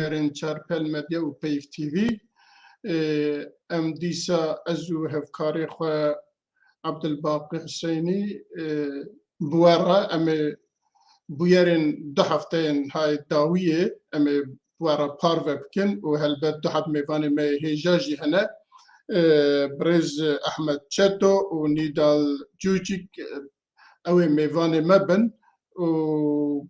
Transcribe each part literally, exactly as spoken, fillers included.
Guhdarên Çarpel Medya û Peyv T V. Ê, em dîsa ez û hevkarê xwe Abdulbaqî Huseynî, ê, bi we re em ê bûyerên du hefteyên hay dawiyê em ê bi we re parve bikin û helbet du heb mêvanê me yê hêja jî hene. Ê, birêz Ehmed Çeto û Nîdal Cûçik, ê, ew ê mêvanê me bin û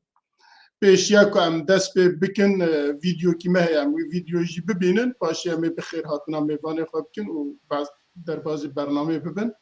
pêşiya ku em dest pê bikin, e, vîdyokî me heye, em wî vîdyoyê jî bibînin, paşê em ê bi xêrhatina mêvanê xwe bikin û baz-, derbazî bernameyê bibin.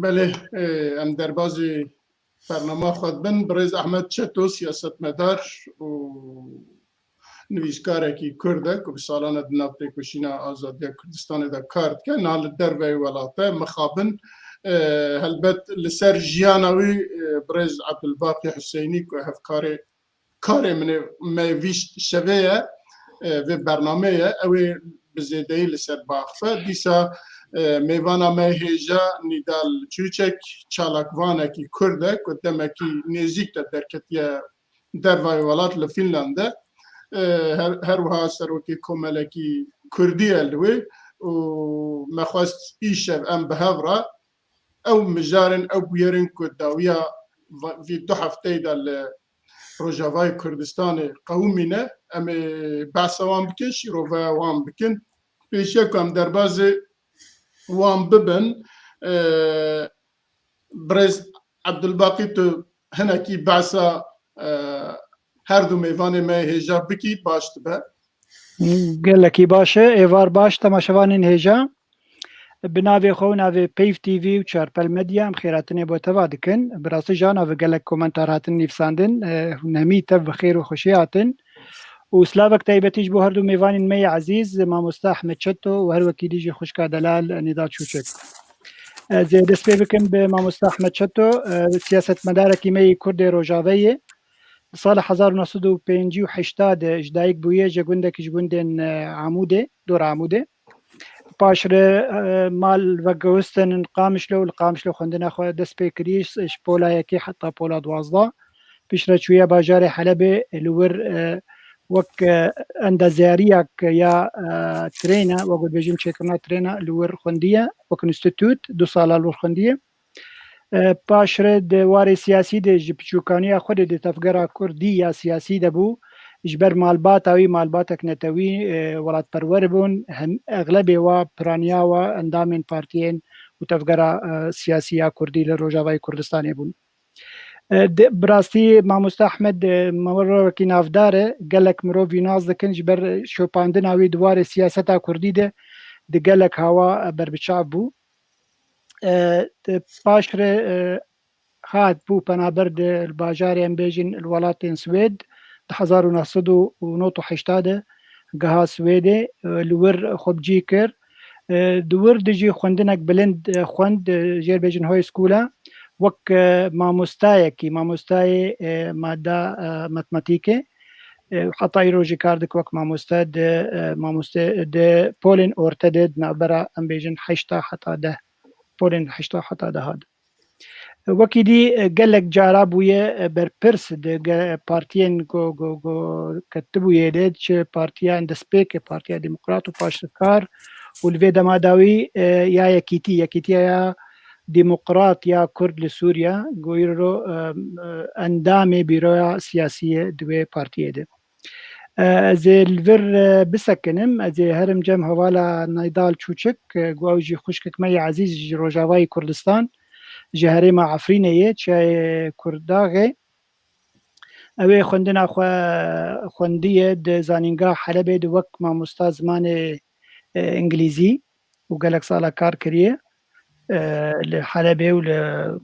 Belê, e, em derbazî bernama xwe dibin. Birêz Ehmed Çeto, siyasetmedar û nivîskarekî Kurd e ku bi salan e di nav têkoşîna azadiya Kurdistanê de kar dike. Niha li derveyî welat e, mixabin. E, helbet li ser jiyana wî, e, birêz Abdulbaqî Huseynî ku hevkarê karê min ê me vî şevê ye, e, vê bernameyê ye, ew ê bi zêdeyî li ser biaxife. Dîsa, e, mêvana me hêja Nîdal Çûçek, çalakvanekî Kurd e ku demekî nêzîk de derketiye dervayê welat li Fînland de. E, her, her wiha serokê komelekî Kurdî ye li wê û me xwest îşev em bi hev re ew mijarên, ew bûyerên ku dawiya va-, vî du hefteyê de li Rojavayê Kurdistanê qewimîne, em ê behsa wan bikin, şîroveya wan bikin. Pêşiya ku em derbazê wan bibin, e, birêz Abdulbaqî, tu hinekî behsa, e, her du mêvanê me hêja bikî, baş dibe. Gelekî baş e, êvar baş, temaşevanên hêja. Bi navê xwe û navê Peyv T V û Çarpel Medya em xêrhatinê bo teva dikin. Bi rastî jana ve gelek komentar hatin nivîsandin. E, hûn hemî tev bi xêr û xweşî hatin. Û slavek taybetî ji bo her du mêvanên me yê ezîz, mamoste Ehmed Çeto û her wekî dî jî xwişka delal Nîdal Çûçek. Ez ê dest pê bikim bi mamoste Ehmed Çeto, e, siyasetmedarekî me yê Kurdê Rojaveyê. Di sala hezar û neh sed û pêncî û heşta de ji dayik bûye, ji gundekî ji gundên, e, Amûdê, dora Amûdê. Paşre, e, mal vegewistin in Qamişlo û li Qamişlo xwendina xwe dest pê kirî, ji pola yekê heta pola duwazdeh. Piştre çûye bajarê Helebê, li wir, e, wek, e, endaziyariyek ya, e, trêne, wek dibêjin çêkirina trêne li wir xwendiye, wek înstîtût, du sala li wir xwendiye. E, paşre di warê siyasî de ji piçûkaniya xwe de di tevgera kurdî ya siyasî de bû. Ji ber malbata wî, malbatek netewî, e, welatperwer bûn, hem exlebê wa piraniya wa endamên partiyên û tevgera, e, siyasî ya kurdî li Rojavayê Kurdistanê bûn. E, di, bi rastî mamoste Ehmed, e, mamoste wekî navdar e, gelek mirov wî nas dikin, ji ber şopandina wî di warê siyaseta kurdî de di gelek hawa, e, berbiçav bû. E, paşre, e, hat bû penaber di, li bajarê em bêjin li welatên Swêd, di hezar û neh sed û nod û heşta de giha Swêdê, e, li wir xwe bi cî kir. E, di wir de jî xwendinek bilind, e, xwend, e, jê re bêjin Højskole, wek, e, mamostayekî, mamostayê, e, mada, e, matematîkê. E, heta îro jî kar dike wek mamoste di, e, mamoste di polên orte de, di navbera, em bêjin, heşta heta deh, polên heşta heta deha de. Wekî dî, e, gelek cara bûye, e, berpirs di ge-, partiyên ku, ku, ku ketibûye de, çi partiya destpêkê, Partiya Demokrat û Paştikar û li vê dema dawî, e, ya Yekîtî, Yekîtiya ya Demokrat ya Kurd li Sûriye, ku îro, e, e, endamê bîroya siyasî ye di wê partiyê de. E, ez ê li vir, e, bisekinim, ez ê herim cem hevala Naydal Çûçik, e, ku ew jî xwişkek me yê ezîz ji Rojavayê Kurdistan, ji herêma Efrînê ye, çiyayê Kurdaxê. Ew ê xwendina xwe xwendiye di Zanîngeha Helebê de wek mamosta zimanê, e, îngilîzî û gelek sala kar kiriye, e, li Helebê û li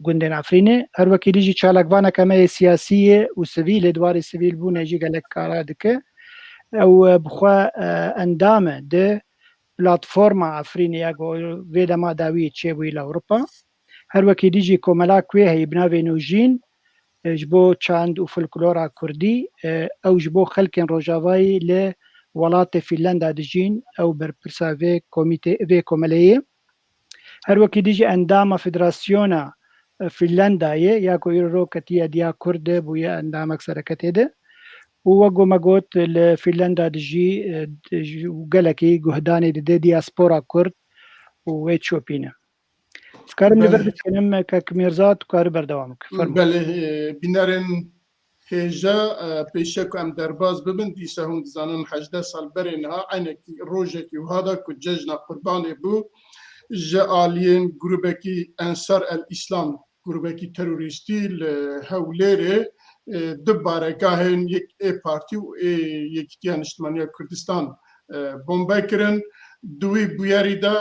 gundên Efrînê. Her wekî dî jî çalakvaneke me yê siyasî ye û sivîl ê, di warê sivîl bûnê jî gelek kara dike. Ew, e, bi xwe, e, endam e di platforma Efrînê ya ku vê dema dawî çêbûyî li Ewropa. Her wekî dî jî komelak wê heye bi navê Nûjîn, e, ji bo çand û folklora kurdî, e, ew ji bo xelkên Rojavayî li welatê Fînlanda dijîn, ew berpirsa vê komîtê, vê komeleyê ye. Her wekî dî jî endama Federasyona, e, Fînlandayê ya ku îro ketiye diya Kurd de bûye endamek sereketê de. Û wek ku me got, li Fînlanda dijî, e, dijî û gelekî guhdanê dide diaspora Kurd û wê çopîne. Dikarim li vir Belê. Bişkînim, kek Mîrza, tu karî berdewam bikî. Fermo. Belê, e, bînerên hêja, e, pêşiya ku em derbas bibin, dîsa hûn dizanin hejdeh sal berê niha eynekî rojekî wiha da ku cejna Qurbanê bû, ji aliyên grûbekî Ensar el Îslam, grûbekî terorîstî li Hewlêrê, e, du baregahên yek ê partî û ê Yekîtiya Niştimaniya Kurdistan, e, bombe kirin. Di wî bûyerî de,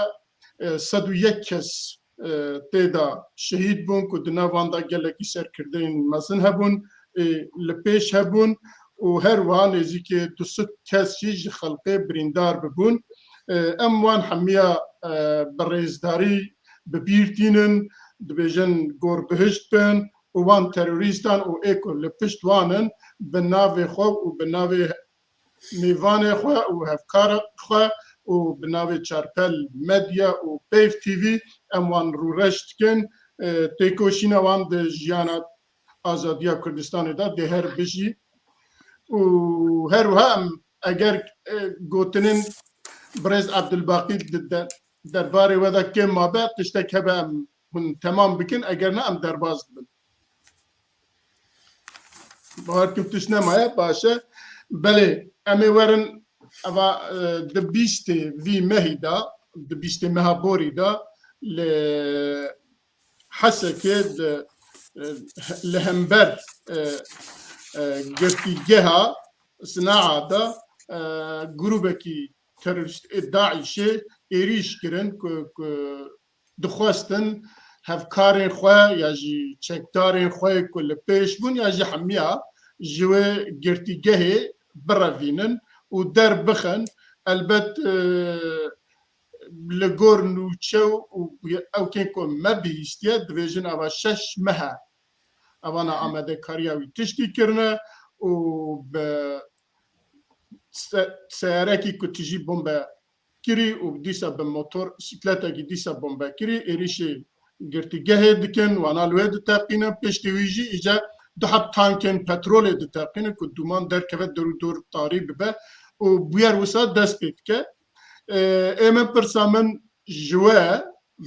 e, sed û yek kes, e, tê de şehîd bûn ku di nav wan de gelekî serkirdeyên mezin hebûn, e, li pêş hebûn û her wiha nêzîkî du sed kes jî ji xelkê birîndar bibûn. E, em wan hemiya, e, bi rêzdarî bi bîr tînin, dibêjin gor bihişt bin û wan terorîstan û ê ku li pişt wan in bi navê xwe û bi navê mêvanê xwe û hevkara xwe û bi navê Çarpel Medya û Peyv T V em wan rûreş dikin. E, têkoşîna wan di jiyana azadiya Kurdistanê de dê her bijî. Û her wiha em eger, e, gotinên birêz Ebdulbaqî di de-, derbarê we de kêm mabe, tiştek hebe em hûn temam bikin, eger ne em derbas dibin. Bawer kim tişt nemaye, baş e. Belê, em ê werin eva, e, di bîstê vî mehî de, di bîstê meha borî de li Hesekê di, e, li hember, e, e, girtîgeha Sinaa de, e, grûbekî terorîst ê DAIŞê êrîş kirin ku, ku dixwestin hevkarên xwe ya jî çekdarên xwe ku li pêş bûn ya jî hemiya ji wê girtîgehê birevînin û derbixin. Elbet, e, li gor nûçe û ew kên ku me bihîstiye, dibêjin ava şeş meh e. Evana amadekariya wî tiştî kirine û bi se-, seyarekî ku tijî bombe kirî û dîsa bi motor sikletekî dîsa bombe kirî, êrîşê girtîgehê dikin, wana li wê diteqînin, piştî wî jî îca du heb tankên petrolê diteqînin ku dûman derkeve der û dor tarî bibe û bûyer wisa dest pê dike. Ê, ê min pirsa min ji we,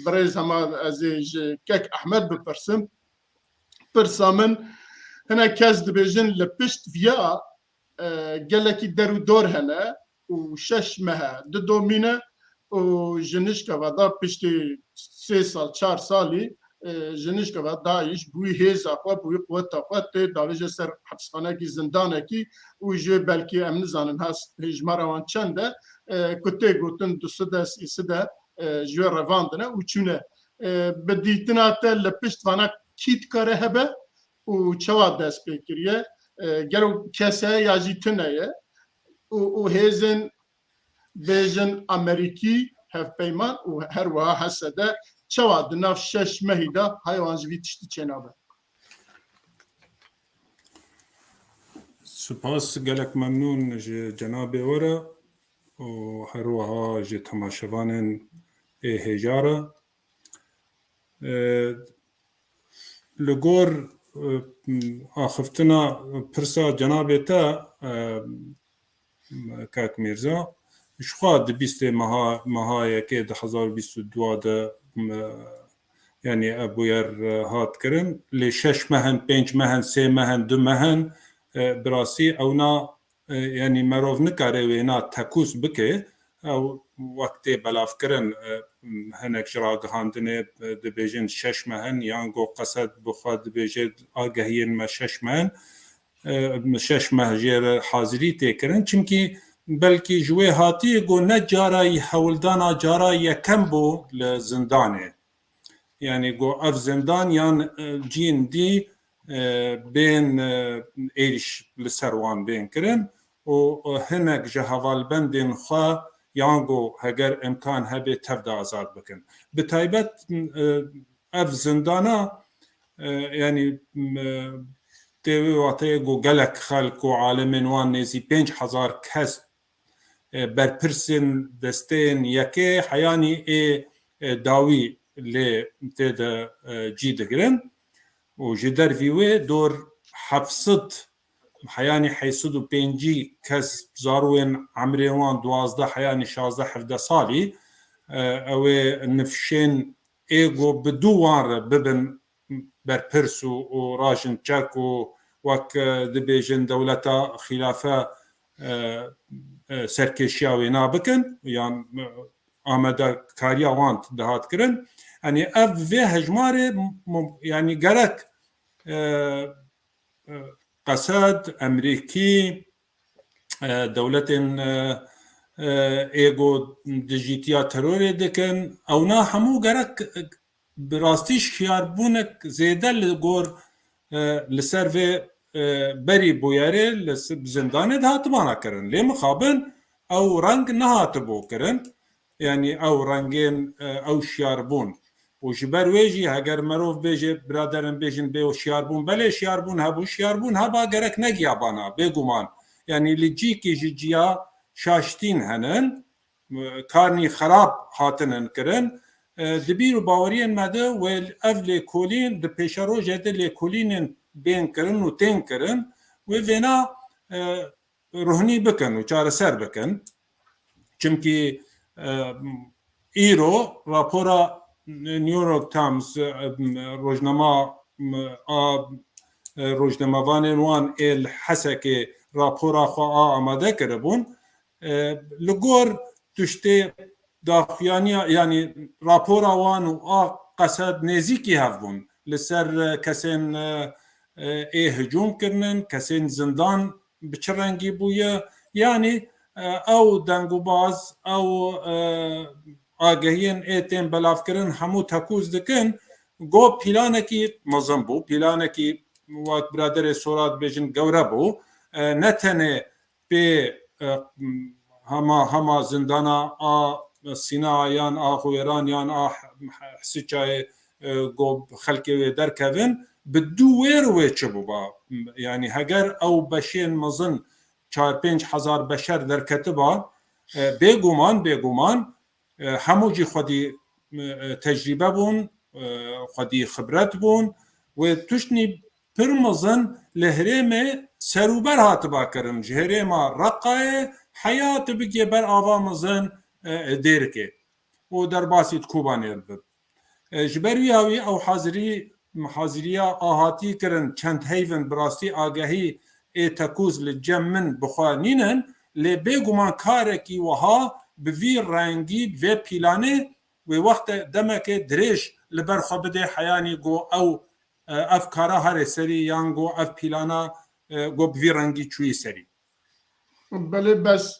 birêz hema ez ê ji kek Ehmed bipirsim. Pirsa min, hinek kes dibêjin li pişt viya, e, gelekî der û dor hene û şeş meh e, didomîne û ji nişkeva da piştî sê sal, çar salî, e, ji nişkeva DAIŞ bi wî hêza xwe, bi wî quweta xwe tê davêje ser hepisxanekî, zindanekî û ji wê belkî em nizanin ha hêjmara wan çend e, e, ku tê gotin du sed e, sê sed e, e, ji wê revandine û çûne. E, bi dîtina te li pişt vana kî dikare hebe û çawa dest pê kiriye? E, gelo kes e ya jî tune ye? Û, û hêzên bêjin Amerîkî hevpeyman û her wiha Hesede çawa di nav şeş mehî de haya wan ji vî tiştî çênabe? Spas, gelek memnûn ji cenabê we re û her wiha ji temaşevanên ê hêja re. E, li gor, e, axiftina pirsa cenabê te, e, kak Mîrza, jixwe di bîstê meha, meha yekê du hezar û bîst û dua de, e, yanî ev bûyer, e, hat kirin. Lê şeş meh in, pênc meh in, sê meh in, du meh in, e, bi rastî ewna E, yanî merov nikare wêna tekûz bike. Ew wek tê belavkirin, e, hinek ji ragihandinê, e, dibêjin şeş meh in, yan go Qesed bi xwe dibêje agehiyên me şeş meh in. E, şeş meh jê re hazirî tê kirin. Çimkî belkî ji wê hatiyê go ne cara yî hewldana cara yekem bû li zindanê. Yanî go ev zindan yan, e, cîn dî, e, bên, e, êrîş li ser wan bên kirin û, e, hinek ji hevalbendên xwe yan go heger imkan hebe tev de azad bikin. Bi taybet, e, ev zindana, e, yanî, e, tê wê wateyê go gelek xelk û alemên wan nêzî pênc hezar kes, e, berpirsên desteyên yekê heyanî ê, e, dawî lê tê de, e, cî digirin û ji dervî wê dor heft sed, heyanî heyt sed û pêncî kes zarûyên emrê wan duwazdeh heyanî şazdeh hevdeh salî, e, ew ê nifşên ê go bi dû wan re bibin berpirs û, û rajin çek û wek, e, dibêjin dewleta xîlafe, e, e, serkêşiya wê nabikin yan, e, amadekariya wan dihat kirin. Yanî ev vê hejmarê mu-, yanî gerek, e, e, Qesed, Emerîkî, e, dewletên, e, e, ê go dijîtiya terorê dikin, ewna hemû gerek bi rastî şiyarbûnek zêde li gor, e, li ser vê, e, berî bûyerê li s-, zindanê dihatibana kirin. Lê mixabin ew reng nehatibû kirin. Yanî ew rengên, e, ew şiyar bûn. Û ji ber wê jî heger merov bêje, biraderin bêjin bê şiyar bûn, belê şiyar bûn hebû, şiyar bûn heba gerek negiya bana, bêguman. Yanî li cîkî ji ciya şaştîn henin, e, karnî xerab hatinin kirin. E, di bîr û baweriyên me de wê ev lêkolîn di pêşerojê de lêkolînên bên kirin û tên kirin. Wê vêna, e, ruhnî bikin û çareser bikin. Çimkî, e, îro rapora New York Times, e, rojnama, e, a, e, rojnamevanên wan ê li Hesekê rapora xwe a amade kiribûn. E, li gor tiştê daxuyaniya, yanî rapora wan û a Qesed nêzîkî hev bûn. Li ser, e, kesên, e, e, ê hicûm kirinin, kesên zindan bi çi rengî bûye? Yanî, e, ew dengûbaz, ew, e, agehiyên ê tên belavkirin hemû tekûz dikin. Go planekî mezin bû, planekî wek biraderê Sora dibêjin gewre bû. E, ne tenê pê, e, hema, hema zindana a Sîna yan a Xwêran yan a Hisiçayê, e, go xelkê wê derkevin, bi dû wêr wê çi biba? Yanî heger ew beşên mezin çar pênc hezar beşer derketiba, e, bêguman, bêguman, e, hemû jî xwedî, e, tecrîbe bûn, e, xwedî xibret bûn. Wê tiştnî pir mezin li herêmê serûber hatiba kirin. Ji herêma Reqayê heya tu bigê ber ava mezin, e, Dêrikê û derbasî di Kobanê bib. E, ji ber wî hawî ew hazirî, haziriya a hatî kirin çend heyvin bi rastî agehî ê tekûz li cem min bi xwe nînin, lê bêguman karekî wiha bi vî rengî, bi vê pîlanê wê wexte demeke dirêj li ber xwe bide heyanî go ew, e, ev kara here serî yan go ev pîlana, e, go bi vî rengî çûyî serî. Belê, bes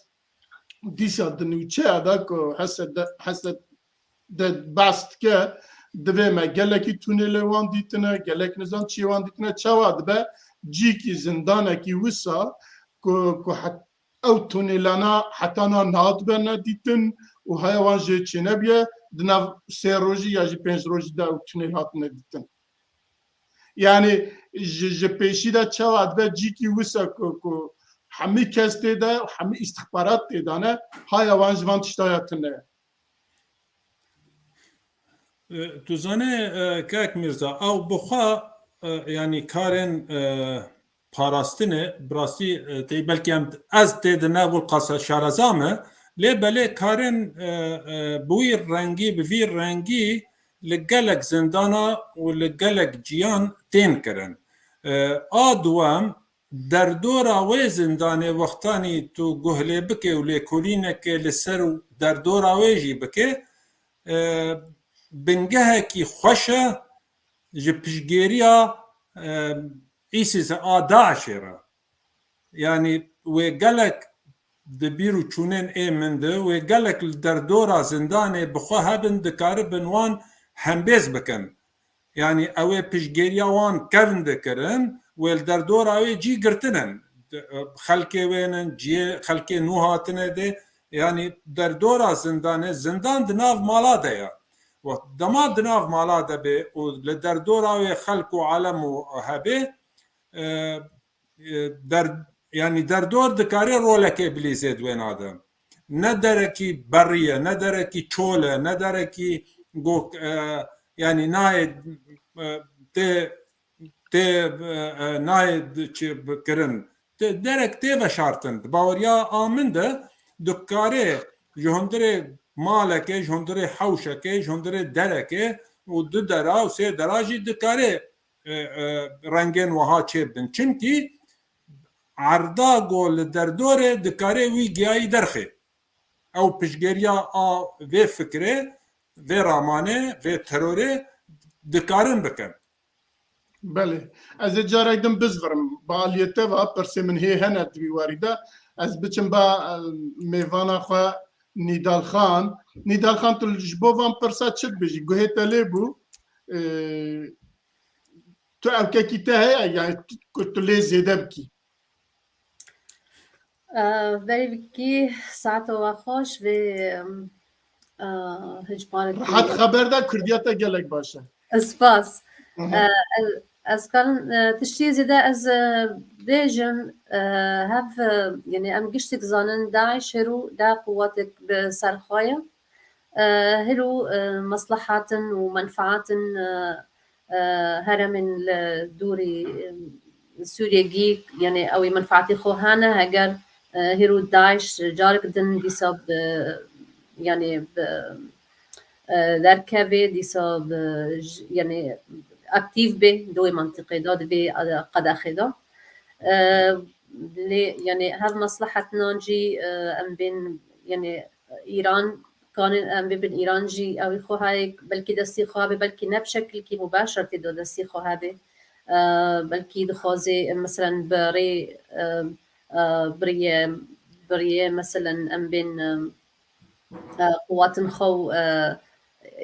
dîsa di nûçeya de ku Hesed de, Hesed de behs dike, divê me gelekî tunêlê wan dîtine, gelek nizam çiyê wan dîtine, çawa dibe cîkî zindanekî wisa ku, ku het-, ew tunêlana hetana niha dibe nedîtin û haya wan jê çênebiye, di nav sê rojî ya jî pênc rojî de ew tunêl hatine dîtin. Yanî ji, ji pêşî de çawa dibe cîkî wisa ku, ku hemî kes tê de, hemî îstixbarat tê de ne, haya wan ji van tişta ya tune ye. E, tu zanê, e, kek Mîrza, ew bi xwe, e, yanî karên, e, parastinê, bi rastî, e, tê belkî em, ez tê de ne wil qasa şareza me, lê belê karên, e, e, bi wî rengî, bi vî rengî li gelek zindana û li gelek ciyan tên kirin. E, a duwem, derdora wê zindanê wextanî tu guh lê bike û lêkolîneke li ser û derdora wê jî bike, e, bingehekî xweş e ji piştgêriya, e, îsîs a DAIŞê re. Yanî wê gelek di bîr û çûnên ê min de, wê gelek li derdora zindanê bi xwe hebin, dikaribin wan hembêz bikin. Yanî ew ê piştgêriya wan kevn dikirin, wê li derdora wê cî girtinin. Xelkê wê nin, ciyê xelkê nû hatine dê, yanî derdora zindanê, zindan di nav mala de ye. Wext dema di nav mala de bê û li derdora wê xelk û alem û hebê, e, e, der, yanî derdor dikare rolekê bilîzê di wêna de. Ne derekî berî ye, ne derekî çol e, ne derekî go, e, yanî nayê, e, tê, tê, e, e, nayê di-, çi bikirin. Tê, derek tê veşartin. Di baweriya a min de dikare ji hundirê malekê, ji hundirê hewşekê, ji hundirê derekê û du dera û sê dera jî dikare e, e, rengên wiha çêbibin. Çimkî erda ku li derdor e, dikare wî giyayî derxê. Ew piştgeriya a vê fikrê, vê ramanê, vê terorê dikarin bikin. Belê. Ez ê carek din bizvirim. Bi aliyê te ve pirsê min hê hene di vî warî de. Ez biçim ba, e, mêvana xwe Nîdal Xan. Nîdal Xan, tu ji bo van pirsa çi dibêjî? Guhê te lê bû. E, tu ewkekî te heye, yani tu, ku tu lê zêde bikî? Ee, Berî bikî, saeta we xweş vê, em, e, hicmarek. Rehat xeber de, Kurdiya te gelek baş e. Spas. Aha. Ee, ez, ez karin, e, tiştê zêde ez, e, bêjim, e, hev, e, yani em giştik zanin DAIŞ hêrû da quwetek bi ser xwe ye. E, hêrû, e, meslehatin û menfaatin, e, e, heremên li dûrî, e, Sûriyê gî, yani ew ê menfaatê xwe hene, heger, e, hêrû DAIŞ carek din dîsa bi, yani bi, e, derkevê, dîsa bi, j-, yani aktîf bê di wê mentiqê de, di vê, e, qedexê de. E, lê, yani hev meslehetnan jî, e, em bên, yani Îran, kanin em bibin Îran jî ew ê xwe heye, belkî destî xwe be, belkî ne bi şekilkî mubaşer tê de destî xwe hebe. E, belkî dixwaze, e, meselen bi rê, e, e, bi rê, bi rê, meselen em bên, e, e, quwatin xwe, e,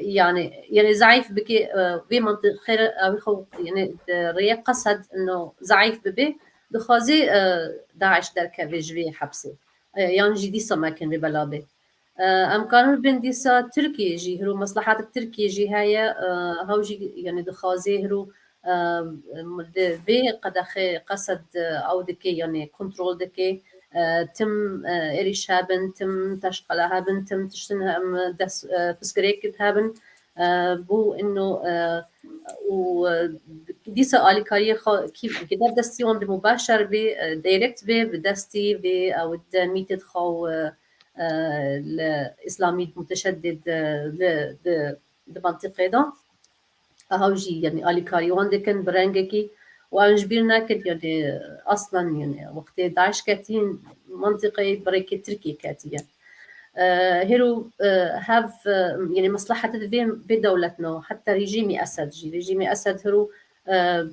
yani, yani zayıf bike, e, vê mantiqê re, ew xwe, yani, di rêyê qesed ino zayıf bibe, dixwaze, e, DAIŞ derkeve ji vê hepsê. E, yan jî dîsa mekin vê bela be. E, em karin bin dîsa Tirkiye jî, hiro meslehatek Tirkiye jî heye, e, hew jî, yani, dixwaze hiro, e, di vê qedexê qesed, e, ew dike, yani, kontrol dike, e, tim, e, êrîş hebin, tim teşqele hebin, tim tiştin hem dest, e, pirsgirêk hebin, e, bû ino, e, û, e, dîsa alîkariyê xwe kî bike, dev destî wan bi mubaşer bê, e, direct bê, bi destî bê, ew di mîtê xwe, e, e, li îslamî muteşeddid, e, li, di, di mentiqê de. Ew jî, yani, alîkarî wan dikin bi rengekî û em ji bîr nekin, yani, aslan, yani, wextê DAIŞ ketî, mentiqeyê bi rêkê Tirkiyê ketiye. E, hêro, e, hev, e, yani, meslehetê di vê, vê dewletna, heta rejîmê Esed jî, rejîmê Esed hêro, e,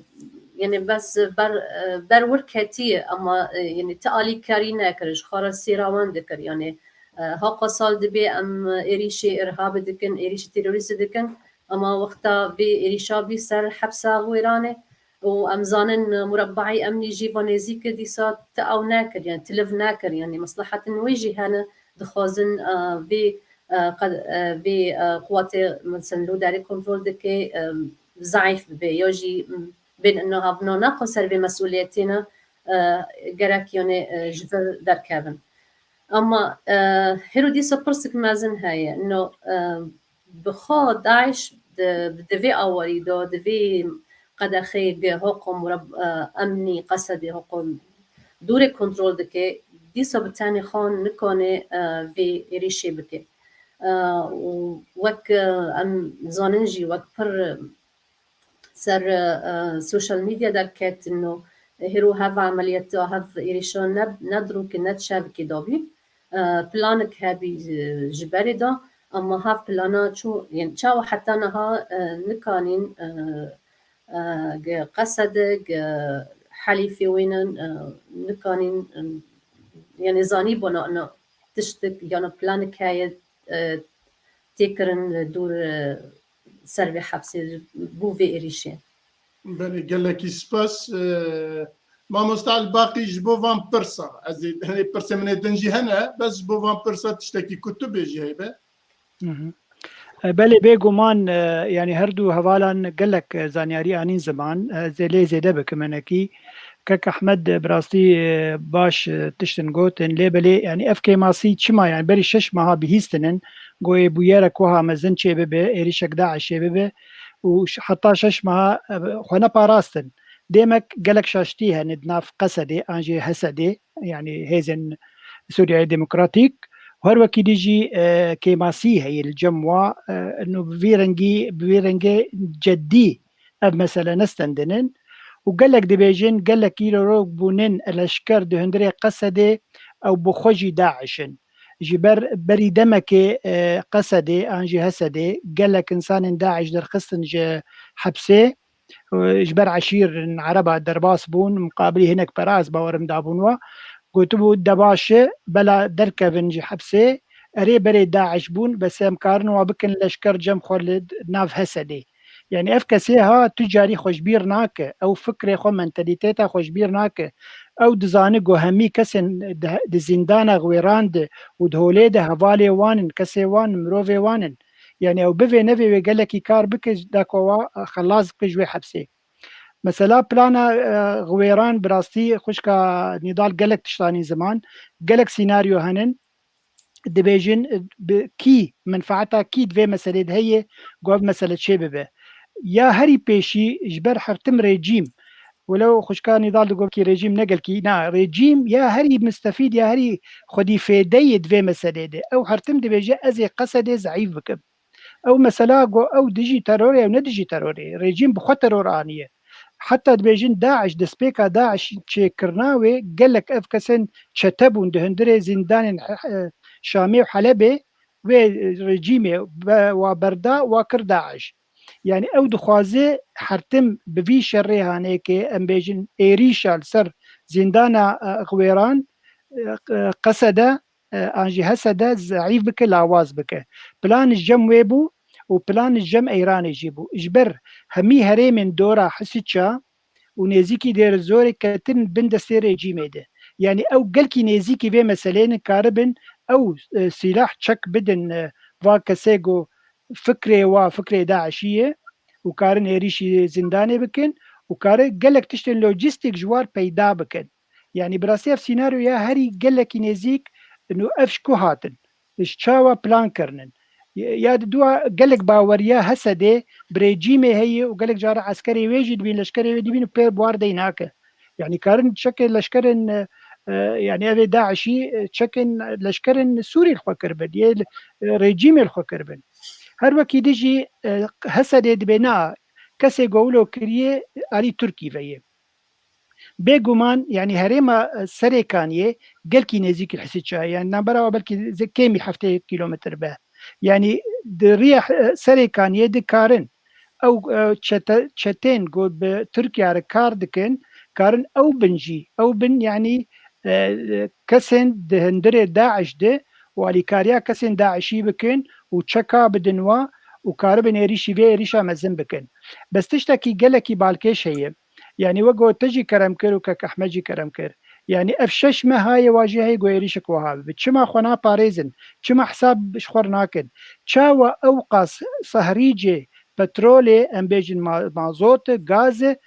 yani, bes ber, e, ber wir ketiye, ama, e, yani, ti alîkarî nekir, ji xwe re sêra wan dikir, yani, e, ha qasal dibê em êrîşê irhabê dikin, êrîşê terorîstê dikin, ama wexta vê êrîşa bî ser hepsa Wêranê û em zanin, e, murabbaî emnî jî va nêzîk e, dîsa ti ew nekir, yani ti liv nekir, yani meslehetin wê jî hene, dixwazin, e, vê, e, qed-, e, vê, e, quwatê, mesela, li derê kontrol dike, e, zayîf bibe, ya jî, m, bên ino hevno naqo ser vê mesûliyetê ne, e, gerek, yani, e, ji vir derkevin. Ama, e, hêro dîsa pirsik mezin heye. No, e, bi xwe DAIŞ di, di vê awarî de, di vê qedexeyê bi hoqo murab-, e, emnî, qesedê hoqo dûrê kontrol dike, dîsa bi tenê xwe nikane, e, vê êrîşê bike. E, û wek, e, em zanin jî, wek pir, e, ser, e, e, social media derketin û Hêro hev emeliyeta, hev êrîşa ne, ne dirokê, ne çevikê dabî. E, planik hebî, e, ji berê de, ama hev plana çû, yên çawa heta niha, e, nikanîn, e, e, gi Qesede, gi helîfê wênin, e, nikanîn, e, yanî zanî bona na tiştik, yana planik heye, e, têkirin li dûr, e, ser vê hepsê bo vê êrîşê. Belê, gelekî spas. E, Mamoste Elbaqî, ji bo van pirsa, ez ê, tenê pirsê min ê din jî hene, bes ji bo van pirsa tiştekî ku tu bêjî heybe. Hı hı. E, belê, bêguman, e, yanî her du hevalan gelek, e, zanyarî anîn ziman, e, ez ê lê zêde bikim hinekî. Kek Ehmed, e, bi rastî, e, baş, e, tiştin gotin, lê belê, yanî ev kêmasî çima, yanî berî şeş meha bihîstinin, go ê bûyerek wiha mezin çê bibe, êrîşek DAIŞê bibe û ş-, heta şeş meha, e, xwe neparastin. Dêmek gelek şaştî hene di nav Qesedê an jî Hesedê, yanî hêzên Sûriyeyê Demokratîk. Her wekî dî jî, e, kêmasî heye li cem wa, e, ino bi vî rengî, bi vî rengê ceddî ev mesele nestendinin û gelek dibêjin, gelek îro bûnin leşker di hundirê Qesedê ew bi xwe jî DAIŞ in. Ji ber berî demekê, e, Qesedê an jî Hesedê gelek insanên DAIŞ derxistin ji hepsê, e, ji ber eşîr in, ereba derbas bûn, muqabilî hinek pere ez bawerim dabûn wa. Gotibû, de baş e, bela derkevin ji hepsê, erê berê DAIŞ bûn, bes em karin wa bikin leşker cem xwe li nav Hesedê. Yanî ev kesê ha tu carî xwe ji bîr nake, ew fikrê xwe, mentalîteta xwe ji bîr nake. Ew dizane ku hemî kesên di, di zîndana Xwêran de û di holê de hevalê wan in, kesê wan in, mirovê wan in. Yanî ew bivê nevê wê gelekî kar bike, da ku wa xelas bike ji wê hepsê. Mesela plana, e, Xwêran bi rastî xwişka Nîdal gelek tiştanî ziman, gelek sînaryo henin. Dibêjin, e, bi kî, menfaeta kî di vê meselê de heye, ku ev mesele çê bibe. Ya herî pêşî ji ber hertim rejîm, welew xwişka Nîdal digot kî rejîm ne gelkî, na, rejîm ya herî mistefîd ya herî xwedî fêdeyê di vê meselê de. Ew hertim dibêje ez ê Qesedê zeîf bikim. Ew mesela ku ew dijî terorê, ew ne dijî terorê. Rejîm bi xwe teror aniye. Heta dibêjin DAIŞ, destpêka DAIŞ çêkirina wê, gelek ev kesên çete bûn di hundirê zîndanên, e, Şamê û Helebê, wê rejîmê be-, wa berda, wa kir DAIŞ. Yanî ew dixwaze hertim bi vî şerê hanê ke em bêjin êrîşa li ser zîndana, e, Xwêran, e, Qesede, e, an jî Hesede zeîf bike, lawaz bike. Plan ji cem wê bû û plan ji cem Îranê jî bû. Ji ber hemî herêmên dora Hisiça û nêzîkî Dêr Zorê ketin bin destê rejîmê de. Yanî ew gelkî nêzîkî vê meseleyê ne, karibin ew, e, sîlah çek bidin, e, va kesê ku fikrê wa, fikrê DAIŞî ye û karin êrîşî zîndanê bikin û kare gelek tiştên lojîstîk ji war peyda bikin. Yanî bi rastî ev sînaryoya herî gelekî nêzîk û ev ji ku hatin? Ji çawa plan kirinin? Ya di dua gelek baweriya Hesedê bi rejîmê heye û gelek cara eskerê wê jî dibîn, leşkerê wê dibîn û pê bi war dey nake. Yanî karin çekê leşkerên, e, e, yanî evê DAIŞî, e, çekên leşkerên Sûrî li xwe kiribin, yê, e, rejîmê li xwe kiribin. Her wekî dî jî, e, Hesedê dibê na kesê ku wilo kiriye alî Tirkî ve ye. Bêguman, yanî herêma, e, Serêkaniyê gelkî nêzîkî Hisiça ye. Yanî navbera wa belkî zê-, kêmî heftê kîlometr be. Yanî di riya, e, Serêkaniyê dikarin ew, e, çete-, çetên ku bi Tirkiye re kar dikin, karin ew bin jî, ew bin, yanî, e, kesên di hundirê DAIŞ de û alîkariya kesên DAIŞî bikin û çeka bidin wa û karibin êrîşî vê êrîşa mezin bikin. Bes tiştekî gelekî balkêş heye. Yanî wek ku te jî kerem kir û kek Ehmed jî kerem kir. Yanî ev şeş meha ye wa jî heye ku êrîşek wiha bibe. Çima xwe naparêzin? Çima hesab ji xwe re nakin? Çawa ew qas sehrîcê petrolê, em bêjin ma-, mazot e, gaz e,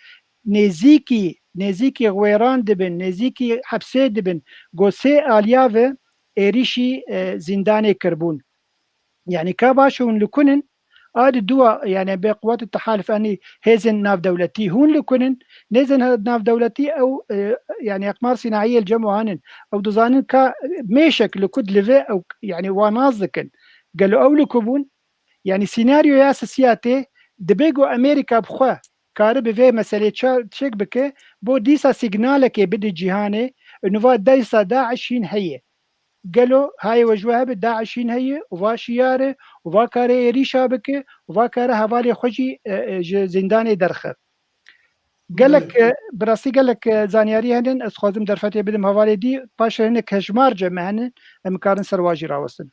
nêzîkî, nêzîkî Xwêran dibin, nêzîkî hepsê dibin, ku sê aliya ve êrîşî, e, zîndanê kirbûn. Yanî ka baş hûn li ku nin, a di dua, yanî bê quwet û tehalif, yanî hêzên navdewletî hûn li ku nin, nêzên he-, navdewletî ew, e, yanî eqmar sînaiyê li cem wan in. Ew dizanin ka mêşek li ku dilive ew, yanî wan nas dikin. Gelo ew li ku bûn? Yanî sînaryoya sisiyatê dibe ku Amerîka bi xwe karibe vê meselê ça-, çêk bike, bo dîsa sîgnalekê bide cîhanê, û niva dîsa DAIŞ hîn heye. Gelo hayê we ji we hebe, DAIŞ hîn heye, û va şiyar e, û va kare êrîşa bike, û va kare hevalê xwe jî, e, e, ji zîndanê derxe. Gelek, Belê. e, bi rastî gelek, e, zanyarî hene, ez dixwazim derfetê bidim hevalê dî, paşê hinek hejmar cem me hene, em karin ser wa jî rawestin.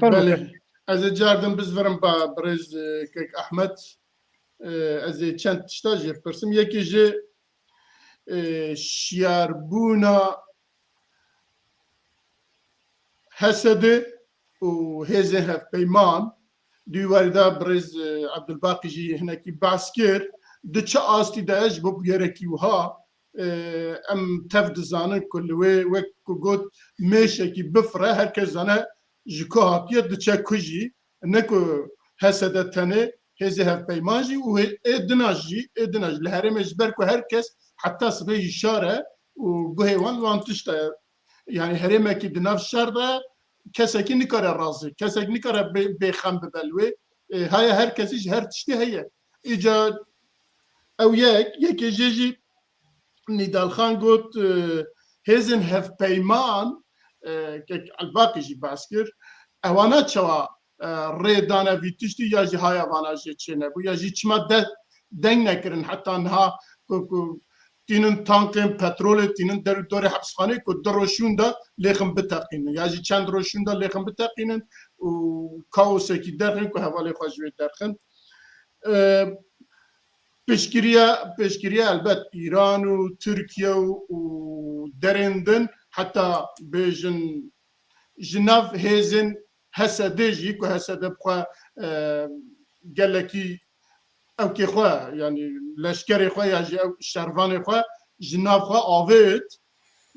Fermo Belê. kek. Ez ê cardin bizvirim ba birêz, e, kek Ahmet. E, ez ê çend tişta jê pirsim. Yekî ji, e, şiyarbûna H S D û hêzên hevpeyman, di wî warî de birêz, e, Abdulbaqî jî hinekî behs kir. Di çi astî de ji bo bûyerekî wiha, e, em tev dizanin ku li wê, wek ku got, mêşekî bifire, her kes zane ji ku hatiye, diçe ku jî, ne ku H S D tenê, hêzê hevpeyman jî û hê-, ê dina jî, ê dina jî li herêmê ji ber ku her kes heta sibê hişar e û guhê wan, wan tişt e. Yani herêmekî di nav şer de kesekî nikare razî, kesek nikare bê-, bêxem bibe li wê. E, haya her kesî ji her tiştê heye. Îca ew yek, yekê jê jî Nîdal Xan got, e, hêzên hevpeyman, e, kek Elbaqî jî behs kir, ewana çawa, e, rê dane vî tiştî ya jî haya vana jê çênebû, ya jî çima de-, deng nekirin heta niha ku, ku tînin tankên petrolê, tînin der û dorê hepsxanê ku du roj şûnda lêxin biteqînin, ya jî çend roj şûnda lêxin biteqînin û kaosekî derxin ku hevalê xwe ji wê derxin. E, piştgiriya, piştgiriya elbet Îran û Tirkiye û, û derên din, heta bêjin ji nav hêzên H S D jî, ku H S D bi xwe, e, gelekî ewkê xwe, yani leşkerê xwe ya jî ew şervanê xwe ji nav xwe avêt,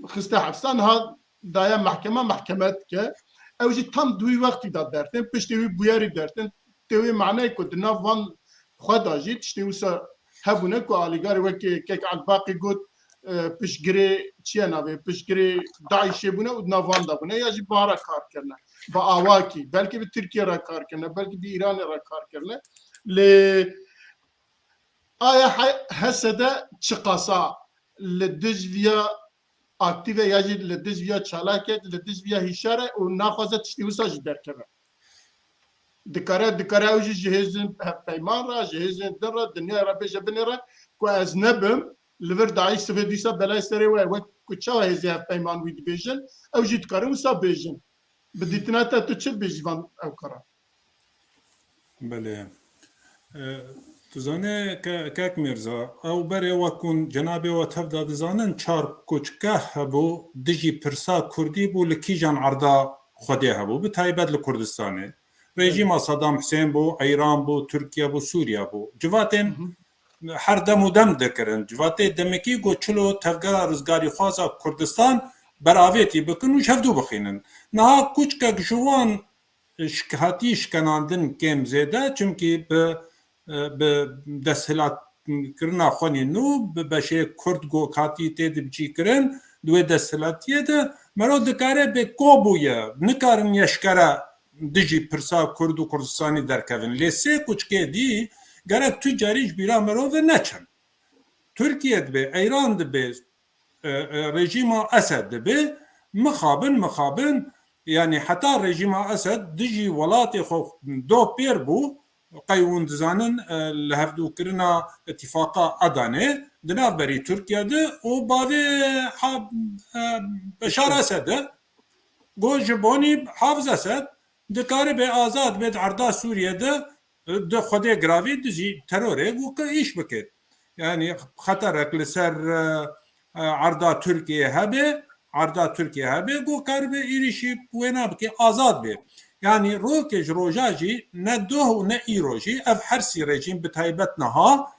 xiste hepsa, niha daye mehkeme, mehkeme dike. Ew jî tam di wî wextî de dertên, piştê wî bûyerî dertên. Tê wê maneyê ku di nav van xwe de jî tiştê wisa hebûne ku alîgarê wekî kek Elbaqî got, e, piştgirê çi ye navê, piştgirê DAIŞê bûne û di nav van de bûne ya jî bi wan re kar kirine. Bi awakî, belkî bi Tirkiye re kar kirine, belkî bi Îranê re kar kirine. Lê aya he-, H S D çiqasa li dij viya aktîf e ya jî li dij viya çalak e, li dij viya hişar e û naxwaze tiştê wisa jî derkeve. Dikare, dikare ew jî ji hêzên hevpeyman re, ji hêzên din re, dinyayê re bêje binê re ku ez nebim, li vir DAIŞ sibê dîsa belayê serê we, wek ku çawa hêzê hevpeyman wî dibêjin, ew jî dikarin wisa bêjin. Bi dîtina te tu çi dibêjî van ew kara? Belê. E, tu zanî ke-, kek Mîrza, ew berê wek hûn cenabê we tev de dizanin, çar koçke hebû, dijî pirsa kurdî bû, li kîjan erda Xwedê hebû, bi taybet li Kurdistanê. Rejîma Sedam Husên bû, Îran bû, Tirkiye bû, Sûriye bû. Civatên Hı hı. her dem û dem dikirin. Civatê demekî ku çilo tevgera rizgarîxwaza Kurdistan beravêtî bikin û ji hevdû bixînin. Niha koçkek ji wan şik-, hatî şikenandin kêm zêde, çimkî bi, e, bi desthilatkirina xwe nî nû, bi beşê Kurd ku hatî tê dibicîkirin, di wê desthilatiyê de mero dikare bê ko bûye, nikarin eşkere dijî pirsa Kurd û Kurdistanî derkevin. Lê sê koçkê dî gerek tu carî ji bîra mero ve neçin. Tirkiye dibe, Îran dibe, e, e, rejîma Esed dibe, mixabin, mixabin, yani heta rejîma Esed dijî welatê xwe do pêr bû, qey hûn dizanin, e, li hevdûkirina îtîfaqa Adanê di navberî Tirkiye de û bavê ha-, e, Beşar Esed e. Got ji bonî Hafiz Esed dikare bê azad bê di erda Sûriye de, di Xwedê giravî dijî terorê got ku îş bike. Yani xeterek li ser, e, e, erda Tirkiye hebe, erda Tirkiye hebe, got karibe êrîşî wêna bike, azad bê. Yani rokê ji roja jî ne doh û ne îro jî ev her sî rejîm bi taybet niha,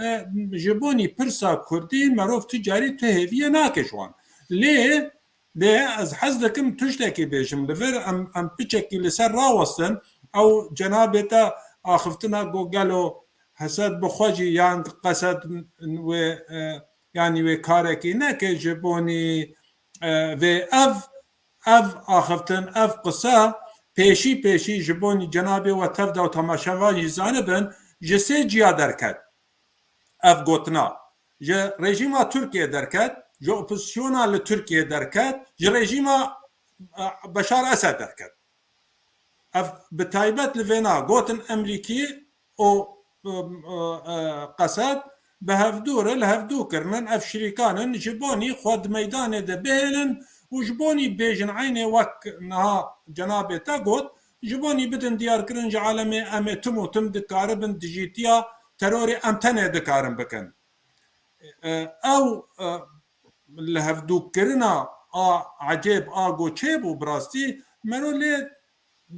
e, ji bonî pirsa Kurdî merov tu carî tu hêviyê nake ji wan. Lê Lê ez hez dikim tiştekî bêjim. Li vir em, em piçekî li ser rawestin, ew cenabê te axiftina got gelo Hesed bi xwe jî yan qesed wê, e, yanî wê karekî neke ji bonî, e, vê ev, ev axiftin, ev qise pêşî pêşî ji bonî cenabê we tev de û temaşevan jî zanibin, ji sê ciya derket. ev gotina. Ji rejîma Tirkiyê derket, ji opozisyona li Tirkiyê derket, ji rejîma, e, Beşar Esed derket. Ev bi taybet li vêna gotin Emerîkî û, e, e, Qesed bi hevdû re li hevdû kirinin, ev şirîkan in, ji bonî xwe di meydanê de bihêlin û ji bonî bêjin eynê wek niha cenabê te got, ji bonî bidin diyarkirin ji alemê em ê tim û tim dikaribin dijîtiya terorê em tenê dikarin bikin. E, ew, e, li hevdûkirina a ecêb a go çêbû bi rastî mero lê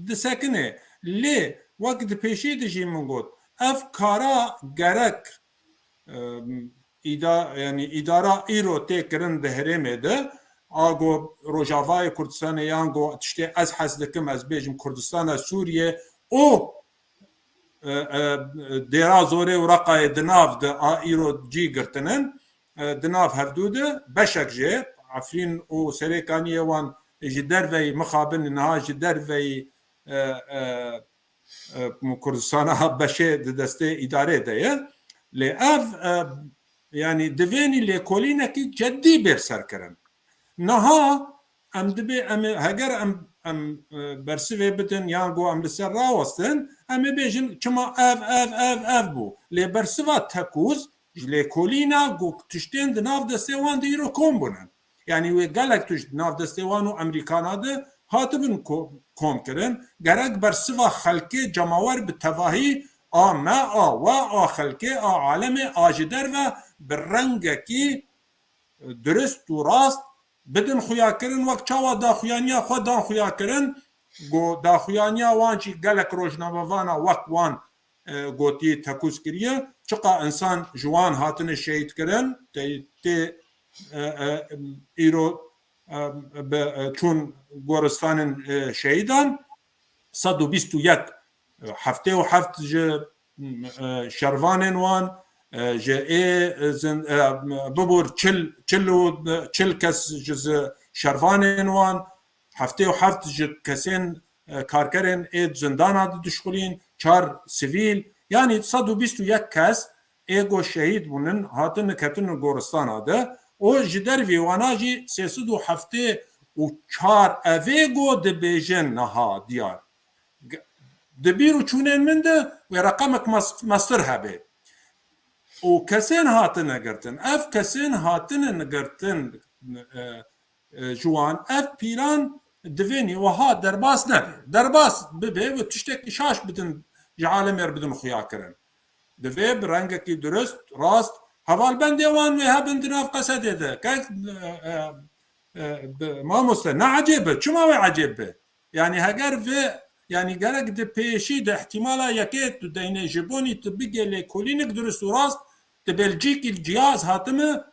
disekine. Lê wek di pêşî de jî min got, ev kara gerek, e, îda-, yanî îdara îro tê kirin di herêmê de, a go Rojavayê Kurdistanê yan go tiştê ez hez dikim ez bêjim Kurdistana Sûriyê û, e, e, Dêra Zorê û Reqayê di nav de a îro cî girtinin, e, di nav hevdû de beşek jê Efrîn û Serêkaniyê wan ji derveyî mixabin niha ji derveyî, e, e, e, Kurdistana beşê di destê îdarê de ye. Lê ev, e, yanî divênî lêkolînekî cedî bêr serkirin. Niha em dibê em ê, heger em, em, e, bersivê bidin yan go em li ser rawestin, em ê bêjin çima ev, ev, ev, ev bû. Lê bersiva tekûz ji lêkolîna go tiştên di nav destê wan de îro kom bûnin. Yanî wê gelek tişt di nav destê wan û Emerîkana de hatibin ko-, kom kirin. Gerek bersiva xelkê cemawer bi tevahî a me, a we, a xelkê, a alemê, a ji derve bi rengekî, e, dirist û rast bidin xuyakirin, wek çawa daxuyaniya xwe dan xuyakirin, go daxuyaniya wan jî gelek rojnamevana wek wan, e, gotî tekûz kiriye. Çiqa insan ji wan hatine şehîd kirin, tê, tê, e, e, îro, e, bi, e, çûn goristanên, e, şehîdan, sed û bîst û yek, e, heftê û heft ji, e, şervanên wan, e, ji ê, e, zin-, e, bibûr çil, çil û, e, çil kes ji zi-, şervanên wan, heftê û heft ji kesên, e, karkerên ê zindana di dişxulîn, çar sivîl, yanî sed û bîst û yek kes ê go şehîd bûnin, hatin ketin goristana de û ji dervî wana jî sê sed û heftê û çar evê go dibêjin niha diyar. G-, di bîr û çûnên min de wê reqemek mes-, mestir hebe. Û kesên hatine girtin. Ev kesên hatine girtin, e, e, ji wan, ev pîlan divênî wiha derbas nebe. Derbas bibe û tiştekî şaş bidin, ji alemê re bidin xuya kirin. Divê bi rengekî dirust, rast, hevalbendê wan wê hebin di nav Qesedê de. Kek, e, e, e, bi, mamoste, ne ecêb e. Çima wê ecêb be? Yanî heger vê, yanî gerek di pêşî de ihtimala yekê tu deyne ji bonî tu bigê lêkolînik dirust û rast, di Belcîkî cihaz hatime,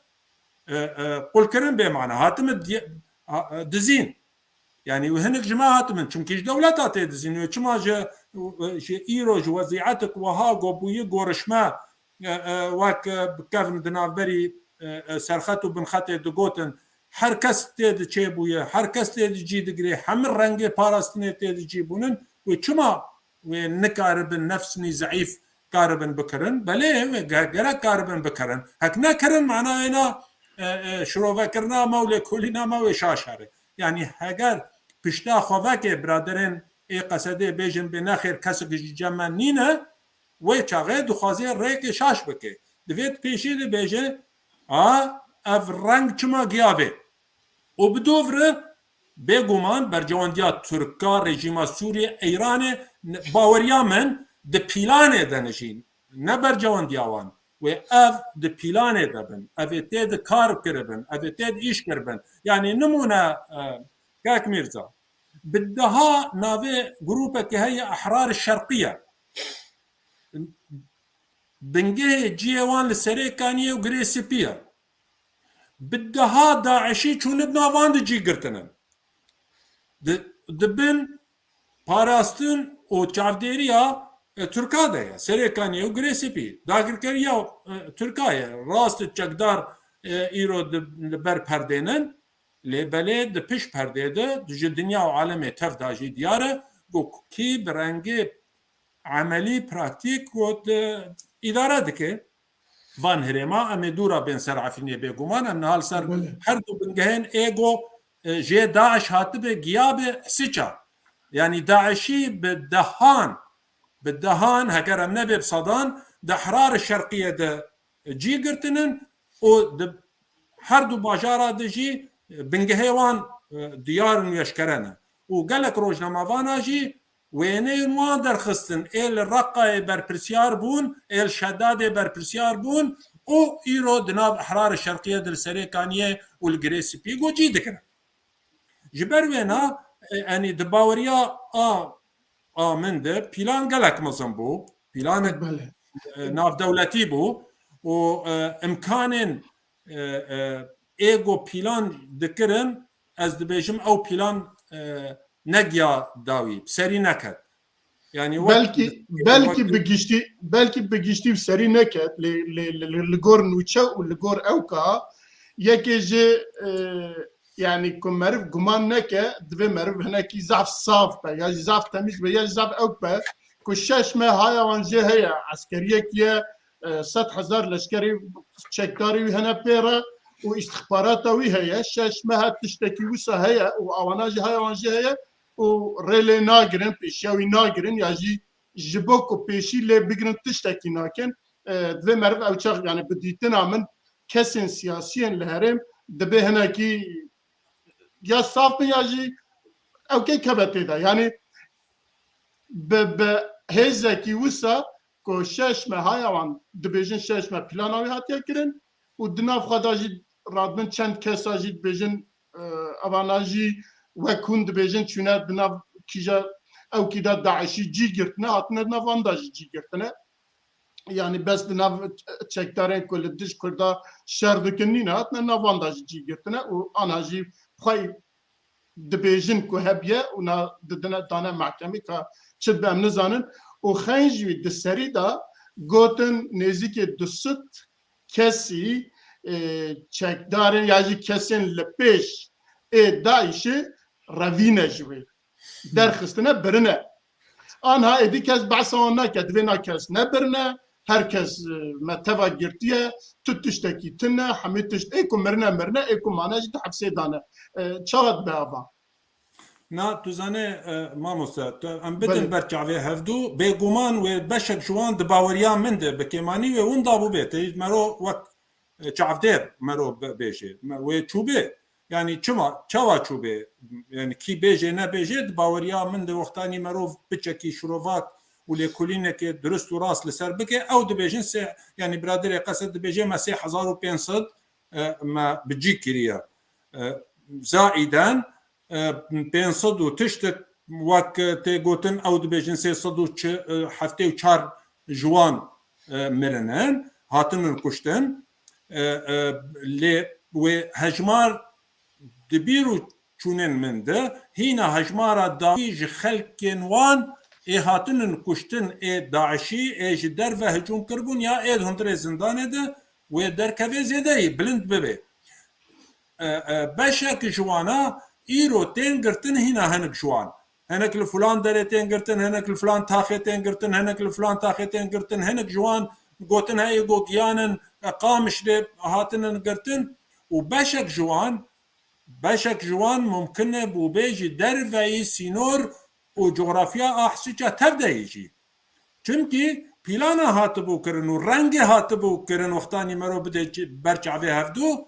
e, e, qulkirin bê mana. Hatime diye-, a, e, dizîn. Yanî wê hinek ji me hatimin. Çimkî ji dewleta tê dizîn. Wê çima ji, ji îro ji wezîetik wiha go bûyî gorişme, e, e, wek, e, bi kevn di navberî, e, e, serxet û binxetê digotin, her kes tê di çêbûye, her kes tê di cî digirê, hemir rengê parastinê tê di cî bûnin. Wê çima wê nikaribin nefsnî zeîf karibin bikirin? Belê, wê ge-, gerek karibin bikirin. Hek nekirin, mana wêna, e, e, şirovekirina me û lêkolîna me wê şaş here. Yanî heger pişta xwe veke biraderên ê Qesedê bêjin bê nexêr kesek ji cem me nîne, wê çaxê dixwaze rêkê şaş bike. Divê di pêşî de bêje, a, ev reng çima giya vê? Û bi dov re bêguman bercewendiya Tirka, rejîma Sûriyê, Îranê, n-, baweriya min di pîlanê de nijîn. Ne bercewendiya wan. Wê ev di pîlanê de bin. Ev ê tê di kar kiribin. Ev ê tê di îş kiribin. Yanî nimûne, e, Kak Mîrza, bi deha navê grûpekê heye Ehrar Şerqî ye. Bingehê cihê wan li Serêkaniyê û Girê Spî ye. Bi deha DAIŞî çûne di nav wan de cî girtine. Di, di bin parastin û çavdêriya, e, Tirka de ye. Serêkaniyê û Girê Spî. Dagirkeriya, e, Tirka ye. Rast e çekdar, e, îro di, li ber perdê nin. Lê belê di pişt perdê de, di ji dinya û alemê tev de jî diyar e, ku kî bi rengê emelî, praktîk got, e, îdare dike. van herêma, em ê dûra bên ser Efrînê bêguman, em niha li ser her du bingehên ê go, e, jê DAIŞ hatibe giyabe siça. Yanî DAIŞî bi dehan, bi dehan, heger em nebê bi sedan, di Ehrar Şerqiyê de cî girtinin û di her du bajara de jî bingehê wan, e, diyar in û eşkere ne. Û gelek rojnamevana jî wêneyên wan derxistin, ê li Reqayê berpirsiyar bûn, ê li Şedadê berpirsiyar bûn û îro di nav Ehrar Şerqiyê de li Serê Kaniyê û li Girê Spî go cî digirin. Ji ber wêna, e, enî di baweriya a, a min de pîlan gelek mezin bû. Pîlanek, Belê. e, navdewletî bû û, e, imkanên, e, e, ê go pîlan dikirin, ez dibêjim ew pîlan, e, negiya dawî, bi serî neket. Yani wek Belkî, belkî bi giştî, belkî bi giştî bi serî neket, lê, lê, lê, lê li gor nûçe û li gor ewka, yekê ji, e, yani ku meriv guman neke, divê meriv hinekî zaf saf be, ya jî zaf temîz be, ya jî zaf ewk be, ku şeş meh haya wan jê heye, eskeriyek ye, e, sed hezar leşkerî çekdarî wî hene pê re û îstixbarata wî heye, şeş meha tiştekî wisa heye û awana jî haya wan jê heye û rê lê nagirin, pêşiya wî nagirin ya jî ji bo ku pêşî lê bigirin tiştekî nakin. E, divê meriv ew çax, yani bi dîtina min kesên siyasiyên li herêm dibê hinekî ya saf bin ya jî ew kê keve tê de. Yani bi, bi hêzekî wisa ku şeş meha ya wan dibêjin şeş meh plana wî hatiye kirin û di nav xwe de jî radibin çend kesa jî dibêjin, e, evana jî wek hûn dibêjin çûne di nav kîja ewkî de DAIŞî cî girtine, hatine di nav wan de jî cî girtine. Yani bes di nav çekdarên ku li dij Kurda şer dikin nîne, hatine nav wan de jî cî girtine û ana jî xwe dibêjin ku hebiye û na didine dane mehkemê ka çi dibe em nizanin. Û xeyn jî wî di serî de gotin nêzîkê du sed kesî, e, çekdarên ya jî kesên li pêş ê DAIŞê revîne ji wê. Derxistine birine. Anha êdî kes behsa wan nake, divê na kes nebirine, her kes, e, me teva girtiye, tu tiştekî tune, hemî tişt, ê ku mirine mirine, ê ku mane jî di hepsê dane. E, çawa dibe ava? Na, tu zanê, e, mamoste, tu, em bidin Belê. ber çavê hevdû, bêguman wê beşek ji wan di baweriya min de bi kêmanî wê winda bûbê. Te mero wek, e, çavdêr mero be-, bêjê. Me, wê çûbê. Yani çima, çawa çûbê? Yani kî bêjê nebêjê, di baweriya min de wextanî merov piçekî şirovat û lêkolînekê dirust û rast li ser bike, ew dibêjin sê, yani biraderê Qesed dibêje me sê hezar û pênc sed, e, me bi cî kiriye. E, zaîden, e, pênc sed û tiştek wek tê gotin, ew dibêjin sê sed û heftê û çar ji wan, e, mirinin, hatinin kuştin. E, e, lê wê hejmar di bîr û çûnên min de hîna hejmara dawî ji xelkên wan ê hatinin kuştin, ê DAIŞî, ê ji derve hicûm kiribûn ya ê di hundirê zindanê de wê derkevê zêde yî bilind bibe. E, e, beşek ji wana îro tên girtin hîna hinek ji wan. Hinek li filan derê tên girtin, hinek li filan taxê tên girtin, hinek li filan taxê tên girtin, hinek ji wan gotin heye go giyanin, e, Qamişlê hatinin girtin û beşek ji wan, beşek ji wan mumkin e bûbê ji derveyî sînor û cografya a Hisiça tev de yî jî. Çimkî plana hatibû kirin û rengê hatibû kirin, wextanî mero bide çi-, ber çavê hevdû,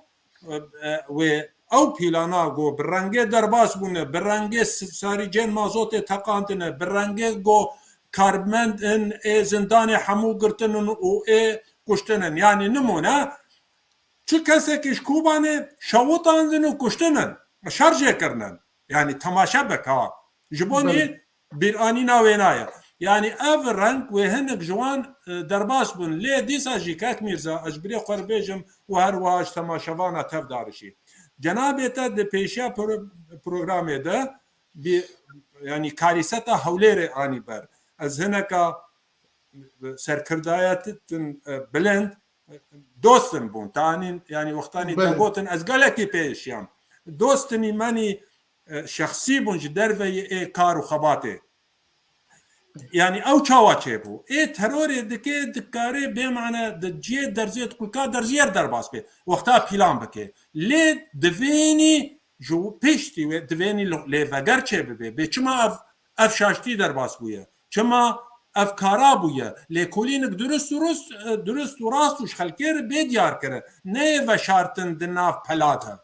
e, e, wê ew plana go bi rengê derbas bûne, bi rengê s-, sarîcên mazotê teqandine, bi rengê go karmendin ê zindanê hemû girtinin û ê kuştinin. Yanî nimûne, çi kesekî ji Kobanê şewitandin û kuştinin, şer jê kirinin. Yanî temaşe bike ha. Ji bo nî Belê. bîranîna wêna ye. Yanî ev reng wê hinek ji wan, e, derbas bûn. Lê dîsa jî Kek Mîrza, ez ji birê xwe re bêjim û her wiha ji temaşevana tev darişî. Cenabê te di pêşiya pro-, programê de bi, yanî karîseta Hewlêrê anî ber. Ez hineka serkirdayetin, e, bilind, e, dostin bûn. Tanîn, yanî wextanî te Belê. gotin, ez gelekî pêşiyam. Dostinî menî, e, şexsî bûn ji derveyî ê kar û xebatê. Yanî ew çawa çêbû? Ê terorê dike, dikare bê mane di ciyê derzê diqulka derziyer derbas bê. Wexta plan bike. Lê divênî ji piştî wê divênî li-, lêveger çêbibe. Bê çima ev, ev şaştî derbas bûye? Çima ev kara bûye? Lêkolînik durust û rust, e, durust û rast û ji xelkê re bê diyar kire. Neyê veşartin di nav pela de.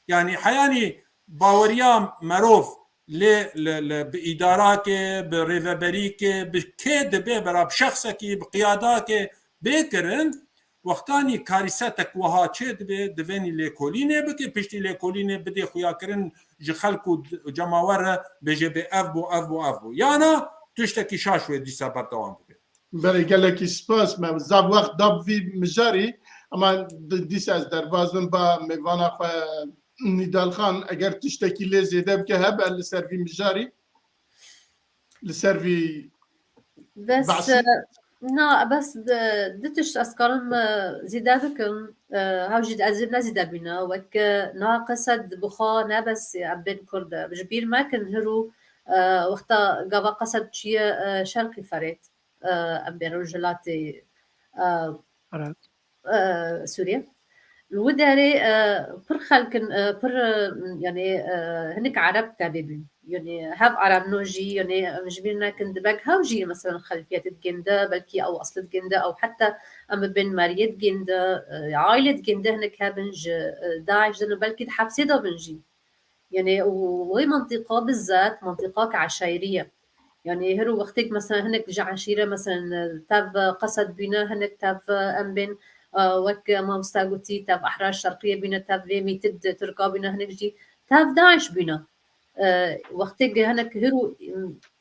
Yanî heyanî baweriya merov lê li, li, bi îdarakê, bi rêveberîkê, bi kê dibe, bera bi şexsekî, bi qiyadakê bê kirin, wextanî karîsetek wiha çê dibe, divênî lêkolînê bike, piştî lêkolînê bidê xuyakirin ji xelk û d-, cemawer re bêje bê ev bû, ev bû, ev bû. Yana tiştekî şaş wê dîsa berdewam bibe. Belê, gelekî spas. Me zaf wext da bi vî mijarî, ama di-, dîsa ez derbas bim ba mêvana xwe Nîdal Xan, eger tiştekî lê zêde bike hebe li ser vî mijarî, li ser vî Bes, behsî. E, na, bes di, di tişt ez karim, e, zêde bikim, e, hew jî ez ê ne zêde bîne, wek, e, na qesed bi xwe ne bes em bên Kurd e. Ji bîr mekin hirû, e, wexta gava qesed çûye, e, şerqî Ferêt, e, em bên Rojhilatê, e, Ereb. e, Sûriye. Li wî derê, e, pir xelk in, e, pir, e, yanî, e, hinek Ereb tevê bûn. Yanî hev Erebno jî, yanî em ji bîr nekin, di bek hev jî, meselen, xelfiyetê digên de, belkî ew eslê digên de, ew heta em bibên meriyê digên de, e, aîlê digên de hinek hebin ji, e, DAIŞ de ne, belkî di hepsê de bin jî. Yanî û wê mintîqa bizat mintîqak eşayirî ye. Yanî her wextêk mesela hinek ji eşîre mesela tev qesed bîne, hinek tev em bên, e, wek mamosta gotî, tev Ehra Şerqiyê bîne, tev vê Mîtid Tirka bîne, hinek jî tev DAIŞ bîne. E, wextêk hinek her û,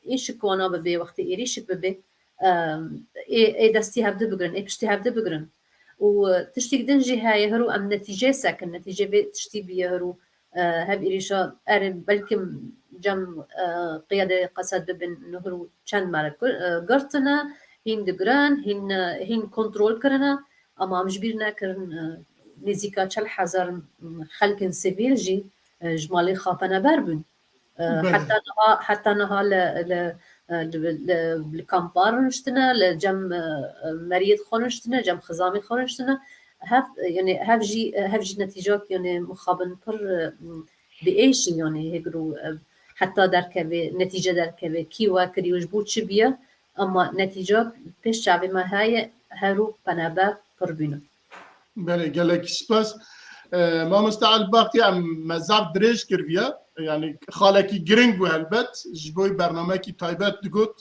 êşik wana bibe, wextê êrîşik bibe, e, ê, ê destî hevdi bigirin, ê piştî hevdi bigirin. Û, e, tiştîk din jî heye, her û em netîceyê sekin, netîcê vê tiştî bîye her û, e, hev êrîşa erê belkim cem, e, qiyadê qesed bibin, her û çend mere kur-, e, girtine, hîn digirin, hîn, e, hîn kontrol kirine, ama em ji bîr nekirin, e, nêzîka çel hezar xelkên sivîl jî, e, ji malê xwe penaber bûn. E, Belê. Heta niha, heta niha li, li, e, li, li, li kampan rûniştine, li cem, e, meriyê xwe rûniştine, cem xizamê xwe rûniştine. Hev, yanî hev jî, hev jî netîcak, yanî mixabin pir, e, bi êş in, yanî hêgir û, e, heta derkeve, netîce derkeve, kî we kiriye û ji bo çi bûye, ama netîcak pêş çavê me heye, her û penaber pir bîne. Belê, gelekî spas. E, mamoste Elbaxtî, em me zaf dirêj kir viya. Yanî xalekî giring bû helbet. Ji bo bernamekî taybet digot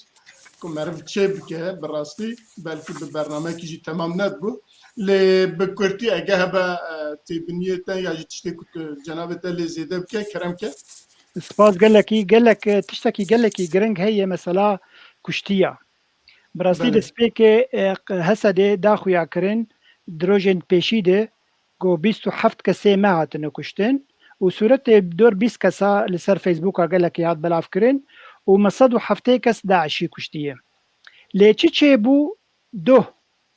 ku meriv çê bike, bi rastî belkî bi bernamekî jî temam nedibû. Lê bi kurtî ege hebe, e, têbiniyê te ya jî tiştê ku tu cenabê te lê zêde bike, kerem ke. Spas gelekî, gelek, e, tiştekî gelekî giring heye, mesela kuştiya. Bi rastî Belê. destpêkê, e, Hesedê da xuya kirin, di rojên pêşî de ku bîst û heft kesê me hatine kuştin û sûretê dor bîst kesa li ser Facebooka gelekî hat belav kirin û me sed û heftê kes DAIŞî kuştiye. Lê çi çêbû? Doh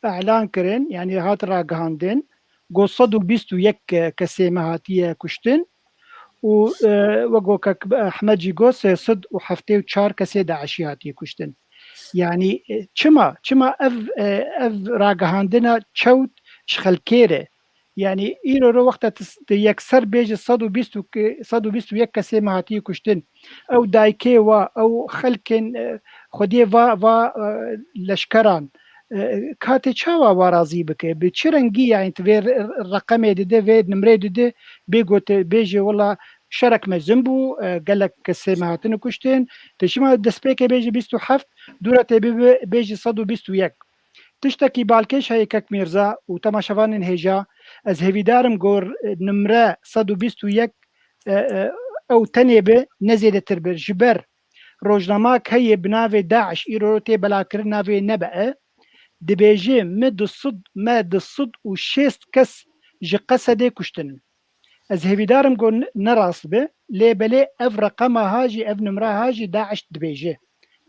elan kirin, yanî hat ragihandin, ku sed û bîst û yek kesê me hatiye kuştin û, e, wek ku kek Ehmed jî got, sê sed û heftê û çar kesê DAIŞî hatiye kuştin. Yanî, e, çima? Çima ev, e, ev ragihandina çewt ji xelkê re? Yanî îro ro wexta tu s-, tu yekser bêje sed û bîst û ke-, sed û bîst û yek kesê me hatiye kuştin. Ew dayikê wa, ew xelkên, e, xwediyê va, va, e, leşkeran, e, katê çawa wa razî bike? Bi çi rengî, yanî tu vê re-, reqemê dide, vê nimrê dide, bê gote, bêje wela şerek mezin bû, e, gelek kesê me hatine kuştin. Tu çima destpêkê bêje bîst û heft, dû re tê bibe bêje sed û bîst û yek. Tiştekî balkêş heye kek Mîrza û temaşevanên hêja, ez hêvîdar im ku nimre sed û bîst û yek, e, e, ew tenê be, ne zêdetir be. Ji ber rojnamak heye bi navê DAIŞ, îro tê belakirin, navê nebe e, dibêje me du sed, me du sed û şêst kes ji Qesedê kuştin. Ez hêvîdar im ku n-, ne rast be, lê belê ev reqema ha jî, ev nimra ha jî DAIŞ dibêje.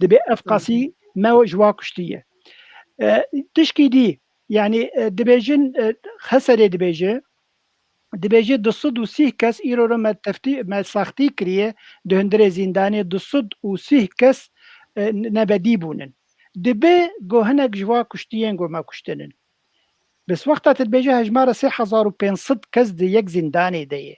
Dibê ev qasî me ji wa kuştiye. E, tişkî dî, yanî, e, dibêjin, e, Hesedê dibêje, dibêje du sed û sî kes îro re me teftî-, me saxtî kiriye, di hundirê zîndanê du sed û sî kes, e, nebedî bûnin. Dibe ku hinek ji va kuştiyên ku me kuştin in. Bes wexta tu dibêje hejmara sê hezar û pênc sed kes di yek zîndanê de ye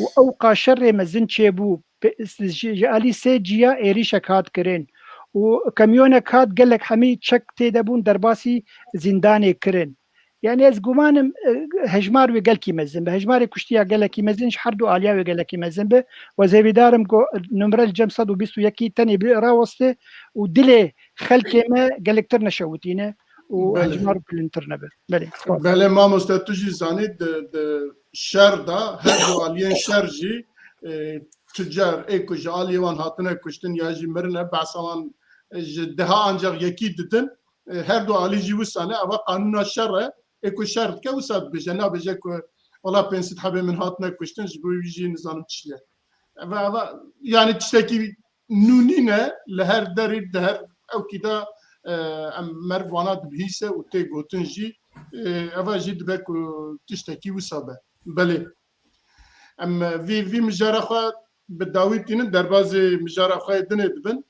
û ew qas şerê mezin çêbû, pe-, ji, ji alî sê ciya êrîşek hat kirin û kamyonek hat, gelek hemî çek tê de bûn, derbasî zîndanê kirin. Yani ez gumanim, e, hejmar wê gelkî mezin be. Hejmarê kuştiya gelekî mezin ji her du aliya wê gelekî mezin be. Û ez hêvîdar im ku numre li cem sed û bîst û yekî tenê bi raweste û dilê xelkê me gelektir neşewitîne û Belê. hejmar bilintir nebe. Belê, spas. Belê mamoste, tu jî zanî di, di şer de, her du aliyên şer jî, e, tu car ê ku ji aliyê wan hatine kuştin ya jî mirine, behsa wan, e, ji deha ancak yekî didin. E, her du alî jî wisa ne. Eva qanûna şer e. Ê ku şer dike wisa dibêje. Nabêje ku wela pênc sed hebê min hatine kuştin, ji bo wî jî nizanim çi ye. Eva, eva, yani tiştekî nû nîne, li her derî, di her ewkî de, e, em meriv wana dibihîse û tê gotin jî, e, eva jî dibe ku tiştekî wisa be. Belê. Em, e, vî, vî mijara xwe bi dawî tînin, derbazê mijara xwe yê dinê dibin.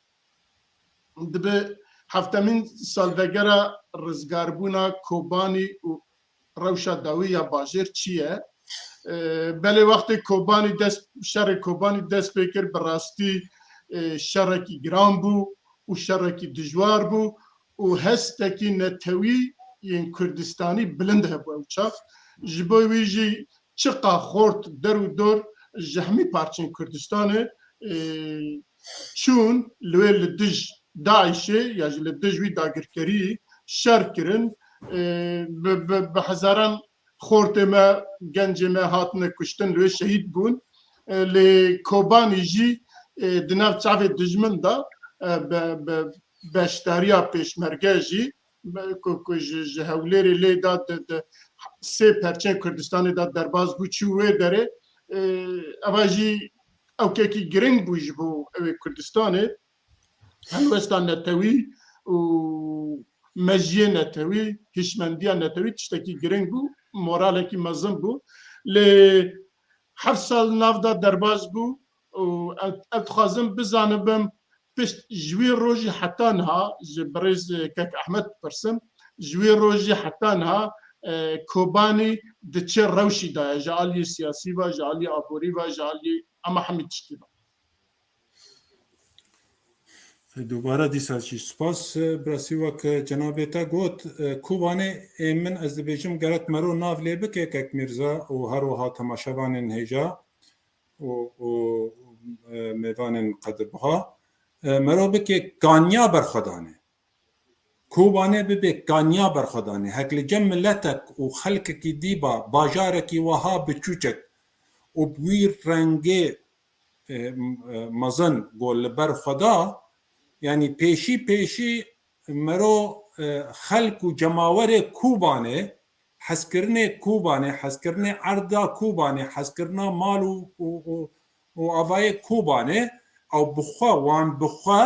Dibe heftemîn salvegera rizgarbûna Kobanî û rewşa dawî ya bajêr çi ye? E, belê wextê Kobanî dest, şerê Kobanî dest pê kir, bi rastî, e, şerekî giran bû û şerekî dijwar bû û hestekî netewî yên Kurdistanî bilind hebû ew çax. Ji bo wî jî çiqa xort der û dor ji hemî parçeyên Kurdistanê, e, çûn li wê li dij DAIŞê ya jî li dij wî dagirkerî şer kirin. E, bi, bi, bi hezaran xortê me, gencê me hatine kuştin, li wê şehîd bûn. E, lê Kobanî jî, e, di nav çavê dijmin de, e, be, be, beşdariya pêşmerge jî, be, ku, ku ji, ji Hewlêrê lê da di, di sê perçeyên Kurdistanê de derbas bû, çû wê derê. E, eva jî ewkekî giring bû ji bo ew ê Kurdistanê. Helwesta netewî û mejiyê netewî, hişmendiya netewî tiştekî giring bû, moralekî mezin bû. Lê heft sal nav de derbas bû û ev, ev dixwazim bizanibim, pişt ji wî rojî heta niha, ji birêz kek Ehmed dipirsim, ji wî rojî heta niha, e, Kobanî di çi rewşî de ye, ji aliyê siyasî ve, ji aliyê aborî ve, ji aliyê, ema hemî tiştî ve. Dubare dîsa jî spas, e, birasî wek, e, cenabê te got, e, Kobanê, ê min ez dibêjim gerek mero nav lê bike kek Mîrza û her wiha temaşevanên hêja û, û, e, mêvanên qedirbuha. E, mero bike kanya berxwedanê. Kobanê bibe kanya berxwedanê. Hek li cem miletek û xelkekî dî ba bajarekî wiha biçûçek û bi wî rengê, e, m-, e, mezin ku li ber xwe da, yanî pêşî pêşî mero, e, xelk û cemawerê Kobanê, hezkirinê Kobanê, hezkirinê erda Kobanê, hezkirina mal û, û, û, û avayê Kobanê, ew bi xwe, wan bi xwe,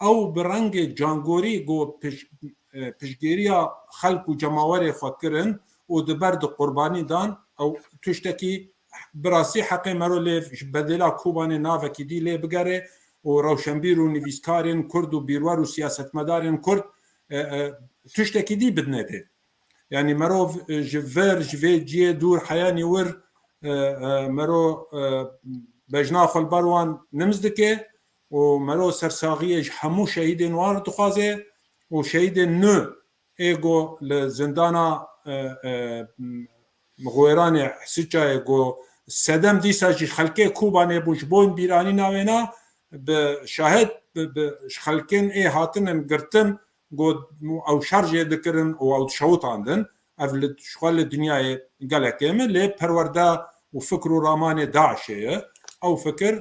ew bi rengê cangorî ku piş-, e, piştgêriya xelk û cemawerê xwe kirin û di ber di qurbanî dan, ew tiştekî bi rastî heqê mero lê ji bedêla Kobanê navekî dî lê bigere û rewşenbîr û nivîskarên Kurd û bîrwer û siyasetmedarên Kurd, e, e, tiştekî dî bidine dê. Yanî merov, e, ji vir, ji vê cihê dûr heyanî wir, e, e, mero, e, bejna xwe li ber wan nimz dike û mero sersaxiyê ji hemû şehîdên wan dixwaze û şehîdên nû ê ku li zindana, e, e, Mixwêranê Hisiçayê ku sedem dîsa jî xelkê Kobanê bû, ji bo bîranîna wêna bi şahid, bi, bi, ji xelkên ê hatinin girtin, ku ew şer jê dikirin û ew dişewitandin. Ev li, ji xwe li dinyayê gelek kêm e, lê perwerde û fikr û ramanê DAIŞê ye. Ew fikir,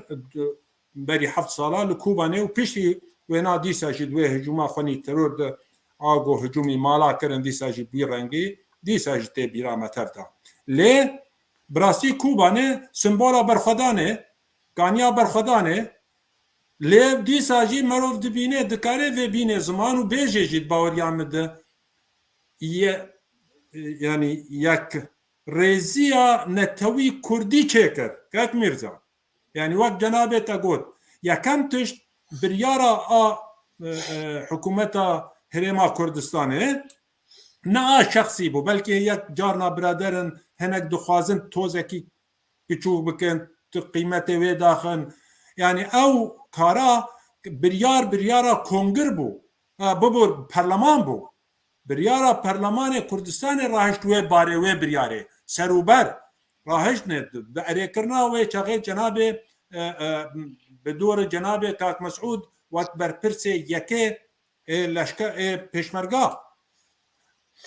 berî heft sala li Kobanê û piştî wêna dîsa jî di wê hicûma xwenî teror de a ku hicûmî mala kirin, dîsa jî bi wî rengî, dîsa jî tê bîra me tev de. Lê bi rastî Kobanê simbola berxwedanê, kaniya berxwedanê, lê dîsa jî merov dibîne, dikare vê bîne ziman û bêjê jî di baweriya min de ye, yanî yek rêziya netewî kurdî çêkir, kek Mîrza. Yanî wek cenabê te got, yekem tişt biryara a e, e, hikûmeta Herêma Kurdistanê. Ne a şexsî bû, belkî yek carna biraderin hinek dixwazin tozekî piçûk bikin, tu qîmetê wê daxin. Yani ew kara biryar, biryara kongir bû. Ha, bibûr perleman bû. Biryara perlemanê Kurdistanê rahişt wê barê, wê biryarê. Serûber rahiştine bi erêkirina wê çaxê cenabê, e, e, bi dûrê cenabê Kak Mesûd wek berpirsê yekê ê leşke-, ê pêşmerga.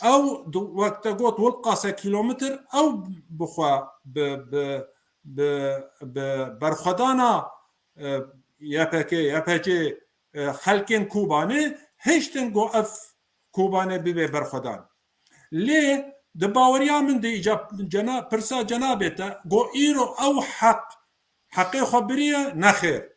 Ew di-, wek te got, wil qase kîlometr ew bi xwe bi, bi, bi, bi berxwedana, e, Y P G, Y P G, e, xelkên Kobanê hiştin ku ev Kobanê bibe berxwedan. Lê di baweriya min de îca cena-, pirsa cenabê te ku îro ew heq, heqê xwe biriye, nexêr.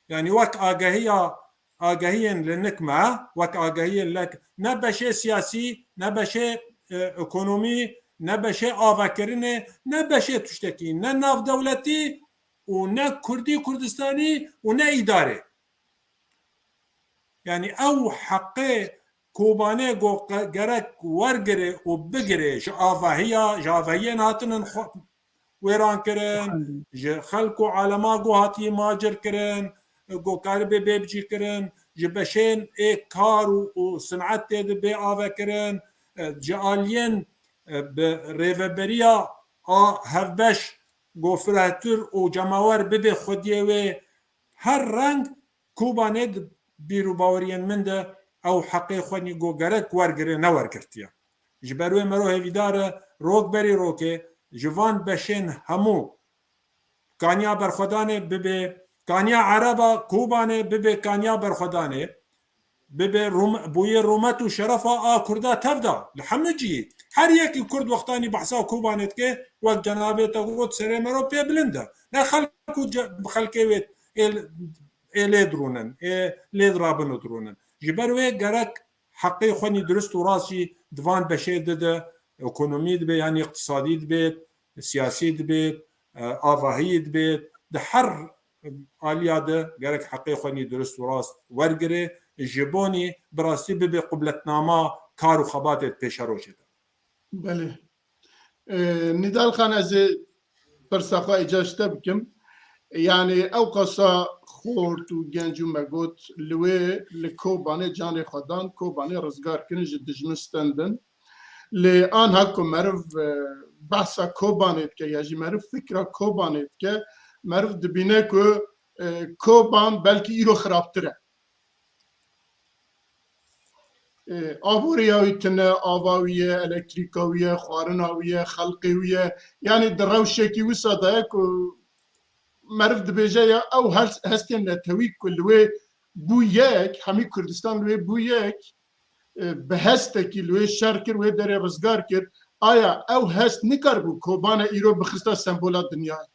Yani wek agahiya, agahiyên li nik me, wek agahiyên lek, ne beşê siyasî, ne beşê, e, ekonomî, ne beşê avakirinê, ne beşê tiştekî, ne navdewletî û ne Kurdî Kurdistanî û ne îdarê. Yani ew heqê Kobanê go-, ge-, gerek wergirê û bigirê ji avahiya, ji avahiyên hatinin xwe-, wêran kirin, ji xelk û alema go hatiye macir kirin, go karibê bê bicî kirin, ji beşên ê kar û, û sinetê de bê ave kirin, e, ji aliyên, e, bi rêveberiya a hevbeş go firehtir û cemawer bibe xwediyê wê, her reng Kobanê di bîr û baweriyên min de ew heqê xwe nî go gerek wergirê newergirtiye. Ji ber wê mero hêvîdar e rok berî rokê ji van beşên hemû kaniya berxwedanê bibe, kaniya Ereba Kobanê bibe kaniya berxwedanê, bibe rûm-, bûyê rûmet û şerefa a Kurda tev de li hemû cihî. Her yekî Kurd wextanî behsa Kobanê dike, wek cenabê te got, serê mero pê bilind e. Ne xelk û ce-, xelkê wê ê, ê lê dirûnin, ê lê dirabin û dirûnin. Ji ber wê gerek heqê xwe nî dirust û rast jî di van beşê de, de ekonomî dibe, yanî îqtisadî dibêt, siyasî dibêt, e, avahiyî dibêt, di her aliya de gerek heqê xwe nî dirust û rast wergire, ji bo nî bi rastî bibe qubletnama kar û xebatê di pêşerojê de. Belê. E, Nîdal Xan, ez ê pirsa xwe îca ji te bikim. Yani ew qasa xort û genc û me got, li wê, li Kobanê canê xwe dan, Kobanê rizgar kirin, ji dijmin stendin. Lê anha ku meriv, e, behsa Kobanê dike ya jî meriv fikra Kobanê dike, meriv dibîne ku, e, Koban belkî îro xirabtir e. E, aboriya wî tune, ava wî ye, elektrîka wî ye, xwarina wî ye, xelqê wî ye. Yani di rewşekî wisa de ye ku meriv dibêje ya ew her hestên netewî ku li wê bû yek, hemî Kurdistan li wê bû yek, e, bi hestekî li wê şer kir, wê derê rizgar kir. Aya ew hest nikaribû Kobane îro bixista sembola dinyayê?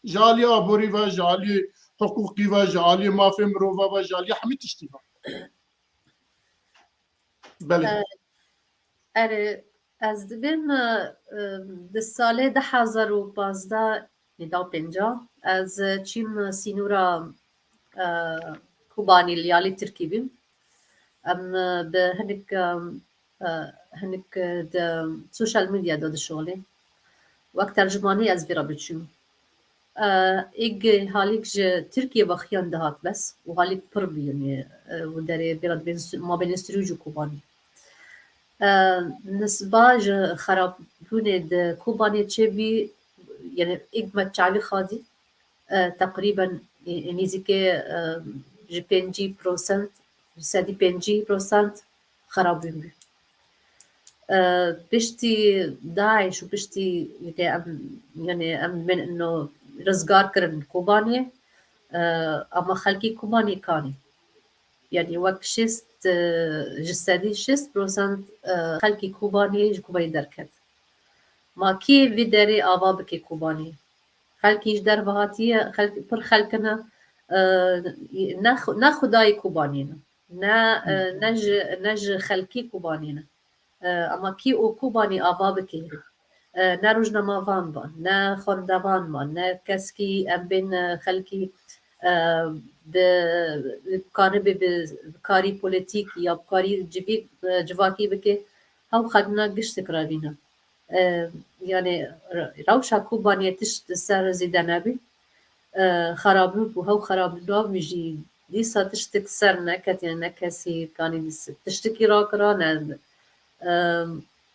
Ji alî aborî ve, ji alî hiqûqî ve, ji alî mafê mirova ve, ji alî hemî tiştî ve. Belê. E, erê, ez dibêm, e, e, di salê du hezar û pazdeh, nê, da pêncah, ez çîm sînora, e, Kobanî li alî Tirkî bîm. Em, e, bi hinek, e, e, hinek, e, di sosyal medya de dişuxulîm. Wek tercümanî ez vî re biçûm. E, êk halîk ji Tirkiyê ve xiyan dihat bes û halîk pir bû, yanî, e, û derê vî re dibên su-, mabênê Sirûc û Kobanî. E, nisba ji xerabûnê di Kobanê çêbî, yanî êk me çavî xadî, e, teqrîben, e, nêzîkê, e, ji pêncî prosent, ji sedî pêncî prosent xerabûn bû. E, piştî DAIŞ û piştî, yanî em, yanî em bên ino rizgar kirin Kobanê, e, ama xelkê Kobanê kanî. Yanî wek şêst, e, ji sedî şêst prosent, e, xelkê Kobanê ji Kobanê derket. Ma kê vê derê ava bike Kobanê? Xelkî ji derve hatiye, xelk, pir xelk in, e, ne xu-, ne xwedayê Kobanê ne. Ne, e, ne ji, ne ji xelkê Kobanê ne. E, ama kî û Kobanî ava bike? E, ne rojnamevan ban, ne xwendevan ban, ne keskî em bên, e, xelkî, e, bi, bi karî bi, bi karî polîtîk ya bi karî civî, e, civakî bike, hew xebina giştik revîne. E, yani re-, rewşa Kobaniyê tişt li ser zêde nebî. E, xerabî bû, hew xerabî nabî jî dîsa tiştik ser neket, yani ne kesî kanî tiştikî rakira, ne, e,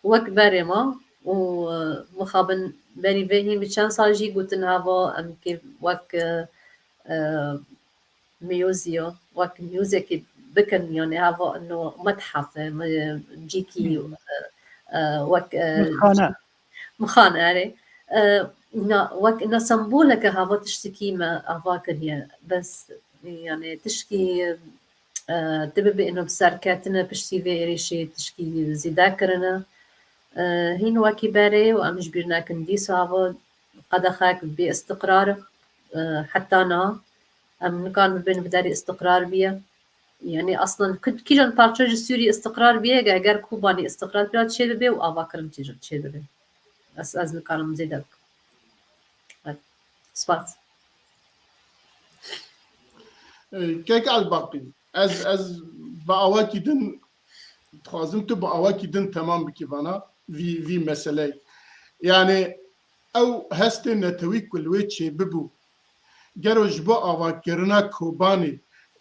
wek berê ma û, e, mixabin berî vê hîn bi çend sal jî gotin heva em kê wek, e, e, miyozî ya, wek miyozekî bikin, yani heva ino metxef e, mi-, cîkî, Hmm. e, e, wek, e, Mixane. Mixane, erê. E, na, wek ina semboleke heva tiştikî me ava kiriye. Bes, yani tişkî, e, tu bibe ino bi serketine piştî vê êrişê tişkî zêde kirine. E, hîn wekî berê û em ji bîr nekin dîsa hava qedexek bê istiqrar, e, heta niha. Em nikarin bibin bi derî istiqrar biye. Yani aslan ku-, kîjan parça ji Sûriyê istiqrar biye, ge-, ger Kobanî istiqrar pira çêbibe û avakirin çê-, çêbibe. Ez, ez nikarim zêde bikim. Evet. Spas. Ee, Kek Elbaqî, ez, ez bi awakî din, dixwazim tu bi awakî din temam bikî vana, vî, vî meseleyê. Yani ew hestê netewî ku li wê çêbibû, gero ji bo avakirina Kobanê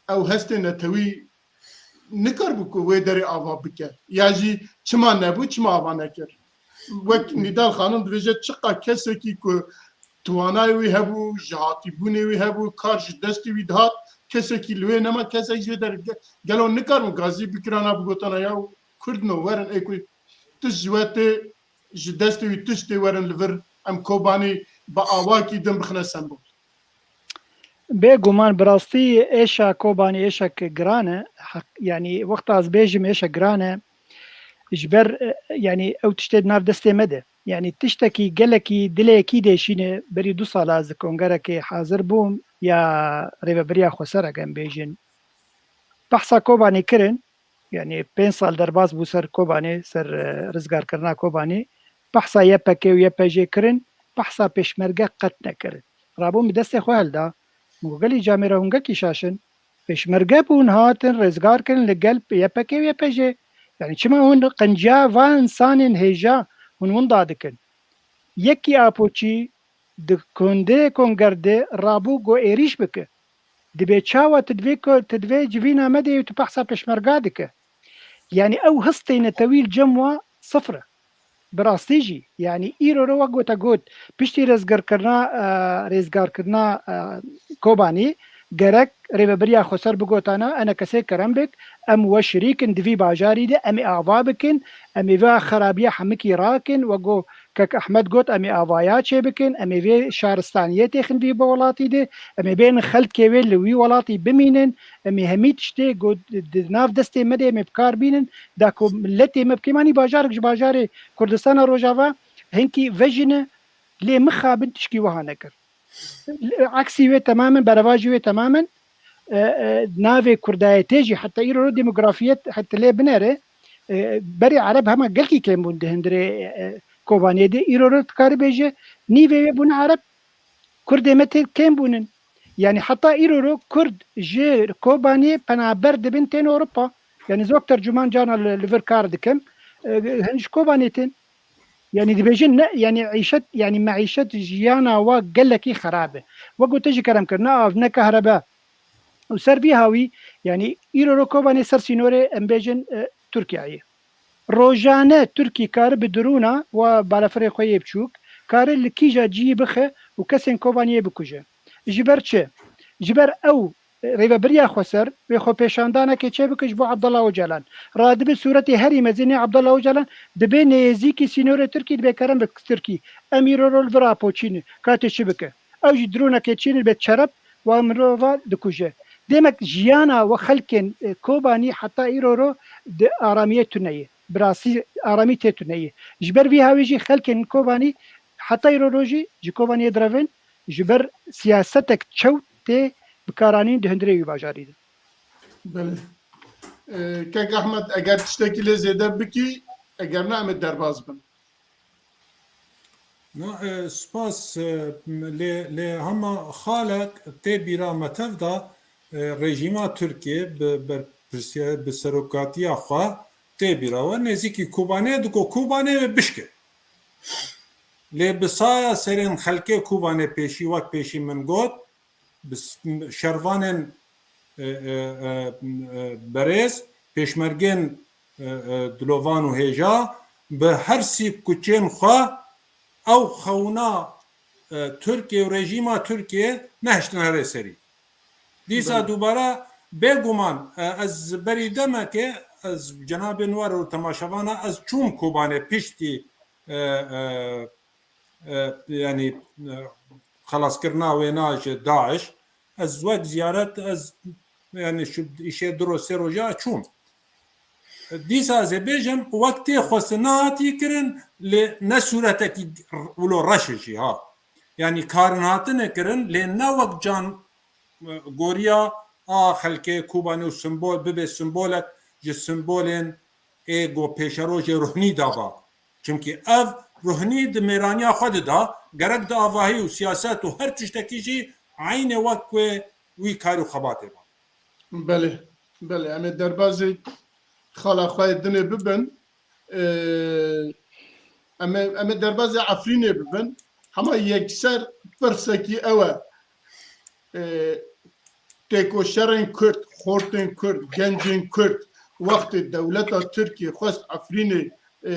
ew hestê netewî nikaribû ku wê derê ava bike? Ya jî çima nebû, çima ava nekir? Wek Nîdal Xanim dibêje, çiqa kesekî ku twanayê wî hebû, jihatîbûnê wî hebû, kar ji destê wî dihat, kesekî li wê nema, kesek ji wê derê ge-, gelo nikaribû gazî bikirana bigotana ya Kurdno werin ê ku tişt ji we tê, ji destê wî tiştê werin li vir, em Kobanî bi awakî din bixine sembol. Bêguman bi rastî êşa Kobanî êşek giran e. Heq-, yanî wexta ez bêjim êşek giran e, ji ber, e, yanî ew tiştê di nav destê me de. Yanî tiştekî gelekî dilê yekî dêşîne, berî du sala ez di kongerekê hazir bûm ya Rêveberiya Xweser, em bêjin. Behsa Kobanî kirin, yanî pênc sal derbas bû ser Kobanê, ser, e, rizgarkirina Kobanê. Behsa Y P G û Y P J kirin, behsa pêşmerge qet nekirin. Rabûn bi destê xwe hilda. Min got, gelî camêra hûn gelkî şaş in. Pêşmerge bûn, hatin, rizgar kirin li gel Y P G û Y P J. Yanî çima hûn qinciya van insanên hêja hûn winda dikin? Yekî Apoçî di konde konger de rabû got êrîş bike. Dibê çawa tu divê ku, tu divê civîna me de tu behsa pêşmerga dike. Yanî ew histê netewî li cem wa sifir e. Bi rastî jî, yanî îro re wek gote got, piştî rêzgirkirina, e, rêzgarkirina, e, Kobanî, gerek Rêveberiya Xweser bigotana, ene kesê kerem bik, em we şirîk in di vî bajarî de, em ê ava bikin, em ê vê xerabiya hemikî rakin, wek got Kek Ehmed got, em ê avaya çêbikin, em ê vê şaristaniyê têxin vî bi welatî de, em ê bên xelkê wê li wî welatî bimînin, em ê hemî tiştê got di nav destê me de em ê bi kar bînin, da ku miletê me bi kêmanî bajarek ji bajarê Kurdistana Rojava hinkî vejine, lê mixabin tişkî wiha nekir. Eksî wê temamin, berevajî wê temamin, e, e, navê Kurdayetê jî heta îro demografiyet heta lê binere, e, berê Ereb hema gelkî kêm bûn di hundirê, e, Kobaniyê de. Îro re dikarî bêje, nîvê wê bûne Ereb, Kurdê me tê kêm bûnin. Yanî heta îro Kurd ji Kobaniyê penaber dibin tên Ewropa. Yanî zok tercûman cana li, li vir kar dikim. E, hin ji Kobaniyê tên. Yanî dibêjin ne, yanî îşet, yanî meîşet jiyana wa gelekî xerab e. Wek gote jî kerem kir, ne av, ne kahrebe. Û ser vî hawî, yanî îro Kobanê ser sînorê em bêjin, e, Tirkiyeyê. Rojane Tirkî kari bi dirûna wa balafirê xwe yê biçûk, kari li kîja cihî bixe û kesên Kobaniyê bikuje. Ji ber çi? Ji ber ew, e, rêvebiriya xweser wê xwepêşandanekê çêbike ji bo Abdullah Ocalan. Radibe sûretê herî mezin ê Abdullah Ocalan dibe nêzîkî sînorê Tirkî, dibe kerem bi Tirkî. Em îro rol vira poçîne. Ka tê çi bike? Ew jî dronekê çîne dibe çerep wa mirova dikuje. Demek jiyana we xelkên, e, Kobanî heta îro ro di aramiyê tune ye. Bi rastî aramî tê tune ye. Ji ber vî hawî jî xelkên Kobanî heta îro ro jî ji Kobaniyê direvin, ji ber siyasetek çew tê bikaranîn di hundirê wî bajarî de. Belê. Ee, Kek Ahmed, eger tiştekî lê zêde bikî, eger ne, em ê derbas bin. Na, e, spas, e, lê, lê hema xalek tê bîra me tev de, e, rejîma Tirkiyê bi berpirsiyar, bi serokatiya xwe tê bîra we nêzîkî Kobanê diko Kobanê wê bişke. Lê bi saya serên xelkê Kobanê pêşî, wek pêşî min got, bi s-, şervanên, e, e, e, e, berêz, pêşmergên, e, e, dilovan û hêja, bi her sî kuçên xwe ew xewna, e, Tirkiye û rejîma Tirkiye nehiştin here serî. Dîsa Belê. dubare bêguman, e, ez berî demekê, ez cenabên we û temaşevana ez çûm Kobanê piştî, e, e, e, yanî, e, xelaskirina wêna ji DAIŞ, ez wek ziyaret, ez, yanî, şu îşê du roj, sê roja çûm. Dîsa ez ê bêjim, wek tê xwestin nehatî kirin, lê ne sûretekî wilo reş e jî, ha. Yanî karin hatine kirin, lê ne wek can, e, goriya a xelkê Kobanê û simbol, bibe simbolek ji simbolên ê ku pêşerojê ruhnî de ba. Çimkî ev ruhnî di mêraniya xwe de da, gerek di avahî û siyaset û her tiştekî jî eynê wek wê wî kar û xebatê ba. Belê, belê. Em ê derbazê xala xwe yê dinê bibin. Ee, em ê, em ê derbazê Efrînê bibin. Hema yekser pirsekî ew e. Ee, têkoşerên Kurd, xortên Kurd, gencên Kurd wextê dewleta Tirkiyê xwest Efrînê, e,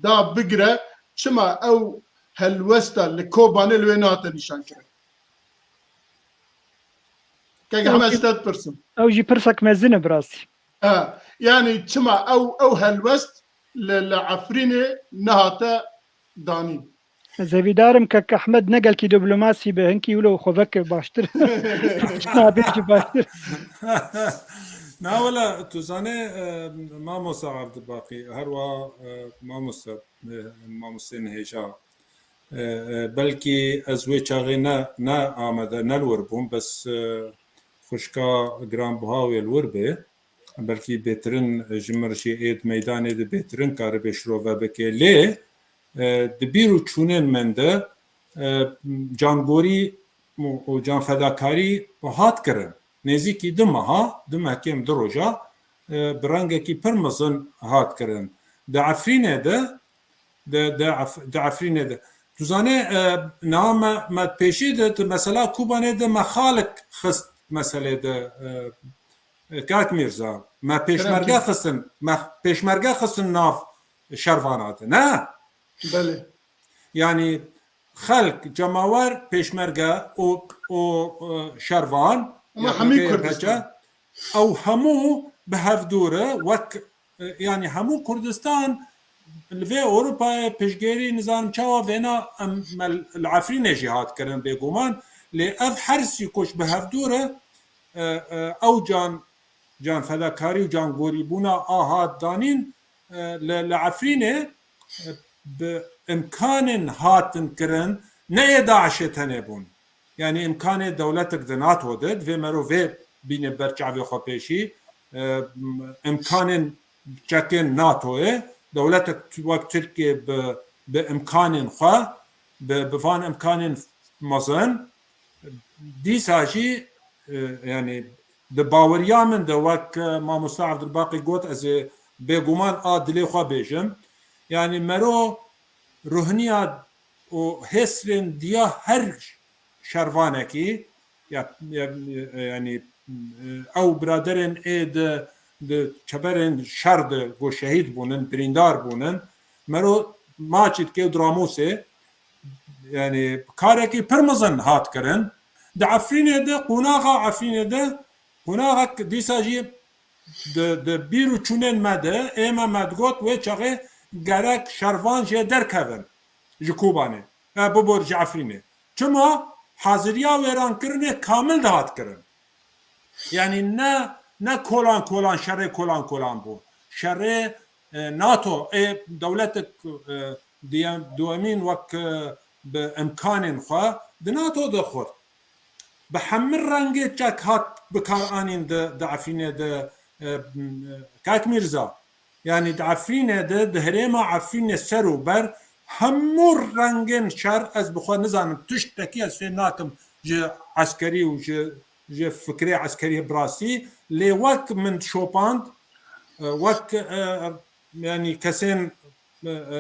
da bigire, çima ew helwesta li Kobanê li wê nehate nîşankirin? Kek Ew Ehmed jî, ji te dipirsim. Ew jî pirsek mezin e bi rastî. Ha, yanî çima ew, ew helwest li, li Efrînê nehate danîn? Ez hêvîdar im kek Ehmed ne gelkî diplomasî be, hinkî wilo xwe veke baştir. Çima bêjî baştir? Na wele, tu zanê, e, mamosta Evdilbaqî, her wa, e, mamosta, e, mamostên hêja, e, e, belkî ez wê çaxê ne, ne amade, ne li wir bûm, bes, e, xwişka giranbiha wê li wir bê. Belkî bêtirin ji min re jî ê di meydanê de bêtirin karibe şirove bike. Lê, e, di bîr û çûnên min de, e, cangorî û, û canfedakarî hat kirin. Nêzîkî du meha, du meh kêm du roja, e, bi rengekî pir mezin hat kirin. Di Efrînê de, di, di Ef-, di Efrînê de. Tu zanê, e, niha me, me pêşî de, tu mesela Kobanê de me xalek xist meselê de, e, e, Kak Mîrza. Me pêşmerge Kerem ki. xistin, me pêşmerge xistin nav şervana de, ne? Belê. Yanî xelk, cemawer, pêşmerge û, û, e, şervan, Ama ya hemî P K K, Kurdistan. Ew hemû bi hevdû re wek, e, yanî hemû Kurdistan li vê Ewropayê piştgêrî nizanim çawa vêna em, me li Efrînê jî hat kirin bêguman, lê ev her sî kuç bi hevdû re, e, e, ew can, canfedakarî û cangorîbûna a hat danîn, e, li, li Efrînê, e, bi imkanên hatin kirin, ne yê DAIŞê tenê bûn. Yanî imkanê dewletek di NATO de, divê mero vê bîne ber çavê xwe pêşî, e, imkanên çekên NATOyê, dewletek wek Tirkiye bi, bi imkanên xwe, bi, bi van imkanên mezin, dîsa jî, e, yanî di baweriya min de wek, e, mamosta Evdilbaqî got, ez ê bêguman a dilê xwe bêjim. Yanî mero ruhniya û hêsrên diya her şervanekî, ya, ya, yanî, e, ew biraderên ê di, di çeberên şer de ku şehîd bûnin, birîndar bûnin, mero maçî dike û diramûsê, yanî karekî pir mezin hat kirin. Di Efrînê de, qonaxa Efrînê de, qonaxek dîsa jî di, di bîr û çûnên me de, ê me me digot, wê çaxê gerek şervan jê derkevin ji Kobanê, e, bibor ji Efrînê. Çima? Haziriya wêrankirinê kamil dihat kirin. Yanî ne, ne kolan kolan, şerê kolan kolan bû. Şerê, e, NATO, ê dewletek, e, diyem-, duwemîn wek, e, bi imkanên xwe di NATO de xurt. Bi hemî rengê çek hat bikaranîn di, di Efrînê de, e, Kak Mîrza. Yanî di Efrînê de, di herêma Efrînê ser û ber hemû rengên şer, ez bi xwe nizanim, tiştekî ez fêm nakim ji eskerî û ji, ji fikrê eskerî bi rastî, lê wek min dişopand, e, wek, e, yanî kesên, e, e,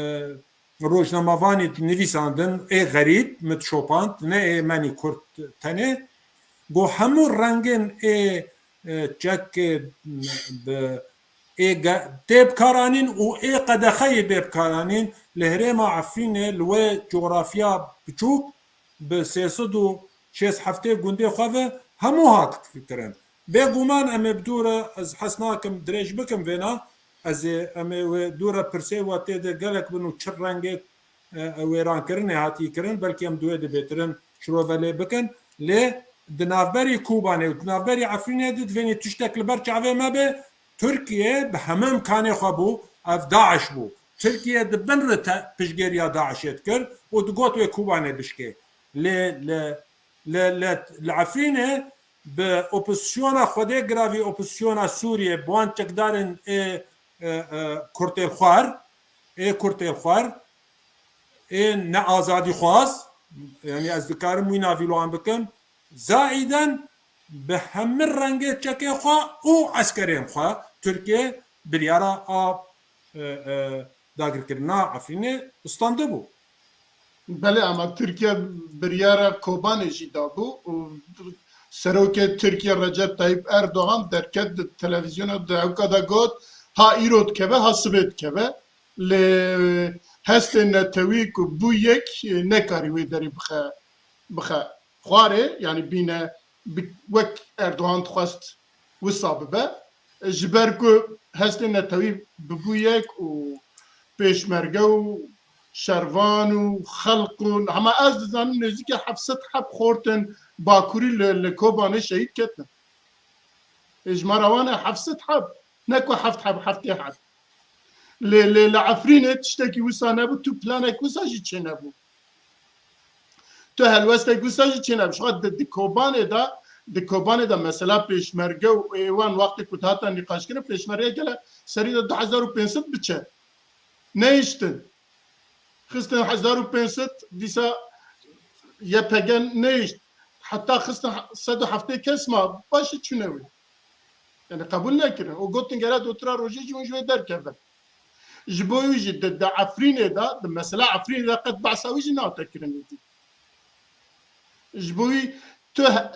rojnamevanî dinivîsandin, ê xerîb min dişopand, ne ê menî Kurd tenê. Got hemû rengên ê, e, çek, e, bi, ê ge-, tê bikaranîn û ê qedexeyê bê bikaranîn li herêma Efrînê, li wê coxrafiya biçûk, bi sê sed û şêst heftê gundê xwe ve hemû hat kirin. Bêguman em ê bi dû re, ez hez nakim dirêj bikim vêna, ez ê, em ê wê dû re pirsê we tê de gelek bin û çi rengê, e, wêrankirinê hatiye kirin, belkî em di wê de bêtir in şirove lê bikin. Lê di navberî Kobanê û di navberî Efrînê de divênî tiştek li ber çavê me be, Tirkiye bi hemû imkanê xwe bû, ev DAIŞ bû. Tirkiye di bin re te-, piştgiriya DAIŞê dikir û digot wê Kobanê bişkê. Lê li, li, li, li Efrînê bi opozîsyona Xwedê giravî, opozîsyona Sûriyê, bi wan çekdarên ê, e, e, kurtêlxwar, ê kurtêlxwar, ê neazadîxwaz, yanî ez dikarim wî navî li wan bikim, zaîden bi hemî rengê çekê xwe û eskerên xwe Tirkiye biryara a, e, e, dagirkirina Efrînê standibû. Belê, ama Tirkiye biryara Kobanê jî dabû û Serokê Tirkiye Recep Tayyip Erdogan derket di televizyona di ewka de got, ha îro dikeve, ha sibê dikeve. Lê hestê netewî ku bû yek, nekarî wê derî bixe, bixe xwarê, yanî bîne bi-, wek Erdogan dixwest wisa bibe. Ji ber ku hestê netewî bibû yek û pêşmerge û şervan û xelq û hema ez dizanim nêzîkî heft sed heb xortên Bakurî li, li Kobanê şehîd ketin. Ê, jimara wan e heft sed heb, ne ku heft heb, heftê heb. Lê, lê li Efrînê tiştekî wisa nebû, tu planek wisa jî çênebû. Tu helwestek wisa jî çênebû. Ji xwe di, di Kobanê de, di Kobanê de mesela pêşmerge û ê wan wextê ku dihata nîqaşkirin, pêşmerge gele serî de du hezar û pênc sed biçe. Nehiştin. Xistin hezar û pênc sed, dîsa Y P G nehişt. Heta xistin sed û heftê kes ma, paşê çûne wê. Yani qebûl nekirin. Û gotin gere dotira rojê jî hûn ji wê derkevin. Ji bo wî jî di, di Efrînê de, di mesela Efrînê de qet behsa wî jî nehate kirin êdî. Ji bo wî tu he-,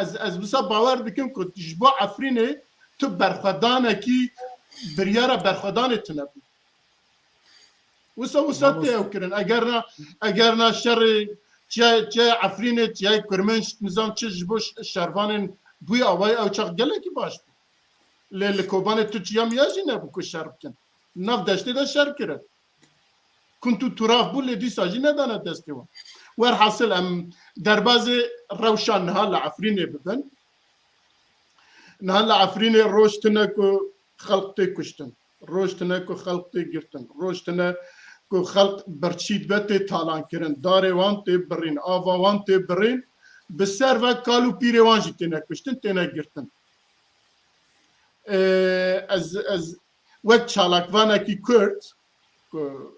ez, ez wisa bawer dikim ku ji bo Efrînê tu berxwedanekî, biryara berxwedanê tune bû. Wisa, wisa tê ew kirin. Eger na, eger na şerê çiya, çiya Efrînê, çiyayê Kurmenc, nizam çi ji bo ş-, şervanên bûyî awayî ew çax gelekî baş bû. Lê li Kobanê tu çiya miya jî nebû ku şer bikin. Nav deştê de şer kirin. Kunt û turaf bû, lê dîsa jî nedane destê wan. Werhasil em derbazê rewşa niha li Efrînê bibin. Niha li Efrînê roj tune ku xelq tê kuştin. Roj tune ku xelk tê girtin. Roj tune ku xelk birçî dibe tê talankirin. Darê wan tê birîn, ava wan tê birîn. Bi ser ve kal û pîrê wan jî têne kuştin, têne girtin. Ê, ez, ez wek çalakvanekî Kurd ku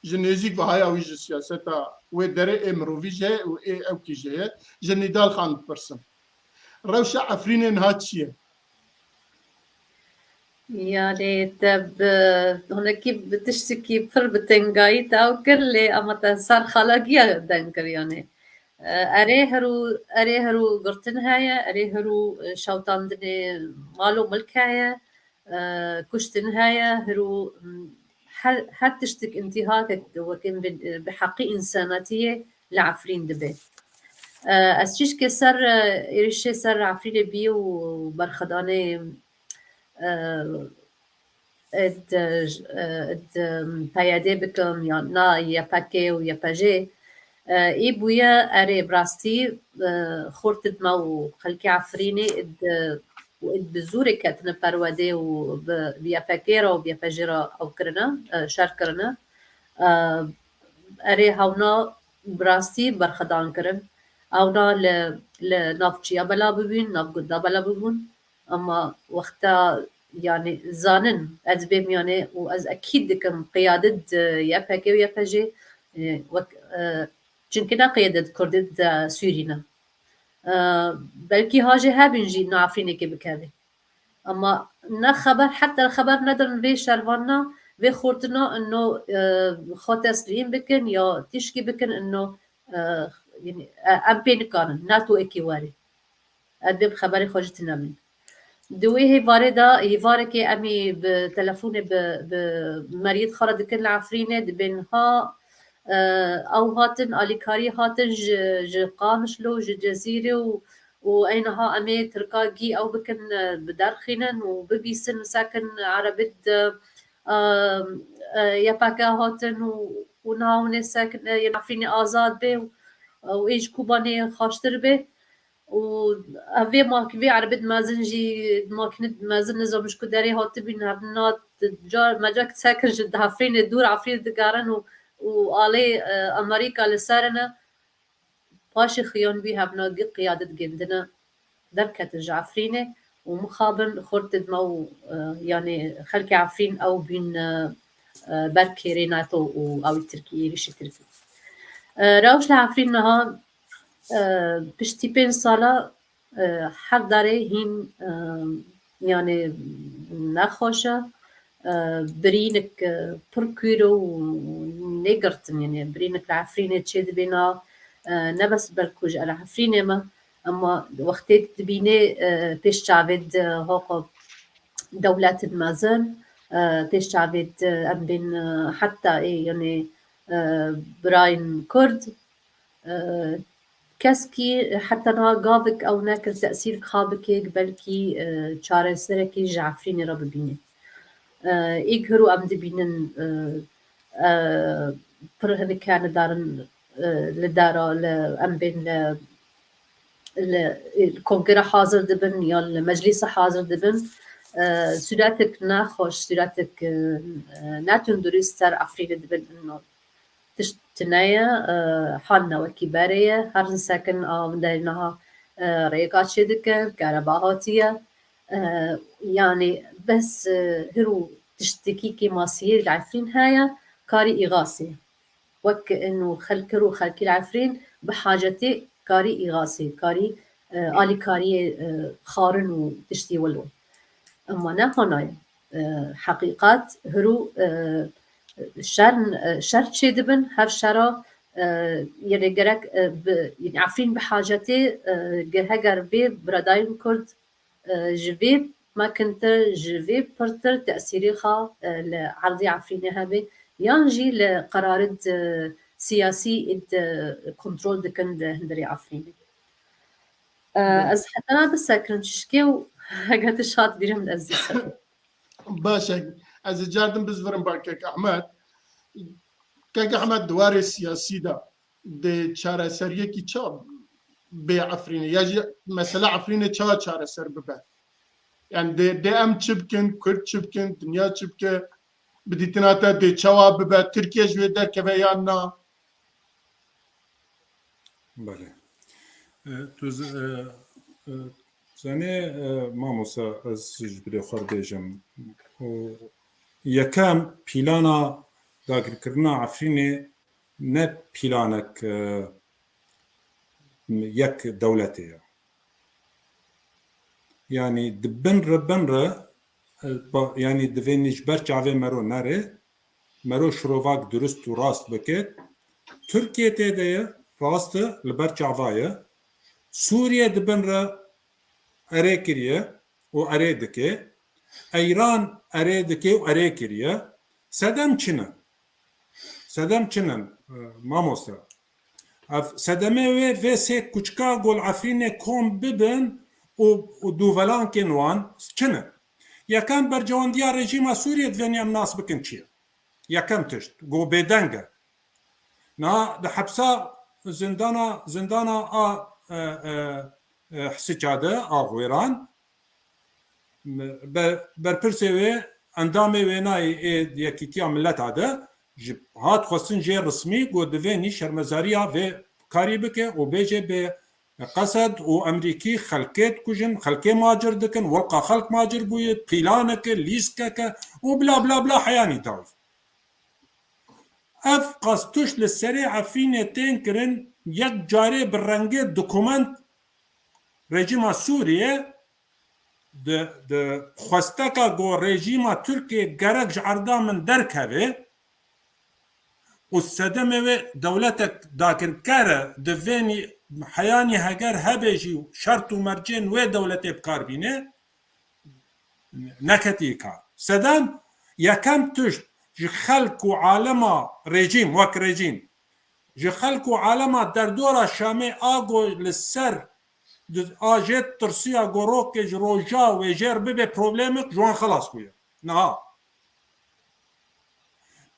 ji nêzîk ve haya wî ji siyaseta wê derê ê mirovî jê ye û ê ewkî jê ye, ji Nîdal Xan dipirsim. Rewşa Efrînê niha çi ye? Yani te bi, hinekî bi tiştekî pir bi tengayî te ew kir, lê ama te ser xalagiya deng kir yani. E, erê herû, erê herû girtin heye, erê herû, e, şewtandinê mal û milk heye, e, kuştin heye, herû, m, her, her tiştik întîhakek wekî bi, bi heqî însanetiyê li Efrîn dibe. E, ez çîşkê ser, e, êrişê ser Efrînê bî û berxwedanê, e, ed, e, ed, e, P Y D bikim, yan na Y P G û Y P J. E, ê bûye erê bi rastî, e, xort id me û xelkê Efrînê id, û id bi zorê ketine perwedê û bi, bi Y P G re û bi Y P J re ew kirine, e, şer kirine. E, erê hewna bi rastî berxwedan kirin. Hewna li, li nav çiya bela bibûn, nav gunda bela bibûn. Ama wexta yani zanin ez bêm yani û ez ekîd dikim qiyadê di Y P G û Y P G, e, wek, e, çimkî ne qiyadê di Kurdê di Sûrî ne. E, belkî ha jê hebin jî na Efrînekê bikevê. Ama ne xeber, heta xeber nedirin vê şervanna, vê xortina ino, e, xwe teslîm bikin ya tişkî bikin ino, e, yani, e, em pê nikarin, NATO ekî werê. Ez bêm xeberê xwe ji tune min. Di wê hêvarê de, hêvarekê em ê bi telefonê bi, bi meriyê xwe re dikin li Efrînê, dibên ha, e, ew hatin, alîkarî hatin ji, ji Qamişlo, ji Cezîrê û, û eyniha em ê Tirka gî ew bikin, e, biderxînin û bibîsin, sekin Erebî di, e, e, Y P G hatin û, û niha hûn ê sekin, e, yên Efrînê azad bê û, û ê ji Kobanê xweştir bê. Û ev vê mak-, vê erebê di mezin jî, makîne di mezin nizam ji ku derê hatibîn, hevna di car, mecek sekir ji di Efrînê dûr Efrînê digerin û, û alê, e, Amerîka li ser ne. Paşê xiyan wî hevna gi qiyade digêndine, derketin ji Efrînê û mixabin xurt didme û, e, yani xelkê Efrîn ew bîn, e, e, ber kêrê NATO û ewî Tirkî, êrîşî Tirkî. E, rewş li Efrîn niha, e, piştî pênc sala, e, her darê hîn, e, yani nexweş e. E, birînik, e, pir kûr e û nêgirtin, yani birînik li Efrînê çêdibê na, e, ne bes ber ku ji li Efrînê me, ema wextê dibînê, e, pêş çavê di hoqa dewletin mezin, e, pêş çavê di em bên, e, heta ê, yani, e, birayên Kurd, e, keskî heta niha gavik ew nekir tesîr ka bike, belkî, e, çareserekî ji Efrînê re bibîne. E, îg hiro em dibînin, e, e, pir hinek hene darin, e, li dara, li em bên li, li, li kongre hazir dibin ya li meclîse hazir dibin. E, sûretek nexweş, sûretek, e, e, netundurist ser Efrînê dibin. Ino tişt tune ye, e, hal ne wekî berê ye. Her sekin a vindeyê niha, e, rêka çêdikin, kereba hatiye. E, yani bes, e, hiro tiştekî kêmasiyê li Efrîn heye, karî îxasê. Wek ino xelkir û xelkî li Efrîn bi hacetê karî îxasê, karî, e, alîkariyê, e, xwarin û tiştî wilo. Ema ne hanaye. E, heqîqet hiro, e, şer, e, şer çêdibin, hev şera, e, yê gerek, e, bi, yani Efrîn bi hacetê, e, ge-, heger vê biradayên Kurd, e, ji vê mekintir, ji vê pirtir tesîrê xwe, e, li erdê Efrînê hebe, yan jî li qerarit, e, siyasî id, e, kontrol dikin di hundirê Efrînê. E, ez hetana bisekirim çişkê û hege tu şad bîrim ez dî ser. Baş e, ez ê car din bizvirim ba kek Ahmet. Kek Ahmet, di warê siyasî de dê çareseriyekî ça bê Efrînê? Ya jî mesela Efrînê ça çareser bibe? Yani dê, dê em çi bikin, Kurd çi bikin, dinya çi bike? Bi dîtina te dê çawa bibe? Tirkiye ji wê derkeve yan na? Belê. E, tu z-, e, e, zanê, e, mamosta, ez ji dilê xwe re bêjim. Û yekem, pîlana dagirkirina Efrînê ne pîlanek, e, yek dewletê ye. Yanî di bin re, bin re, e, ba-, yanî divê nî ji ber çavê mero nere, mero şirovak durust û rast bike. Tirkiye tê de ye, rast e, li ber çava ye. Sûriye di bin re erê kiriye û erê dike. Eyran erê dike û erê kiriye. Sedem çi ne? Sedem çi ne, e, mamoste? Ev sedemê wê vê sê kuçka gol Efrînê kom bibin û, û dûvelankên wan çi ne? Yekem bercewendiya rejîma Sûriyê divê em nas bikin çi ye? Yekem tişt, go bêdeng e. Na di hepsa zindana, zindana a, e, e, e, Hisica de, a Xwêran, be-, berpirsê wê, endamê wênayê ê Yekîtiya Mileta de, ji hat xwestin jê resmî, go divê nî şermezariya vê karî bike û bêje bê Qesed û Emerîkî xelkê dikujin, xelkê macir dikin, wilqa xelk macir bûye, pîlaneke, lîstkeke û bla bla bla heyanî dawî. Ev qas tişt li serê Efrînê tên kirin, yek carê bi rengê dokument rejîma Sûriyê di, di xwesteka ku rejîma Tirkiyê gerek ji erda min derkeve û sedemê wê dewletek dagirker e, di vênî heyanî heger hebe jî şert û mercên wê dewletê bi kar bîne, neketî kar. Sedem, yekem tişt ji xelk û alema rejîm, wek rejîm, ji xelk û alema derdora Şamê a ku li ser di, a jê tirsiya ku rokê ji roja wê jêr bibe problemek ji wan xelas bûye. Niha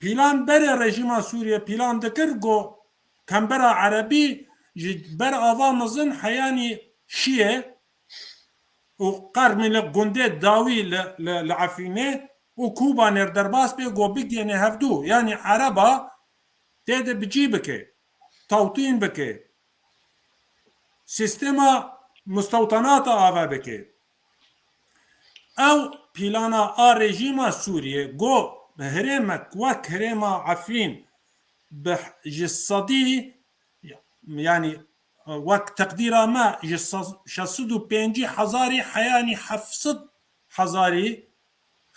pîlan berê rejîma Sûriyê pîlan dikir ku kembera erebî ji ber ava mezin heyanî şiyê û qermî li gundê dawî li, li, li Efrînê û Kobanê derbas bê ku bigihêne hevdû. Yanî ereba tê de bi cî bike, tawtîn bike, sîstema mustewtanata ava bike. Ew pîlana a rejîma Sûriyê ku bi herêmek wek herêma Efrîn bi ji sedî, yanî wek teqdîra me ji şeş sed û pêncî hezarî heyanî heft sed hezarî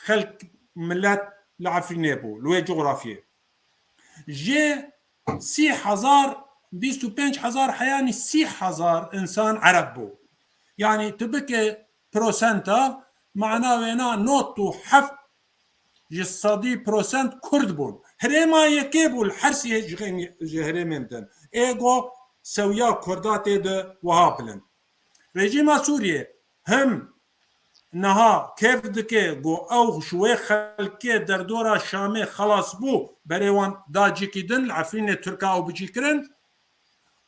xelk, milet li Efrînê bû, li wê cografyê. Jê sî hezar, bîst û pênc hezar heyanî sî hezar însan ereb bû. Yanî tu bike prosenta, mana wêna nod û heft ji sedî prosent Kurd bûn. Herêma yekê bû li her sî ji xên-, ji herêmên din. Ê go sewiya Kurda tê de wiha bilind. Rejîma Sûriyê him niha kêf dike ku ew ji wê xelkê derdora Şamê xelas bû, berê wan da cîkî din, li Efrînê Tirka ew bi cî kirin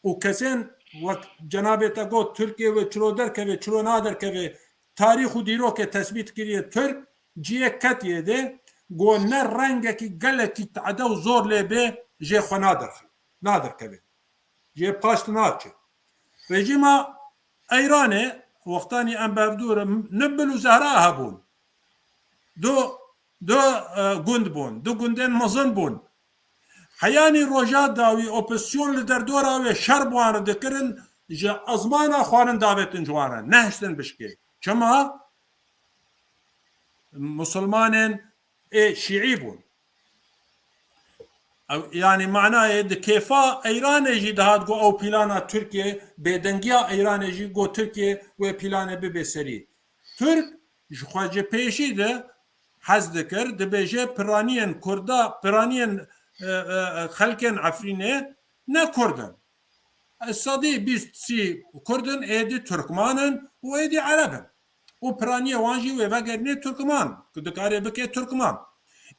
û kesên wek cenabê te got, Tirkiyê wê çilo derkeve, çilo naderkeve, tarîx û dîrokê tesbît kiriye Tirk, ciyê ketiye de, ku ne rengekî gelekî tade û zor lê bê, jê xwe naderxe-, naderkeve. Jê paşt naçe. Rejîma Eyranê, wextanî em bevdûr in, Nibil û Zehra hebûn. Du, du, e, gund bûn, du gundên mezin bûn. Heyanî roja dawî opozîsyon li derdora wê şer bi wan re dikirin, ji ezmana xwarin davêtin ji wan re, nehiştin bişkê. Çima? Musulmanên ê şîî bûn. Ew, yanî manayê di kêfa Eyranê jî dihat ku ew pîlana Tirkiyê, bêdengiya Eyranê jî ku Tirkiyê wê pîlanê bibe serî. Tirk ji xwe ji pêşî de hez dikir, dibêje piraniyên Kurda, piraniyên, e, e, e, xelkên Efrînê ne Kurd in. Sedî bîst sî Kurd in, êdî Tirkman in û êdî Ereb in. Û piraniyê wan jî wê vegerînê Tirkman, ku dikare bike Tirkman.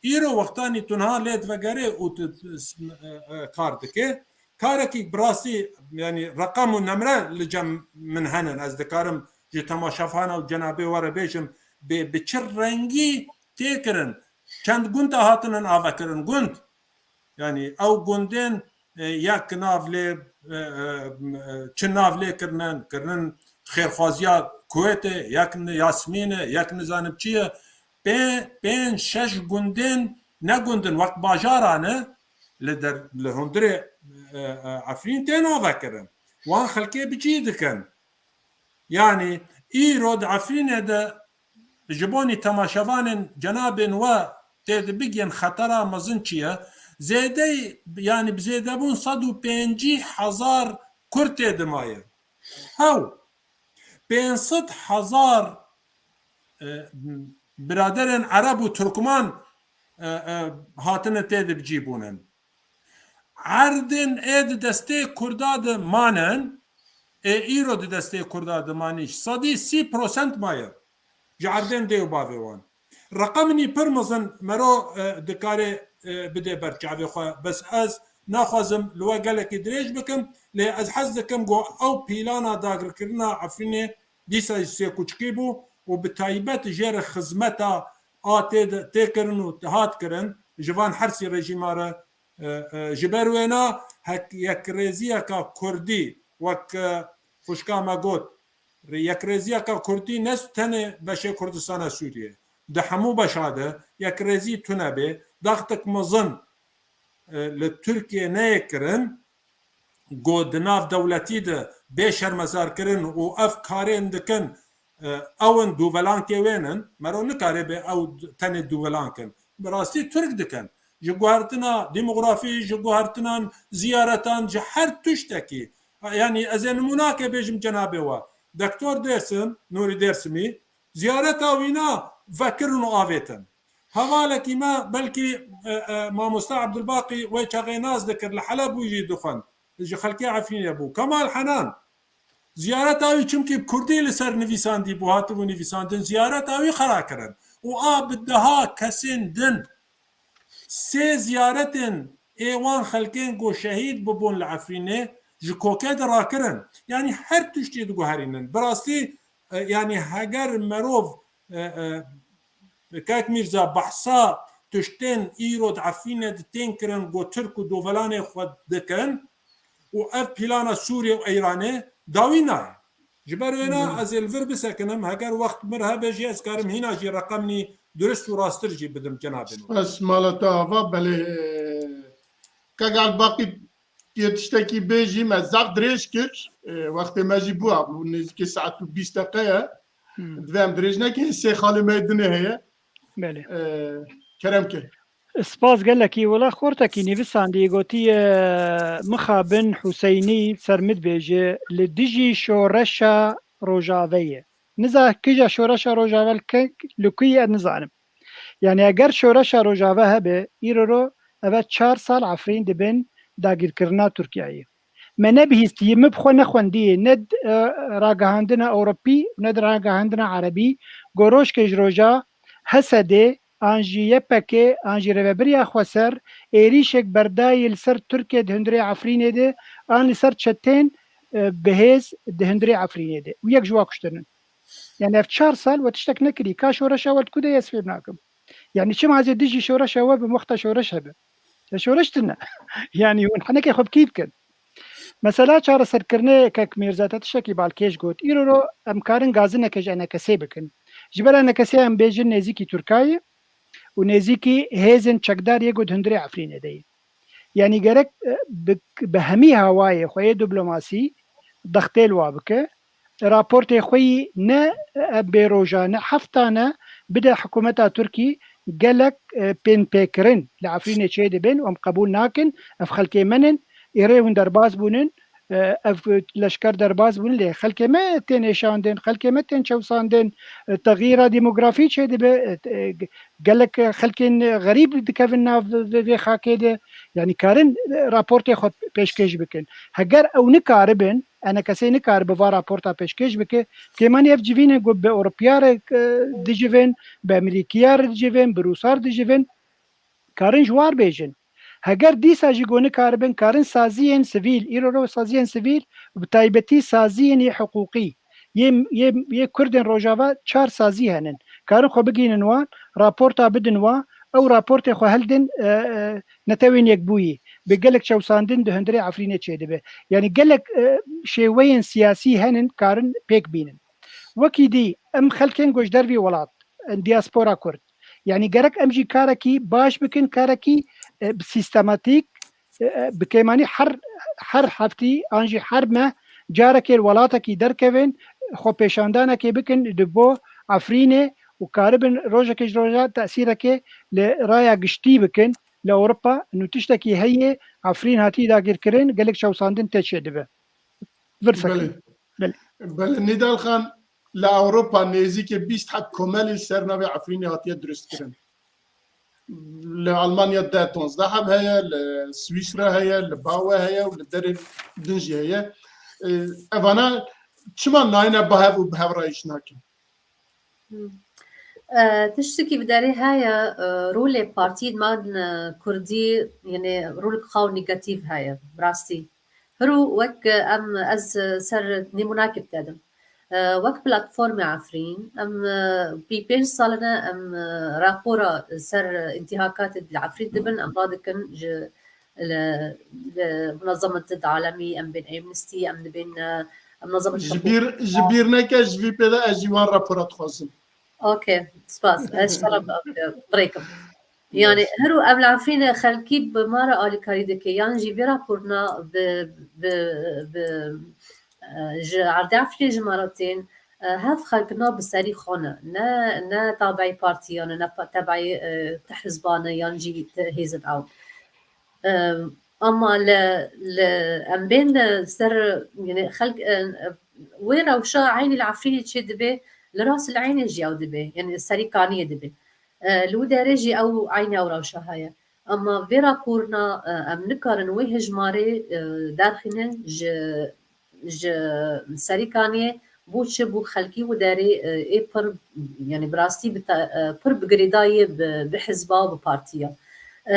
Îro wextanî tu niha lê divegerê û tu, e, e, kar dike, karekî bi rastî, yanî reqem û nemre li cem min henin. Ez dikarim ji temaşevana û cenabê we re bêjim, bê bi çi rengî tê kirin, çend gund hatinin avekirin, gund. Yanî ew gundên, e, yek nav lê, e, e, e, çi nav lê kirinin, kirinin xêrxwaziya Kuwêtê, yek ni-, Yasmîn e, yek nizanim çi ye. Pê-, pênc, şeş gundên ne gundin, wek bajaran e, li der, li hundirê, e, e, Efrîn tên avekirin. Wan xelkê bi cî dikin. Yanî îro di Efrînê de ji bonî temaşevanên cenabên we tê de bigihên xetera mezin çi ye? Zêdeyî, yanî bi zêdebûn sed û pêncî hezar Kurd tê de maye. Hew, pênc sed hezar, e, biraderên Ereb û Tirkman, e, e, hatine tê de bi cî bûnin. Erdên ê di destê Kurda de manin, ê îro di destê Kurda de manî, sedî sî prosent maye ji erdên dê û bavê wan. Reqemî pir mezin mero, e, dikare, e, bide ber çavê xwe. Bes ez naxwazim li we gelekî dirêj bikim, lê ez hez dikim ku ew pîlana dagirkirina Efrînê dîsa jî sêkuçikî bû û bi taybet jê re xizmeta a tê de, tê kirin û hat kirin, ji van her sî rejîma re, e, e, ji ber wêna hek-, yekrêziyeka Kurdî wek, e, xwişka me got, yekrêziyeke kurdî ne tenê beşê Kurdistana Sûriyê, di hemû beşa de yekrêzî tune bê, daxtik mezin e, li Tirkiyê neyê kirin, ku di nav dewletî de bê şermezarkirin û ev karên dikin, e, ew in dûvelankê wê nin, mero nikare bê ew tenê dûvelank in. Bi rastî Tirk dikin. Ji guhertina demografî, ji guhertinan ziyaretan, ji her tiştekî. Yanî ez ê nimûnake bêjim cenabê we. Doktor Dêrsim, Nûrî Dêrsimî, ziyareta wîna vekirin û avêtin. Hevalekî me belkî, e, e, mamoste Abdulbaqî wê çaxê nas dikir, li Heleb wî jî dixwend. Ji xelkê Efrînê bû. Kemal Henan, ziyareta wî çimkî bi kurdî li ser nivîsandî bû, hatibû nivîsandin, ziyareta wî xera kirin. Û a bi deha kesên din sê ziyaretên ê wan xelkên ku şehîd bibûn li Efrînê ji kokê de rakirin. Yanî her tiştî diguherînin. Bi rastî, e, yanî heger merov, e, e, Kak Mîrza, behsa tiştên îro di Efrînê de tên kirin ku Tirk û dovelanê xwe dikin û ev plana Sûriyê û Îranê dawî nayê. Ji ber wêna Hmm. ez ê li vir bisekinim, heger wext mir hebe jî ez karim hîna jî reqemnî durist û rastir jî bidim cenabê min. Spas mala te ava, belê, e, Kak Elbaqî yê tiştekî bêjî me zaf dirêj kir. E, wextê me jî bû, bû nêzîkî saet û bîst deqe ye. Hmm. Divê em dirêj nekin, sê xalê me yê dinê heye. Belê. E, kerem ke. Spas gelekî. Wela xortekî nivîsandî gotiye, mixabin Huseynî ser min dibêje, li dijî şoreşa Rojaveyê. Niza kija şoreşa Rojava li ke, li ku ye nizanim. Yani eger şoreşa Rojava hebe, îro ro eve çar sal Efrîn dibin dagirkirina Tirkiyeyê. Me nebihîstiye, min bi xwe nexwendiye, ne di, e, ragihandina Ewropî, ne di ragihandina Erebî, ku rojkê ji roja H S D, an jî Y P G, an jî Rêvebiriya Xweser, êrîşek berdayî li ser Tirkiye di hundirê Efrînê de, an li ser çetên, e, bihêz di hundirê Efrînê de. Û yek ji wa kuştin in. Yani ev çar sal we tiştek nekirî. Ka şoreşa we li ku de ye, ez fêm nakim. Yani çima ez ê dijî şoreşa we bim wexta şoreş hebe? Ya şoreş tune. Yani hûn henekê xwe bi kî dikin? Mesela çareserkirinê kek Mîrza te tiştekî balkêş got. Îro ro em karin gazineke ji enekesê bikin. Ji ber enekesê em bêjin nêzîkî Tirkayê û nêzîkî hêzên çekdar yê ku di hundirê Efrînê de ye. Yani gerek, e, bi, bi hemî hawayê xwe yê diplomasî dextê li wa bike. Raportê xwe yî ne, e, bê roja, ne hefta ne bide hikûmeta Tirkî gelek, e, pênpêkirin li Efrînê çê dibin û em qebûl nakin. Ev xelkê me nin, êrê hûn derbas bûnin, e, ev leşker derbas bûnin, lê xelkê me tên êşandin, xelkê me tên çewsandin, e, texyîra demografî çê dibe, e, e, gelek xelkên xerîb dikevin nav vê, vê xakê de. Yani karin, e, raportê xwe pêşkêş bikin. Heger ew nikaribin, enekesê nikaribe va raporta pêşkêş bike, kêmanî ev civîne ku bi Ewropiyarek, e, dicivin, bi Emerîkiyar dicivin, bi Rûsar dicivin, karin ji war bêjin. Heger dîsa jî ku nikaribin, karin saziyên sivîl, îro ro saziyên sivîl, bi taybetî saziyên yê hiqûqî, yê, yê, yê Kurdên Rojava çar sazî henin. Karin xwe bigihînin wan, raporta bidin wan, ew raportê xwe hildin, e, e, Netewên Yekbûyî. Bi gelek çewsandin di hundirê Efrînê çêdibe. Yani gelek, e, şêweyên siyasî henin karin pêk bînin. Wekî dî, em xelkên ku ji dervî welat, em diaspora Kurd. Yani gerek em jî karekî baş bikin, karekî, e, bi sîstematîk, e, e, bi kêmanî her, her heftî an jî her meh carekê li welatekî derkevin, xwe pêşandanekê bikin di bo Efrînê û karibin rojekê ji roja tesîrekê li raya giştî bikin li Ewropa. Nû tiştekî heye, Efrîn hatî dagirkirin, gelek çewsandin tê çêdibe. Vir sekî. Belê. Belê. Belê, Nîdal Xan, li Ewropa nêzîkî bîst heb komelî li ser navê Efrînê hatiye dirustkirin. Li Almanya deh, duwazdeh heb heye, li Swîsra heye, li Bawe heye û li derên din jî heye. E, evana çima nayêne bi hev û bi hev re îş nakin? Hmm. E, tiştekî bi derê heye, e, rolê partiyên me, e, kurdî, yani rolek xaw negatîf heye, bi rastî. Hiro wek, e, em, ez, e, ser nîmûnakê bide dim. E, wek platformê Efrîn, em, e, pî pênc sal in e, em, e, rapora ser întîhakatê li Efrîn dibin, em radikin ji li, li munezemetê di alemî, em bên Amnesty, em dibên, e, Em nazim ji bîr, ji bîr neke, ji vî pê de ez jî wan rapora dixwazim. Okey, spas. Ez ji te re birêkim. Yani, her û em li Efrînê xelkî bi ma re alîkarî dike, yan jî vê raporna bi, bi, bi, e, ji erdê Efrînê ji me re tên, e, hev xelk na bi serî xwe ne. Ne, ne tabeî partiyan e, ne pa-, tabeî, e, ti hizban e, yan jî ti hêzin ew. E, ama li, li em bên, e, ser, yani xelk, e, wê rewşa eynî li Efrînê çê dibe, li Ras el Eynê jî ew dibe, yani Serîkaniyê dibe. E, li wî derê jî ew eynî ew rewşa heye. Ama vê raporna, e, em nikarin wê hejmarê, e, derxînin ji, ji Serîkaniyê bo çi bo xelkî wî derê, e, ê pir, yani bi rastî bi te-, e, pir bi girêdayî bi, bi hizba û bi partiya. E,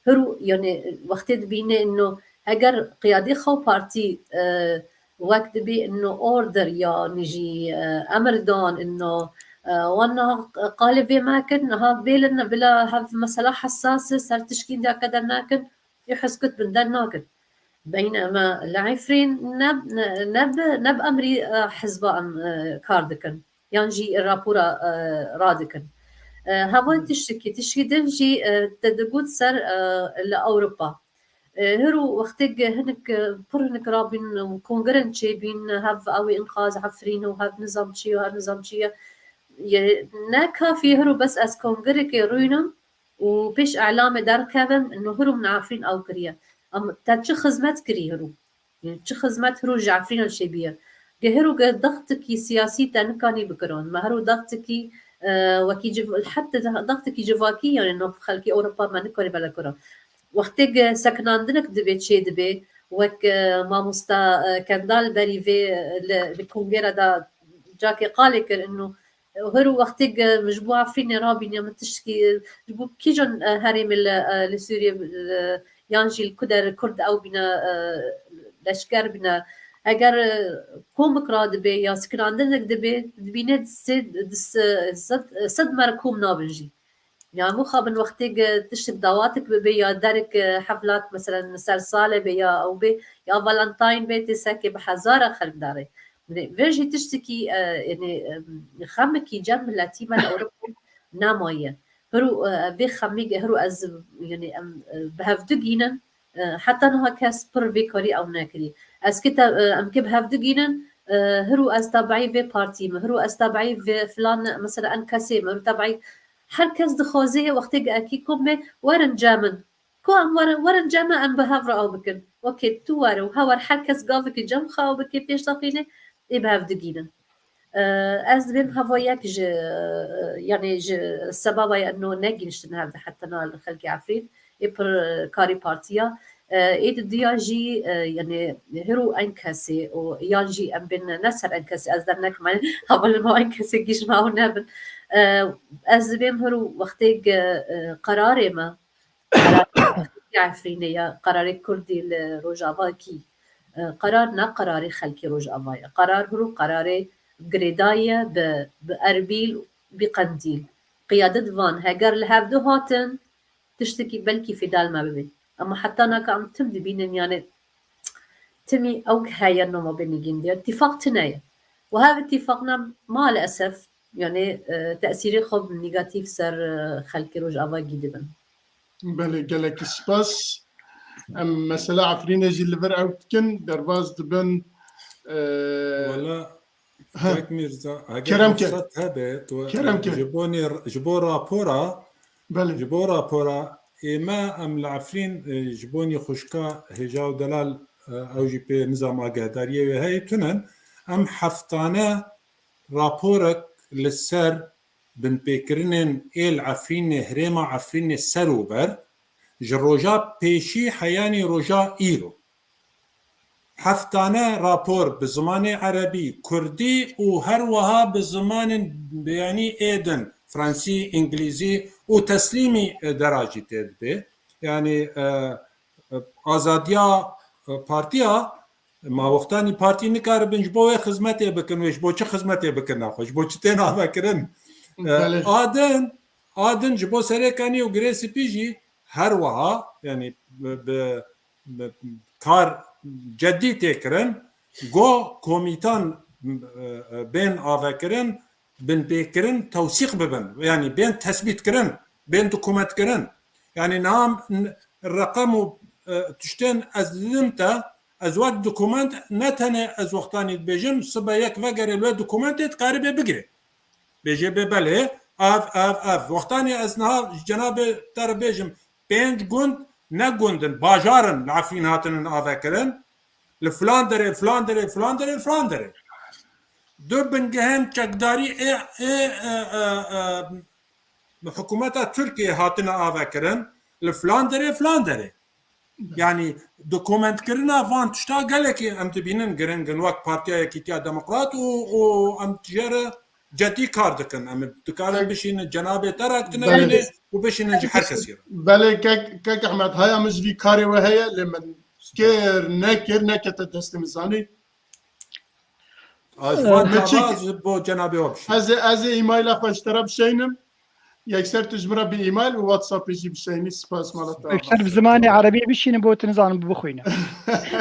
Hir û, yani, wextê dibîne ino, heger qiyadê xwe û partî, e, wek dibî ino order, yani jî, e, emir dan ino, e, wan niha qalê vê mekin, niha bêlin bila hev mesela hessas e, ser tişkî diyake dernakin, ê heskut bin dernakin. Beynema li Efrîn ne, ne, ne bi, ne bi emrî, e, hizba em, e, kar dikin. Yan jî rapora, e, radikin. E, heval tiştekî, tiştekî din jî, e, te digot ser, e, li Ewropa. E, hir û wextê hinik, e, pir hinik rabîn û kongiren çêbîn, hev ew ê inqaz Efrîn û hev nizam çi ye, hev nizam çi ye. Ye, ne kafî hir û bes ez kongirekê rûnim û pêş elamê derkevim, ino hir û min Efrîn ew kiriye. Em te çi xizmet kirî hir û? Çi xizmet hiro ji Efrîna çêbûye? Ge hiro ge dextikî siyasî te nikanî bikirin. Me hiro dextikî, e, wekî civ-, heta de-, dextikî civakî, yani nav xelkê Ewropa me nikarî bela kirin. Wextê ge sekinandinek dibê çê dibe, wek, e, mamosta, e, Kendal berî vê, e, li, li kongere de cakê qalê kir, ino Her wextê ji bo Efrînê rabîne min tiştkî, ji bo kîjan, e, herêmê li, e, li Sûriyê, e, yan jî li ku der Kurd ew bîne, e, leşker bîne. Eger, e, komik radibe ya sikinandinek dibe, dibîne sê, di se-, sed, sed mer kom nabin jî. Ya mixabin wextê tiştek dawatek bibe ya derek, e, hevlat, meselen, ser salê be ya ew be, ya Valentine be, tê sekê bi hezara xelk dare. Vê jî tiştekî, e, yani, e, xemekî cem miletî me li Ewropa nemaye. Hiro, e, vê xemî, hiro ez, yani, em, e, bi hevdu gînin, e, heta niha kes pir vê karî ew nekirî. Ez ki te, e, em ki bi hevdu gînin, e, hiro ez tabeî vê partî me, hiro ez tabeî vê filan, mesela en kesê me, hiro tabeî her kes dixwaze wextê ekî kom me werin cem min. Ku em werin, werin cem me em bi hev re ew bikin. Wekê tu were û hewer her kes gavekî cem xwe ew bike pêş dexîne, ê bi hev digînin. E, ez dibêm heva yek ji, e, yani ji sebaba ye ino negihiştin hev de heta niha li xelkê Efrîn, ê pir, e, karî partiya. E, ê di diya jî, e, yani hiro en kesê û yan jî em bên ne ser en kesê, ez dernekim, yani hevalên me en kesê gîj me ew nebin. E, ez dibêm hiro wextê ge, e, qerarê me, Qerarê Efrînê ya, qerarê Kurdî li Rojavakî, e, qerar ne qerarê xelkê Rojava ye. Qerar hiro qerarê girêdayî ye bi, bi Erbîl, bi Qendîl. Qiyadet van, heger li hevdu hatin, tiştekî belkî fêda li me bibe. Ama heta naka em tim dibînin, yani timî ew heye noma bê nigîn diye. Tîfaq tune ye. Û hev tîfaqna maalesef, yani, e, tesîrê xwe bi negatîf ser, e, xelkê Rojava gî dibin. Belê, gelekî spas. Em mesela Efrînê jî li vir ew dikin, derbas dibin, e, Wala, ha. Kek Mîrza, eger Kerem ke. Ruxsat hebe, tu, Kerem e, ke. Ji bo nê, ji bo rapora, Belê. Ji bo rapora, ê me em li Efrîn, e, ji bo nîxuşka hêja û delal, e, ew jî pê nizam agahdariyê wê heye tunin, em heftane raporek li ser binpêkirinên êl Efrînê, herêma Efrînê ser û ber, ji roja pêşî heyanî roja îro. Heftane rapor bi zimanê erebî, kurdî û her wiha bi zimanên biyanî ê din, fransî, îngilîzî û teslîmî, e, dera jî tê dibe. Yanî, e, e, azadiya, e, partiya, ma wextanî partî nikaribin ji bo wê xizmetê bikin, wê ji bo çi xizmetê bikin naxwe, ji bo çi tên avekirin? E, Belê. A din, a din ji bo Serêkanî û Girê Spî jî her wiha, yanî bi, bi, bi kar cedî tê kirin. Go komîtan, e, e, bên avekirin, binpêkirin, tewsîq bibin. Yanî bên tesbîtkirin, bên dokumentkirin. Yanî niha n-, reqem û, e, tiştên ez didim te, ez wek dokument ne tenê ez wextanî dibêjim, sibe yek vegere li wê dokumentê dikarî bê bigirê. Bêje bê belê, ev, ev, ev. Wextanî ez niha ji cenabê te re bêjim, pênc gund ne gund in, bajar in li Efrîn hatinin avekirin. Li filan derê, filan derê, filan derê, filan derê. Du bingehên çekdarî ê, ê, e, e, e, hikûmeta Tirkiyê hatine avekirin. Li filan derê, filan derê. Yanî dokumentkirina van tişta gelekî em dibînin giring in wek Partiya Yekîtiya Demokrat û, û em jê re cedî kar dikin. Em dikarin bişînin cenabê te re, tu Belê. nebînê û bişînin ji her kesî re. Belê kek, kek Ehmed, haya min ji vî karê we heye, lê min kir, nekir, nekete destê min, zanî. Ez Ee, van Meçik, kava ji bo cenabê we bişînim. Ez ê, ez ê emaila xwe ji te re bişeynim. Yekser tu ji min re bi email û WhatsAppê jî bişeyînî, spas mala te. Yekser bi zimanê erebî bişînin bo tu nizanim bixwîne.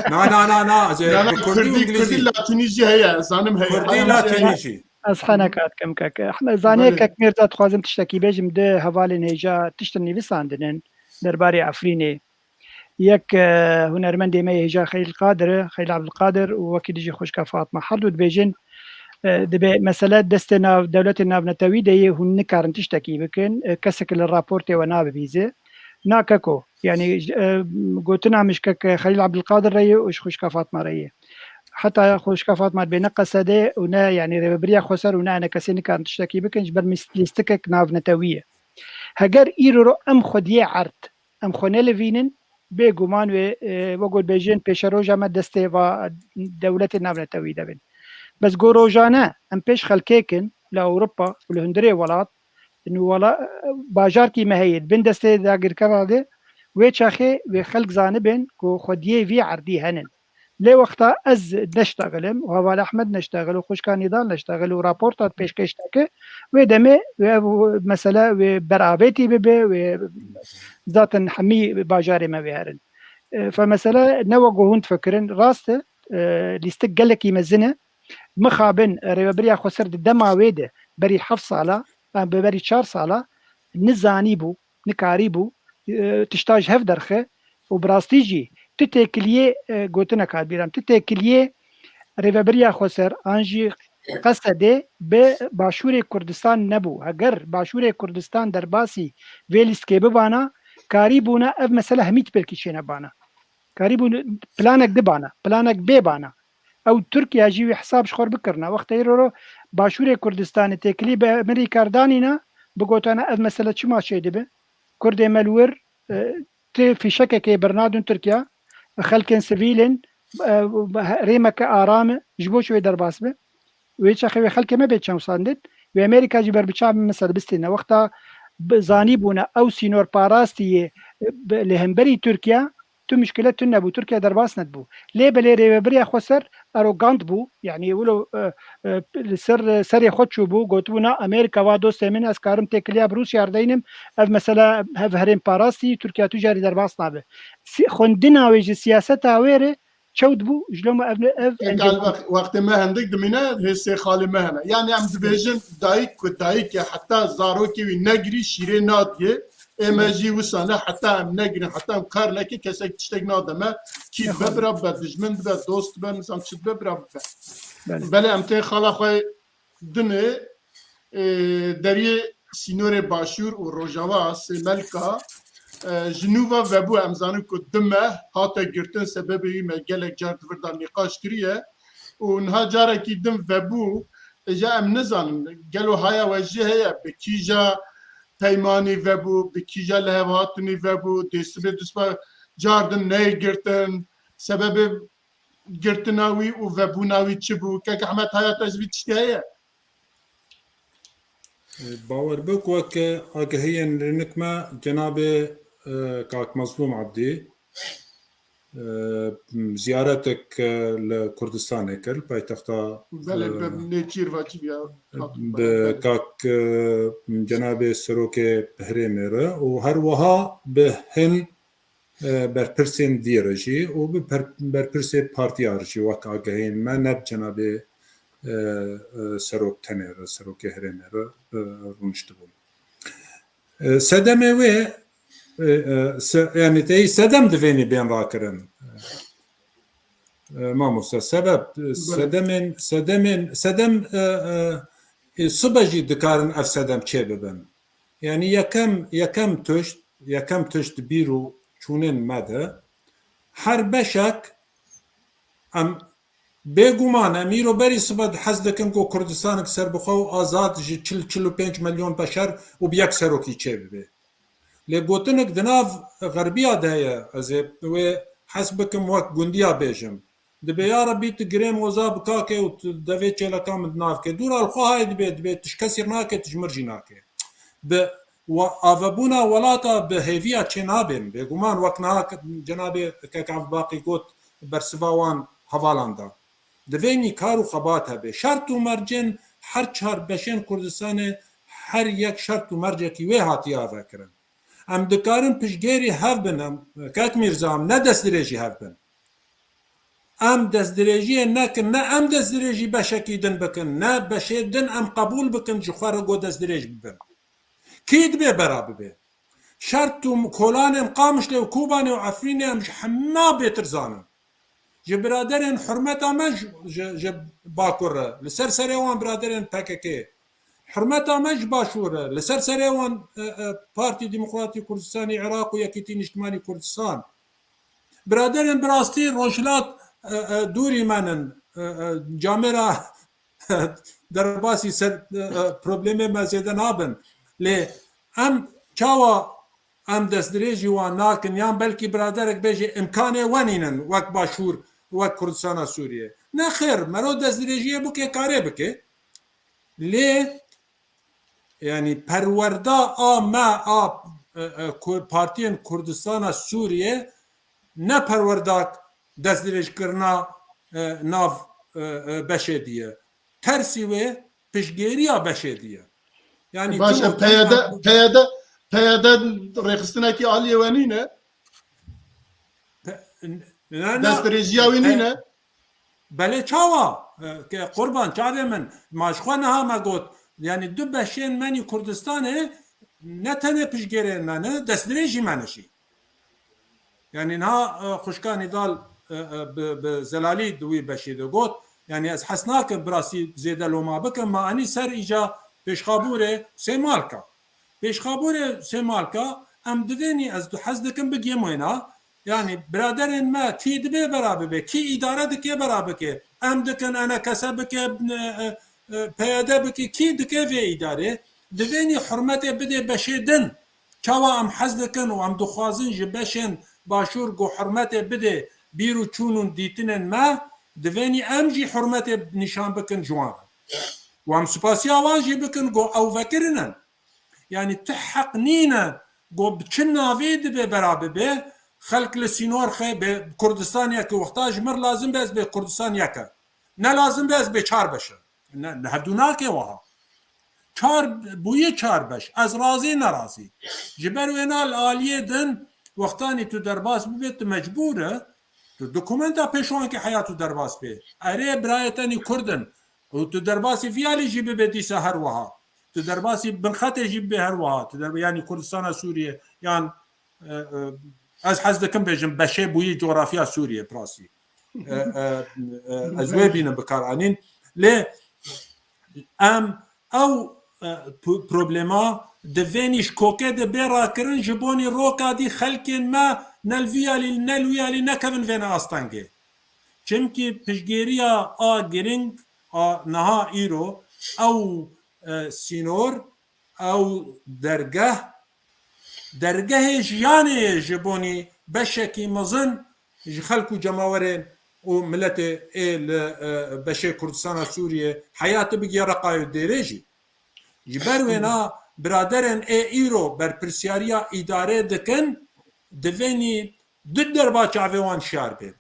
Na, na, na, na, ez ê Na, na, bi kurdî û kurdî, îngilîzî. Kurdî latînî jî heye, zanim heye. Kurdî Haya min latînî heye. jî. Ez xenekat kim kek. Ehmed, zanê Belê. kek Mîrza, dixwazim tiştekî bêjim, di hevalên hêja tiştin nivîsandinin derbarê Efrînê. Yek, e, hunermendê me yê hêja Xelîl Qadir e, Xelîl Abdulkadir û wekî dijî xwişka Fatma. Her du dibêjin, e, dibe mesele destê nav, dewletê navnetewî de yê, hûn nikarin tiştekî bikin, e, kesek li raportê we nabibîze. Na keko, yanî, e, gotina min ji kek Xelîl Abdulkadir re ye û ji xwişka Fatma re ye. Heta xwişka Fatma dibe ne Qesedê û ne, yanî, Rêvebiriya Xweser û ne ENKSê nikarin tiştekî bikin, ji ber mis-, lîstikek navnetewî ye. Heger îro ro em xwediyê erd, em xwe nelivînin, bêguman wê, e, wek ku dibêjin, pêşeroja me destê va dewletê navnetewî de bin. Bes ku rojane em pêş xelkê kin li Ewropa û li hundirê welat, nû wela-, bajarkî me heye, di bin destê dagirkeran de, wê çaxê wê xelk zanibin ku xwediyê vî erdî henin. Lê wexta ez neştexilim û heval Ehmed neştexil û xwişka Nîdal neştexil û raporta pêşkêş dike, wê demê wê ev mesele wê beravêtî bibe, wê zaten hemî bajarê me wê herin. E, fe mesele ne wek ku hûn difikirin, rast e, e, lîstik gelekî mezin e. Mixabin Rêvebiriya Xweser di dema wê de berî heft sala, yan bi berî çar sala nizanîbû, nikarîbû, e, tişta ji hev derxe û bi rastî jî tu têkiliyê, e, gotinek hat bîra min, tu têkiliyê Rêvebiriya Xweser an jî Qesedê bi Başûrê Kurdistan nebû. Heger Başûrê Kurdistan derbasî vê lîstikê bibana, karîbûna ev mesele hemî tipêkî çêne bana. Karîbûn planek dibana, planek bê bana. Ew Tirkiye jî wî hesab ji xwe bikirina. Wextê îro ro Başûrê Kurdistanê têkilî bi Amerîka danîna, bigotana ev mesele çima çêdibe? Kurdê me li wir, e, ti fîşekekê birnadin Tirkiye, xelkên sivîl in, e, rêmeke aram e, ji bo çi wê derbas be? Wê çaxê wê xelkê me bê çewsandin. Wê Amerîka jî ber bi çav mesela bistîne. Wexta bi zanîbûne ew sînorparastî yê, e, bi, li hemberî Tirkiye, tu muşkile tune bû. Tirkiye derbas nedibû. Lê belê Rêvebiriya Xweser arogant bû. Yanî wilo, e, e, li ser, serê xwe çûbû. Gotibû, na, Amerîka va dostê min, ez karim têkiliya bi Rûsya re deynim. Ev mesela hev herêm parastî, Tirkiye tu carî derbas nabe. Si-, xwendina wê ji siyaseta wê re çewt bû, ji loma ev, ev Ê encam kal wext-, wextê me hindik dimîne, hê sê xalê me hene. Yani em dibêjin dayik ku dayik e, heta zarokê wî negirî şîrê nadiyê. Ê me jî wisa ne, heta em negirin, heta em kar nekin, kesek tiştek nade me. Kî dibe bira bibe, dijmin dibe, dost dibe, nizam çi dibe, bira bibe. Belê. Belê em tên xala xwe dinê, e, deriyê sînorê Başûr û Rojava, Sêmelka, e, ji nû ve vebû, em zanin ku du meh hate girtin, sebebê wî me gelek car di vir de nîqaş kiriye û niha carekî din vebû, îja em nizanin, gelo haya we jî heye, bi kîja peymanî vebû, bi kîja lihevhatinî vebû, dê sibê du sibe car din neyê girtin, sebebê girtina wî û vebûna wî çi bû? Kek Ehmed, haya te ji vî tiştî heye? Bawer bik, weke agahiyên rinik me cenabê, e, kak Mezlûm Ebdî, e, ziyaretek, e, li Kurdistanê kir, paytexta, Belê, e, bi nêçîr ve çi viya, bi kak, e, cenabê serokê herêmê re û her wiha bi hin e, berpirsên dî re jî û bi per-, berpirsê partiya re jî wek agahiyên me ne bi cenabê, e, e, serok tenê re, serokê herêmê re, e, rûniştibûn. E, sedemê wê, e, e, se-, yani teyî sedem divênî bên rakirin. E, mamoste, sebeb, e, sedemên, sedemên, sedem, e, e, e, sibe jî dikarin ev sedem çê bibin. Yani yekem, yekem tişt, yekem tişt bîr û çûnên me de her beşek em bêguman em îro berî sibe hez dikin ku Kurdistanek serbixwe û azad ji çil, çil û pênc milyon beşer û bi yek serokî çê bibe. Lê gotinek di nav xerbiya de heye, ez ê wê hes bikim wek gundiya bêjim. Dibê ya Rebî tu girê moza bikake û tu devê çêleka min di nav ke. Dûra li xwe hayê dibê, dibê tu ji kesî nake, tu ji mir jî nake. Bi wa-, avebûna welata bi hêviya çê nabên. Bêguman wek niha ke-, cenabê Kek Avbaqî got bersiva wan hevalan da. Divê nî kar û xebat hebe. Şert û mercên her çar beşên Kurdistanê her yek şert û mercekî wê hatiye avekirin. Em dikarin piştgêrî hev bin, em, Kek Mîrza, em ne destdirêjî hev bin. Em destdirêjiyê nekin, ne em destdirêjî beşekî din bikin, ne beşê din em qebûl bikin ji xwe re ku destdirêj bibin. Kî dibê bera bibe? Şert û kolanên Qamişlê û Kobanê û Efrînê em ji hema bêtir zanin. Ji biraderên hurmeta me ji, ji, ji Bakur re, li ser serê wan biraderên P K K, hurmeta me ji Başûr re, li ser serê wan, e, e, Partî Demokratî Kurdistanî Iraq û Yekîtî Niştimanî Kurdistan. Biraderên bi rastî Rojhilat, e, e, dûrî me nin, e, e, camêra derbasî ser, e, e, problemê me zêde nabin. Lê em çawa em destdirêjî wan nakin, yan belkî biraderek bêje îmkanê we nînin wek Başûr, wek Kurdistana Sûriyê. Nexêr, mero destdirêjiyê bike, karê bike. Lê, yanî perwerda a me a, e, e, Kur-, partiyên Kurdistana Sûriyê ne perwerdak destdirêjkirina, e, nav, e, e, beşê diye. Tersî wê piştgêriya beşê diye. Yanî Baş e, tu P Y D, ortaya P Y D, P Y D rêxistinekî aliyê we nîne? Pe-, n-, ne, ne, Destdirêjiya wî pe-, nîne? Belê çawa? E, ke qurban çavê min, ma ji xwe niha me got, yanî du beşên menî Kurdistanê ne tenê piştgêrên me ne, destdirêjî me ne jî. Yanî niha, e, xwişka Nîdal, e, e, bi, bi zelalî di wî beşî de got, yanî ez hes nakim bi rastî zêde loma bikim, ma enî ser îca pêşxabûrê Sêmalka. Pêşxabûrê Sêmalka, em divênî, ez du hez dikim bigiyim wêna, yanî biraderên me kî dibê bera bibe, kî îdare dike bera bike, em dikin, enekese bike, e, e, e, P Y D bike, kî dike vê îdarê, divênî hurmetê bide beşê din. Çawa em hez dikin û em dixwazin ji beşên Başûr ku hurmetê bide bîr û çûn û dîtinên me, divênî em jî hurmetê nîşan bikin ji wan re. Û em spasiya wan jî bikin ku ew vekirinin. Yanî tu heq nîne ku bi çi navê dibe bera bibe, xelk li sînor xe bê Kurdistan yek e, wexta ji mir lazim be ez bê Kurdistan yek e. Ne lazim be ez bê çar beş e. Ne, ne hevdû nake wiha. Çar bûye çar beş. Ez razî, ne razî. Ji ber wêna li aliyê din wextanî tu derbas bibe, tu mecbûr e, tu dokumenta pêşwankî heya tu derbas bê. Erê birayê tenî Kurd in. Û tu derbasî vî alî jî bibe dîsa her wiha. Tu derbasî binxetê jî bibe her wiha. Tu derba-, yanî Kurdistana Sûriyê yan, e, e, ez hez dikim bêjim beşê bûyî coğrafya Sûriyê bi rastî. E, e, e, ez wê bînim bi kar anîn. Lê em ew, e, p-, problema divênî ji kokê de bê rakirin ji bonî roka dî xelkên me ne li vî alî, ne li wî alî nekevin vêne astengê. Çimkî piştgêriya a giring a niha îro ew, e, sînor, ew dergeh, dergehê jiyanê ye ji bonî beşekî mezin ji xelk û cemawerên û miletê ê li, e, beşê Kurdistana Sûriyê heyatê bigihê Reqayê û Dêrê jî. Ji ber wêna biraderên ê îro berpirsiyariya îdare dikin, divênî du derba çavê wan şiyar bên.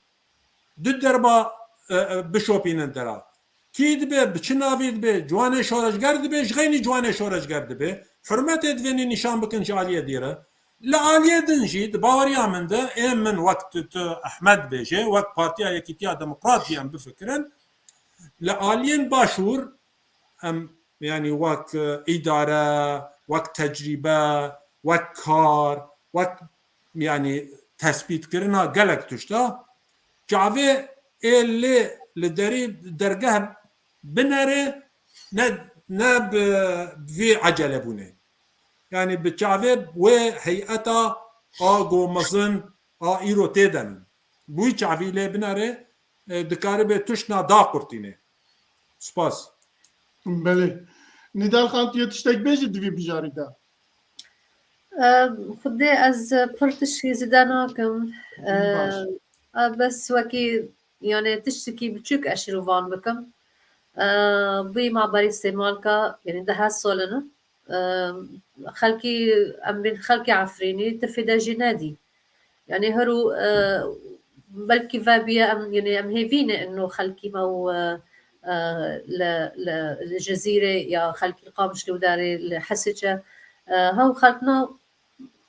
Du derba, e, e, bişopînin dera. Kî dibe, bi çi navî dibe, ciwanê şoreşger dibe, ji xeynî ciwanê şoreşger dibe. Hurmetê divênî nîşan bikin ji aliyê dî re. Li aliyê din jî di baweriya min de ê min wek tu, tu Ehmed bêje, wek Partiya Yekîtiya Demokrat jî em bifikirin. Li aliyên başûr em, yanî wek, e, îdare, wek tecrîbe, wek kar, wek, yanî tespîtkirina gelek tişta, çavê ê lê li derî dergeh binere ne, ne bi vî ecelebûnê. Yanî bi çavê wê heyeta a go mezin a îro tê de min. Bi wî çavî lê binere, e, dikaribe tiştna daqurtîne. Spas. Belê. Nîdar Xan, tu yê tiştek bêjî di vî bijarî de? E, Xwedê ez pir tiştî zêde nakim. E, Baş. e, bes wekî, yani tiştekî biçûk ez şîrovan bikim. E, Vî maberî Sêmalka, yani deh sal in. E, Xelkî, em bên xelkê Efrînî, tu fêde jî nedî. Yani her û, e, belkî vebiye em, yani em hêvî ne ino xelkî me û, e, e, li, li, li Cizîrê ya xelkî li Qamişlo derê li Hesice, e, hew xelkna,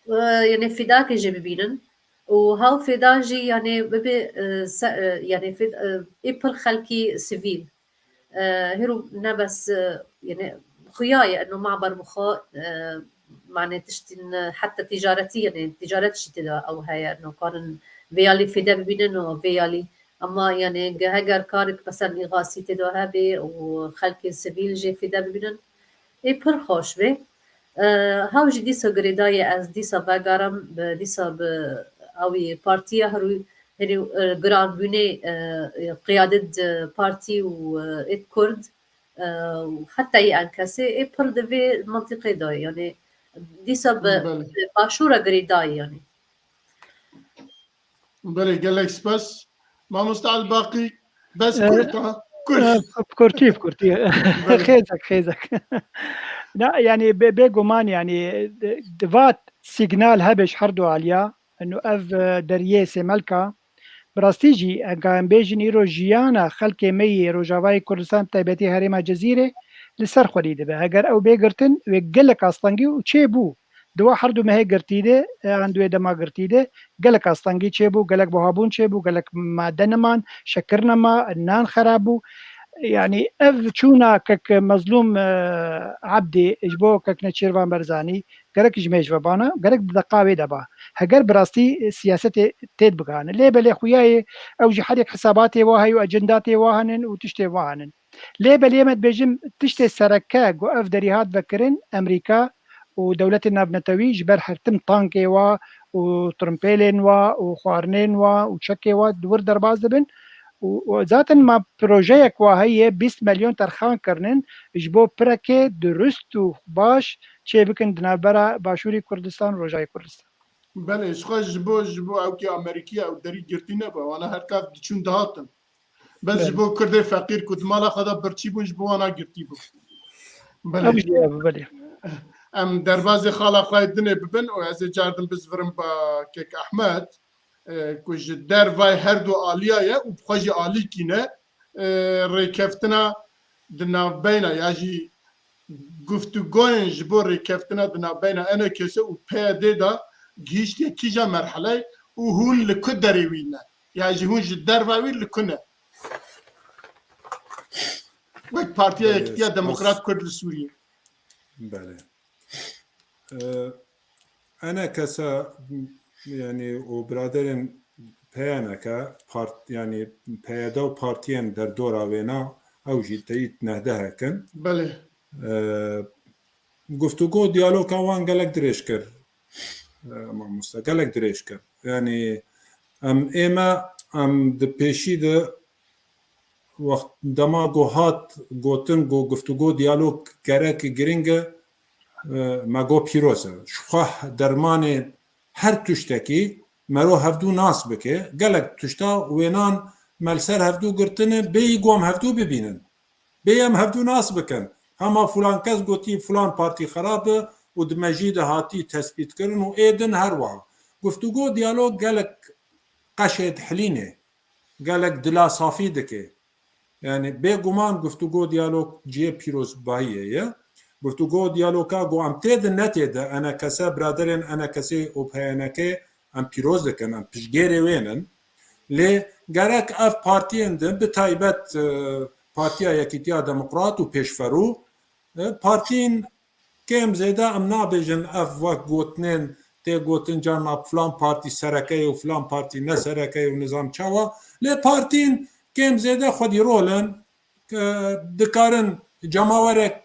e, yani fêdakê jê bibînin û hew fêda jî yani bibe, e, se-, e, yani fêd-, e, ê pir xelkî sivîl. E, hêro ne bes, e, yani xuya ye eno maber bi xwe, e, mane tiştîn, e, heta ticaretî, yani ticaret jî tê de ew heye, eno karin vê yalî fêde bibînin û vê yalî. Ama yani ge-, heger karek mesela îxasî tê de hebe û xelkê sivîl jê fêde bibînin, ê pir xweş be. E, Hew jî dîsa girêdayî ez dîsa vegerim bi, dîsa bi ewî partiya herû, herî, e, giranbûnê, e, e, qiyadê di partî û, e, êd Kurd, e, û heta yê enkesê ê pir di vê mintîqê de ye. Yani dîsa bi, Belê. bi başûra girêdayî yani. Belê, gelek spas. Mamoste Elbaqî, bes E, kurt ha. Kurt. E, bi kurtî, bi kurtî. Belê. Xêzek, xêzek. Na, yani bê, bêguman yani di, di vat signal hebe ji her du aliya. Eno ev, e, deriyê Sêmelka. Bi rastî jî, heka em bêjin îro jiyana xelkê me yê Rojavayê Kurdistan, bi taybetî herêma Cizîrê, li ser xwedî dibe. Heger ew bê girtin, wê gelek astengî û çêbû. Di wa her du mehê girtî de, e, an duê dema girtî de, gelek astengî çêbû, gelek buhabûn çêbû, gelek made neman, şekir nema, nan xerab bû. Yani ev çûna kek Mezlûm, e, Ebdî ji bo kek Nêçîrvan Barzanî, gerek ji me ji ve bana, gerek di deqa wê de ba. Heger bi rastî siyasetê têd bigihane. Lê belê xuya ye, ew jî her yek hisabatê wa heye û ecendatê wa henin û tiştê wa henin. Lê belê me dibêjim, tiştê sereke ku ev derî hat vekirin, Amerîka û dewletên navnetewî ji ber her tim tankê wa û tirimpêlên wa û xwarinên wa û çekê wa di wir derbas dibin. Û, û zaten ma projeyek wa heye, bîst milyon terxan kirinin ji bo pirekê dirust û baş çêbikin di navbera Başûrê Kurdistan û Rojavayê Kurdistan. Belê, ji xwe ji bo, ji bo ew kê Amerîkiya ew derî girtî nebe, wana her kav diçûn dihatin. Bes ji Belê. bo Kurdê feqîr ku di mala xwe de birçî bûn, ji bo wana girtî bû. Belê. Ew jî ye, belê. Em derbazê xala xwe yê dinê bibin û ez ê cardin bizvirim ba kek Ehmed, e, ku ji dervayê her du aliya ye û bi xwe jî alîkî ne, e, rêkeftina di navbeyna ya jî guftûgoyên ji bo rêkeftina di navbeyna E N K S û P Y D de gihîştiye kîja merheleyê û hûn li ku derê wî ne? Ya jî hûn ji derva wî li ku ne? Wek Partiya Belê, Yekîtiya spas. Demokrat Kurd li Sûriyê. Belê. Ee, E N K S, yani û biraderên P Y N K, part-, yani P Y D û partiyên derdora wêna, ew jî teyît nehdehek in. Belê. Ee, Guftûgo, diyaloga wan gelek dirêj kir. Ee, mamoste, gelek dirêj kir. Yani em ê me, em di pêşî de wext dema ku hat gotin ku guftûgo, diyalog gerek giring e, e, me got pîroz e. Ji xwe dermanê her tiştekî mero hevdû nas bike. Gelek tişta wênan me li ser hevdû girtine, bêyî ku em hevdû bibînin. Bê em hevdû nas bikin. Hema filan kes gotî filan partî xerab e û di mejî de hatî tespîtkirin û ê din her wiha. Guftûgo, diyalog gelek qeşê dihilîne, gelek dila safî dike. Yani bêguman guftûgo, diyalog cihê pîrozbahiyê ye. Guftûgo diyaloga ku em tê de ne tê de, enekese, biraderên enekesê û P Y N K em pîroz dikin, em piştgêrê wê nin. Lê gerek ev partiyên din, bi taybet, e, Partiya Yekîtiya Demokrat û Pêşverû, e, partiyên kêm zêde em nabêjin ev wek gotinên tê gotin carna filan partî sereke ye û filan partî ne sereke ye û nizam çawa. Lê partiyên kêm zêde xwedî rol in, ke dikarin cemawerek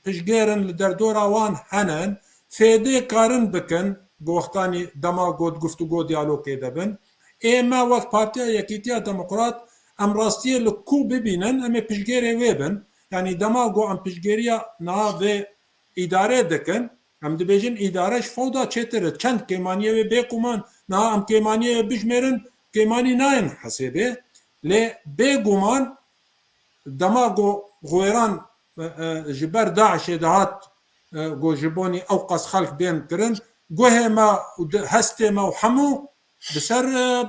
piştgêrin li derdora wan henin, fêdê karin bikin, goxtanî dema got guftûgo diyalogê de bin. Ê me wek Partiya Yekîtiya Demokrat em rastiyê li ku bibînin, em ê piştgêrê wê bin. Yanî dema got em piştgêriya niha vê îdare dikin, em dibêjin îdare ji fewda çêtir e. Çend kêmaniyê wê bêguman, niha em kêmaniyê wê bijmêrin, kêmanî nayên hesêbê. Lê bêguman dema ku Xwêran, e, e, ji ber DAIŞê dihat, e, ku ji bonî ew qas xelk bên kirin, guhê me û di-, hestê me û hemû bi ser, e,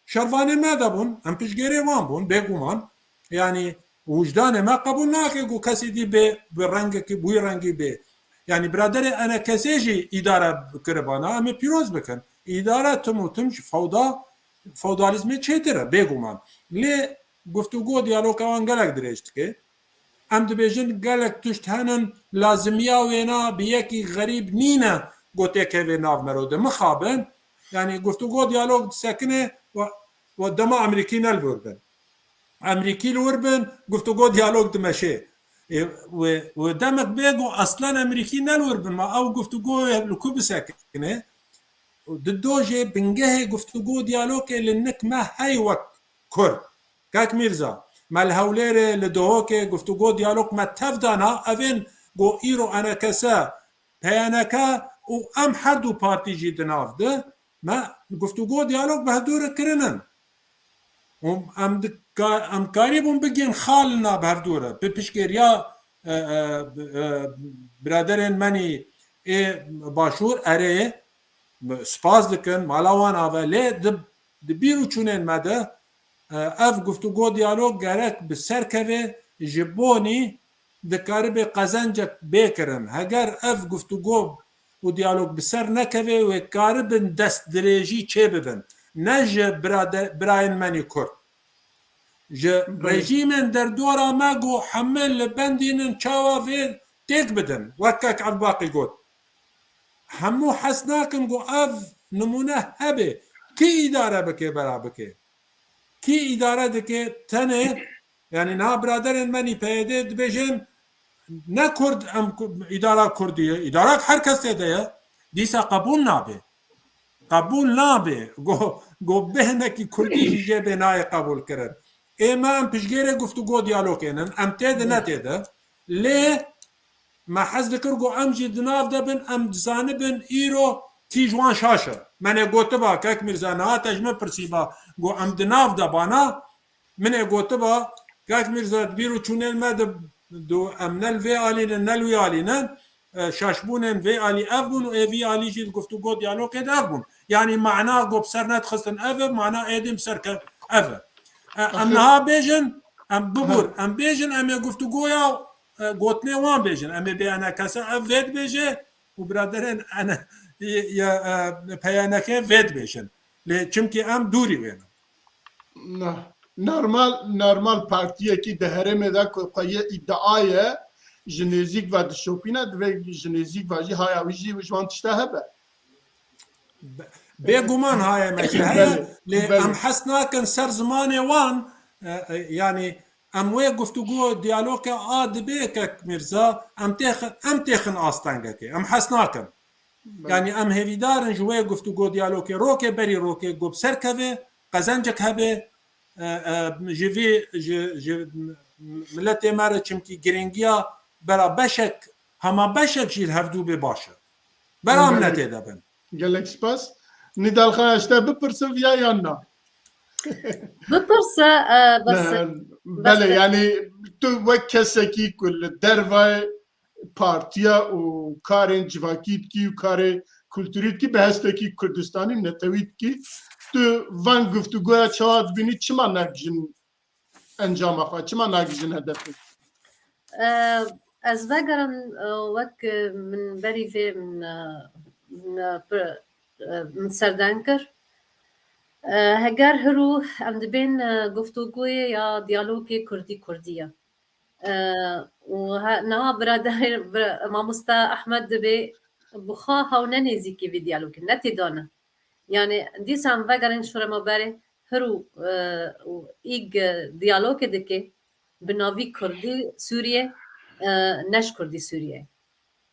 şervanê me de bûn. Em piştgêrê wan bûn, bêguman. Yanî wijdanê me qebûl nake ku kesê dî bê, bi rengekî, bi wî rengî bê. Yanî biraderê enekesê jî îdare kiribana, em ê pîroz bikin. Îdare tim û tim ji fewda, fewdalîzmê çêtir e, bêguman. Lê guftûgo, diyaloga wan gelek dirêj dike. Em dibêjin gelek tişt henin, lazimiya wêna bi yekî xerîb nîne ku têkeve nav mero de. Mixabin, yanî guftûgo, diyalog disekine we, we dema Amerîkî ne li vir bin. Amerîkî li wir bin, guftûgo, diyalog dimeşe. Ê, we, we demek bê ku aslan Amerîkî ne li wir bin, ma ew guftûgo li ku bisekine? Di dojê bingehê guftûgo, diyalogê li nik me hey wek Kurd. Kak Mîrza, me li Hewlêrê, li Duhokê guftûgo, diyalog me tev dana, evên ku îro enekese, P Y N K û em her du partî jî di nav de me guftûgo, diyalog bi hevdû re kirinin. Û em dika-, em karîbûn bigihên xalina bi hevdû re. Bi piştgêriya, e, e, bi, e, biraderên menî ê Başûr, erê, spas dikin, mala wan ave. Lê di, di bîr û çûnên me de, e, ev guftûgo, diyalog gerek bi ser keve, ji bonî dikaribe qezencek bê kirin. Heger ev guftûgo û diyalog bi ser nekeve, wê karibin destdirêjî çêbibin. Ne ji birade-, birayên menî Kurd. Ji Belê. rejîmên derdora me ku hemû li bendî nin, çawa vê têk bidin? Wek kek Evbaqî got. Hemû hez nakin ku ev nimûne hebe. Kî îdare bike, bera bike? Kî îdare dike? Tenê, yanî niha biraderên me nî P Y D dibêjin, ne Kurd em ku-, îdara Kurdî ye. Îdara her kesê de ye. Dîsa qebûl nabe. Qebûl nabe. Go, go bêhnekî Kurdî jî jê bê nayê qebûl kirin. Ê me em piştgêrê guftûgo, diyalogê nin. Em tê de, ne tê de. Lê me hez dikir ku em jî di nav de bin, em dizanibin îro kî ji wan şaş e. Me nê gotiba, kek Mîrza, niha te ji min pirsîba ku em di nav de bana, min ê gotiba, kek Mîrza, di bîr û çûnên me de, du, em ne li vê alî nin, ne li wî alî nin, e, şaşbûnên vê alî ev bûn û ê vî alî jî di guftûgo, diyalogê de ev bûn. Yanî mana ku bi ser nedixistin ev e, mana êdî bi ser ke-, ev e. E, em Aşkım. niha bêjin, em bibûr, Ha. em bêjin, em ê guftûgoya, e, gotinê wan bêjin. Em ê bê enekese ev vê dibêje û biraderên ene-, ya, e, P Y N K vê dibêjin. Lê çimkî em dûrî wê ne. Na-, normal, normal partiyekî di herêmê de ku xwe yê îdia ye, ji nêzîk ve dişopîne, divê ji nêzîk ve jî haya wî jî ji wan tişta hebe. Be-, bêguman haya me jî heye, Belê, lê belê. em hes nakin ser zimanê wan, e, e, yanî em wê guftûgo, diyalogê a dibê kek Mîrza, em têxin, em têxin astengekê. Em hes nakin. Belê. Yanî em hêvîdar in ji wê guftûgo, diyalogê rokê berî rokê ku bi ser keve, qezencek hebe, e, e, ji vî, ji, ji miletê me re, çimkî giringiya bera beşek, hema beşek jî li hevdû bê baş e. Bera em Belê. ne tê de bin. Gelek spas. Nîdal Xaya, ji te bipirsim ya yan na? Bipirse, e, bes Ne, e. Belê, Bes e. yanî tu wek kesekî ku li dervayê partiya û karên civakî dikî û karê kulturî dikî, bi hestekî Kurdistanî netewî dikî. Tu van guftûgoya çawa dibînî, çima nagihîjin encama xwe, çima nagihîjin hedefê? E, Ez vegerim, e, wek, e, min berî vê min, e, min, e, pir, e, min serdeng kir. E, heger hirû em dibên, e, guftûgoyê ya diyalogê Kurdî Kurdî ye. E, û he-, niha birader, bira-, mamoste Ehmed dibê bi xwe hew ne nêzîkî vê diyalogê, ne têdane. Yani dîsa em vegerin şûrema berê, hirû, e, û îg diyalogê dike, bi navî Kurdî Sûriyê, e, ne ji Kurdî Sûriyê.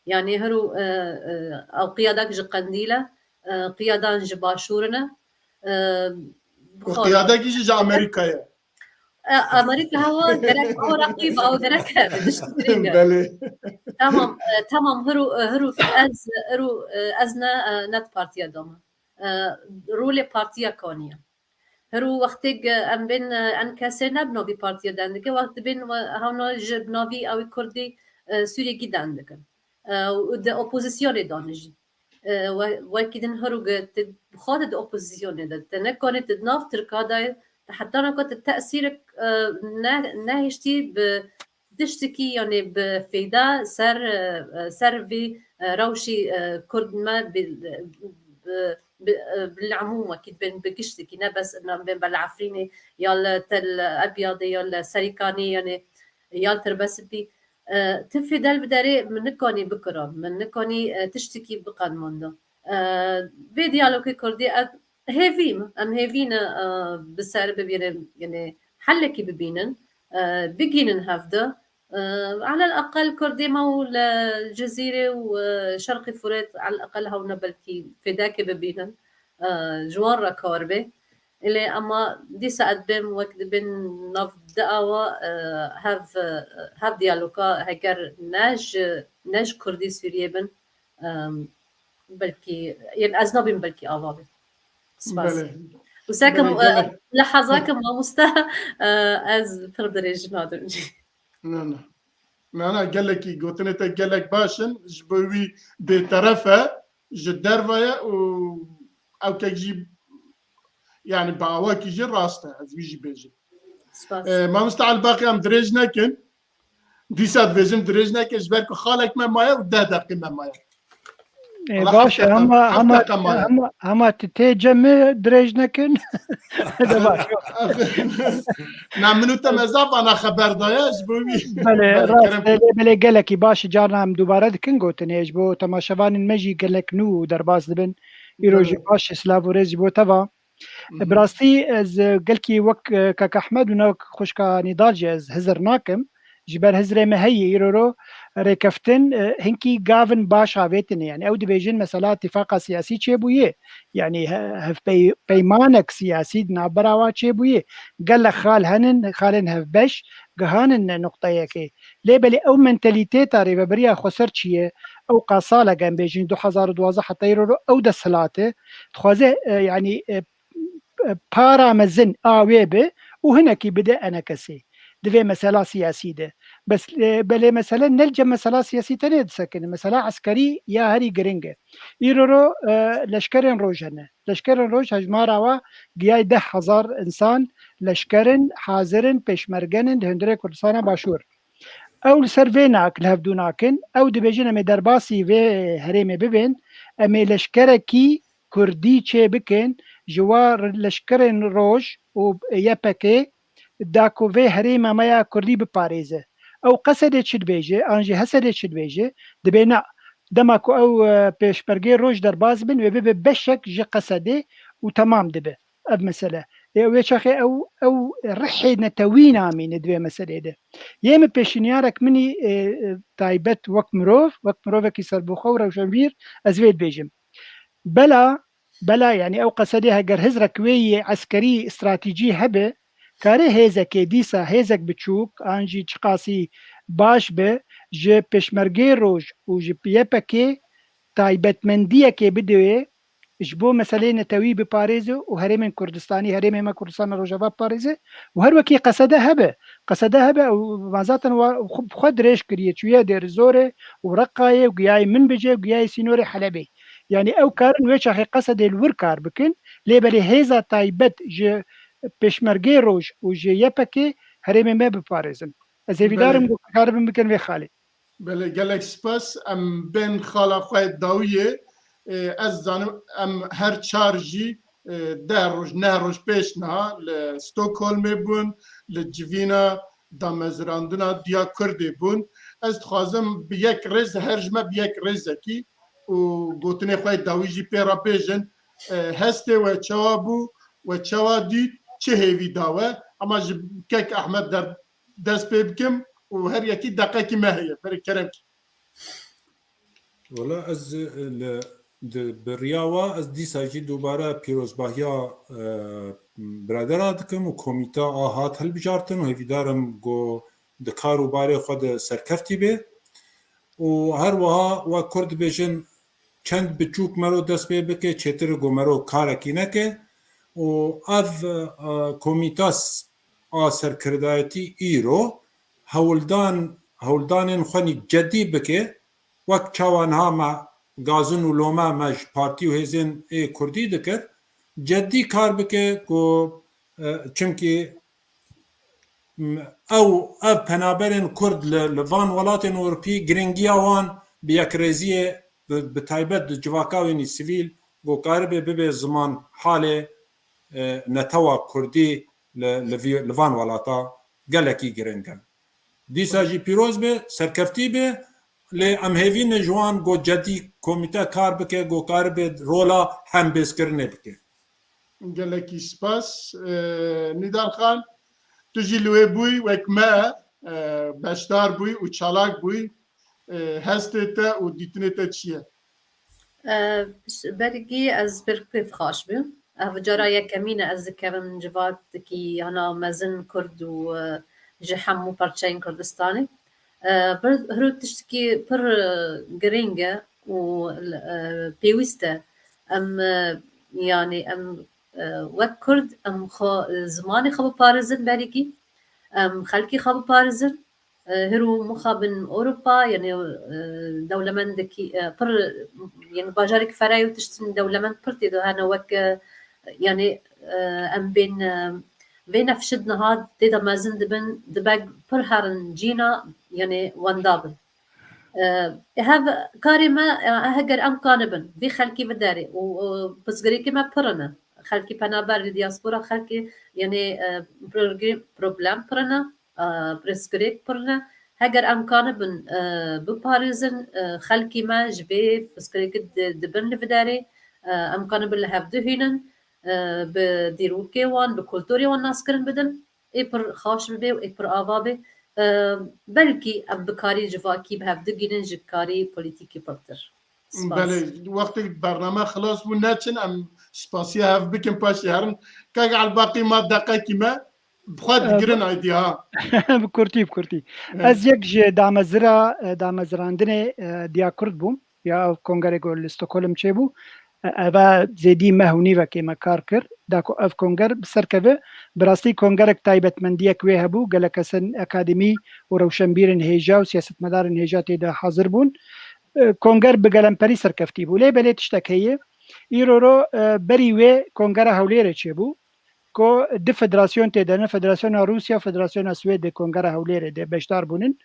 Yani hirû, e, e, ew qiyadak ji Qendîl e, e, qiyadan ji Başûr ne, e, bi Û xwe qiyadekî jî ji Amerîkayê. E, Amerîka hewa gerek, ew reqîb, ew gerek e, dişt girîng e. Belê. Tamam, e, tamam, hirû, e, hirû ez, hirû, e, ez ne, e, ne di partiya de me. E, rolê partiya kaniye. Her û wextêk, e, em bên, e, em kesê ne bi navî partiya dendike, wext dibên we-, hewna ji bi navî ew ê Kurdî, e, Sûriyekî dendikin. E, û di opozisyonê de ne jî. E, we-, wekî din her û ge-, te, bi xwe de di opozisyonê de. Te nekanî te di nav Tirka de ye, te heta naka te tesîrek, e, ne, nehiştî bi tiştekî, yani bi feyda ser, e, ser vî, e, rewşî, e, Kurd me bi, bi, bi, bi, e, bi li emûm wekî dibên bi giştekî, ne bes na bên be li Efrînê, ya li Tel Ebyadê, ya li Serîkanê, yani ya li Tirbesipî. E, ti fêdel bi derê min nikanî bikira, min nikanî, e, tiştekî biqedmanda. E, vê diyalogê Kurdî ev hêvî me, em hêvî ne, e, bi ser bibînin, yani helekî bibînin, e, bigînin hevdi. E, elel eqel Kurdê me û li Cizîrê û, e, Şerqê Furet, elel eqel hewna belkî fêdekê bibînin, e, ji wan re kar bê. Lê ema dîsa ez dibêm wek dibin nav di awa, e, hev, e, hev diyaloga heger ne ji, ne ji Kurdî Sûriyê bin, e, belkî, yên ez nabîm belkî ava be. Spas. Belê. Wisa kim, Belê, gelek. E, lehazak mamoste, e, ez pir dirêj nadim jî. Na, na. Na, na, gelekî gotinê te gelek baş in. Ji bo wî bêteref e, ji derve ye û ew kek jî, yani bi awakî jî rast e, ez wî jî bêjim. Spas. E, mamoste Elbaqî em dirêj nekin. Dîsa dibêjim dirêj neke, ji ber ku xalek me maye û deh deqî me maye. E, Allah baş e, hafte hema, hema, hafte qe maye. Hema, hema tu tê cem mi dirêj nekin. De baş. Na, min û te me zaf ana xeber daye, ji bo wî. Belê, Belê, rast, kerem. Belê, belê, gelekî baş, carna em dubare dikin gotinê, ji bo temaşevanên me jî gelek nû derbas dibin. Îro jî Belê. Baş, silav û rêz ji bo te va. Mhm. Bi rastî ez, e, gelkî wek, e, Kak Ehmed û ne wek xwişka Nîdal jî ez hizir nakim. Ji ber hizirê me heye îro ro rêkeftin, e, hinkî gavin baş avêtine. Yani ew dibêjin mesela tifaqa siyasî çêbûye. Yani he-, hevpey-, peymanek siyasî di navbera wa çêbûye. Gelek xal henin, xalên hevbeş gihanin nuqteyekê. Lê belê ew mentalîteta rêveberiya xweser çi ye? Ew qasale em bêjin du hezar û duwazdeh heta îro ro ew desthilate dixwaze, e, yani, e, e, para mezin a wê bi û hinekî bide enekesê. Di vê mesela siyasî de. Bes, e, belê mesele ne li cem mesela siyasî tenê disekine. Mesela eskerî ya herî giring e. Îro ro, e, leşkerên roj hene. Leşkerên roj hejmara wa giyayê deh hezar însan leşker in, hazir in, pêşmerge nin di hundirê Kurdistana Başûr. Ew li ser vê nak, li hevdû nakin, ew dibêjin em ê derbasî vê herêmê bibên, em ê leşkerekî Kurdî çê bikin, ji wa leşkerên roj û Y P G da ku vê herêma me ya Kurdî biparêze. Ew Qesedê çi dibêje, an jî Hesedê çi dibêje, dibê na, dema ku ew, e, pêşmergê roj derbas bin, wê bibe beşek ji Qesedê û temam dibe ev mesele. Ê, wê çaxê ew, ew rihê netewî namîne di vê meseleyê de. Yê min pêşniyarek min î, e, e, taybet wek mirov, wek mirovekî serbixwe û rewşenbîr, ez vê dibêjim. Bela, bela, yani ew Qesedê heger hizrek wê yê eskerî, stratejî hebe, kare hêzekê dîsa, hêzek biçûk, an jî çiqasî baş be, ji pêşmergê roj û ji Y P G taybetmendiyekê bidewê, ji bo meseleyê netewî biparêze û herêmên Kurdistanî, herêmê me Kurdistana Rojava biparêze û her wekî Qesede hebe. Qesede hebe û ma zaten wa xwe, xwe dirêj kiriye, çûye Dêrizorê û Reqayê û giyayê Minbicê û giyayê sînorê Helebê. Yani ew karin wê çaxê Qesedê li wir kar bikin, lê belê hêza taybet ji Pêşmergê Roj û ji Y P G herêmê me biparêzin. Ez hêvîdar im Belê. ku karibin bikin vê xalê. Belê, gelek spas. Em bên xala xwe dawiyê. Ê, ez zanim em her çar jî, ê, deh roj, neh roj pêş niha li Stockholmê bûn, li civîna damezrandina Diya Kurdê bûn. Ez dixwazim bi yek rêz, her ji me bi yek rêzekî û gotinê xwe dawî jî pê re bêjin. Ê, hestê we çawa bû, we çawa dît, çi hêvî da we? Ema ji kek Ehmed der dest pê bikim û her yekî deqekî me heye. Berê kerem kî. Wala ez, e, li, di, bi riya wa ez dîsa jî dubare pîrozbahiya, e, biradera dikim û komîta a hat hilbijartin û hêvîdar im ku di kar û barê xwe de serkeftî bê. Û her wiha wek Kurd dibêjin, çend biçûk mero dest pê bike, çêtir e ku mero karekî neke. Û ev, e, komîta s-, a serkirdayetî îro hewldan, hewldanên xwe nî cedî bike, wek çawa niha me gazin û lome me ji partî û hêzên ê kurdî dikir, cedî kar bike ku, e, çimkî, m, ew, ev penaberên kurd li, li van welatên Ewropî giringiya wan bi yekrêziyê, bi, bi taybet di civaka wê nî sivîl, ku karibe bibe ziman halê, e, netewa kurdî li, li vî, li van welata gelekî giring e. Dîsa jî pîroz be, serkeftî be, lê em hêvî ne ji wan go cedî komîte kar bike, go karibe rola hembêzkirinê bike. Gelekî spas. Ee, Nîdar Xan, tu jî li wê bûyî, wek me, e, beşdar bûyî û çalak bûyî. Ee, hestê te û dîtinê te çi ye? E, Bergî ez pir kêfxweş bûm. Ev cara yekemîn e ez dikevim civatekî hena mezin Kurd û, e, ji hemû parçeyên Kurdistanê. E, vir, hiro tiştekî pir, e, girîng e û, e, pêwîst e. Em, e, yanî em, e, wek Kurd em xwe, e, zimanê xwe biparêzin berîkî. Em xelkê xwe biparêzin. E, hiro mixabin Ewropa, yani, e, dewlemendekî, e, pir, yani bajarek ferayê û tiştin dewlemend pir tê de hene wek, e, yani, e, em bên, e, vê nefşid niha tê de mezin dibin, dibe pir herin cîna, yani wenda bin. E, hev karê me, e, heger em kanibin, vê xelkî viderê û, û pirsgirêkê me pir ne. Xelkî penaber li diaspora, xelkî, yani, e, pirgir-, problem pir ne. E, pirsgirêk pir ne. Heger em kanibin, e, biparêzin, e, xelkê me ji vê pirsgirêkê di, dibin li viderê, e, em kanibin li hev duhînin, e, bi dîrokê wan, bi kulturê wan naskirin bidin, ê pir xaş bibe û ê pir ava be. E, belkî em bikarî civakî bi hev digînin ji karî polîtîkî pirtir. Spas. Belê, wextê bername xilas bû, neçin, em spasiya hev bikin, paşê herin. Kak Elbaqî, ma deqekî me, bi xwe E, digirin aydî ha. Bi kurtî, bi kurtî. Evet. Ez yek ji damezira, e, damezirandinê, e, Diya Kurd bûm. Ya ev kongerê ku li Stockholm çêbû. E, eva zêdî meh û nîvekê me kar kir. Da ku ev konger bi ser keve, bi rastî kongerek taybetmendiyek wê hebû. Gelek kesin akademî û rewşenbîrên hêja û siyasetmedarên hêja tê de hazir bûn. E, konger bi gelemperî serkeftî bû. Lê belê tiştek heye. Îro ro, e, berî wê kongera Hewlêrê çêbû. Ku du federasyon tê de ne, Federasyona Rûsya, Federasyona Swêdê kongera Hewlêrê de beşdar bûnin.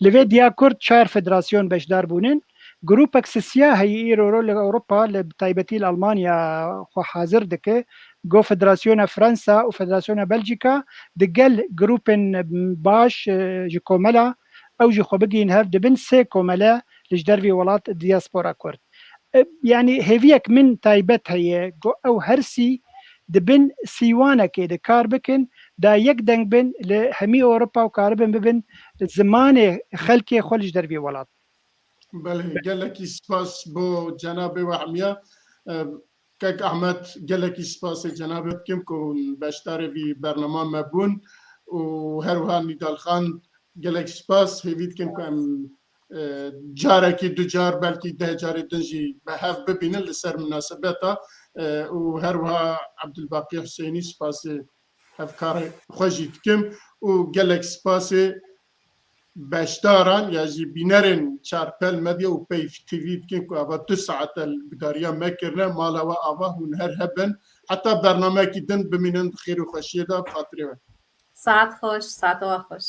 Li vê Diya Kurd çar federasyon beşdar bûnin. Grûpek sisiya heye îro ro li Ewropa, li taybetî li Almanya xwe hazir dike. Go Federasyona Fransa û Federasyona Belcîka di gel grûpên baş, e, ji komela ew jî xwe bigihîn hev dibin sê komele li ji dervî welat diaspora Kurd. E, yanî hêviyek min taybet heye, go ew her sî di bin sîwanekê de kar bikin, da yek deng bin li hemî Ewropa û karibin bibin zimanê xelkê xwe li ji dervî welat. Belê, gelekî spas bo cenabê we hemiya. E, Kek Ahmet, gelekî spasê cenabê dikim ku hûn beşdarê vî bernama me bûn û her wiha Nîdal Xan, gelek spas. Hêvî dikin ku em, e, carekî, du car, belkî deh carê din jî bi hev bibînin li ser minasebeta, e, û her wiha Ebdulbaqî Husênî spasê hevkarê xwe jî dikim û gelek spasê beşdaran ya jî bînerên Çarpel Medya û Peyv T V dikin ku ava du saet e li gudariya me kirine. Mala we ava, hûn her hebin. Heta bernameyekî din bimînin di xêr û xweşiyê de, bi xatirê we. Saet xweş, saeta we xweş.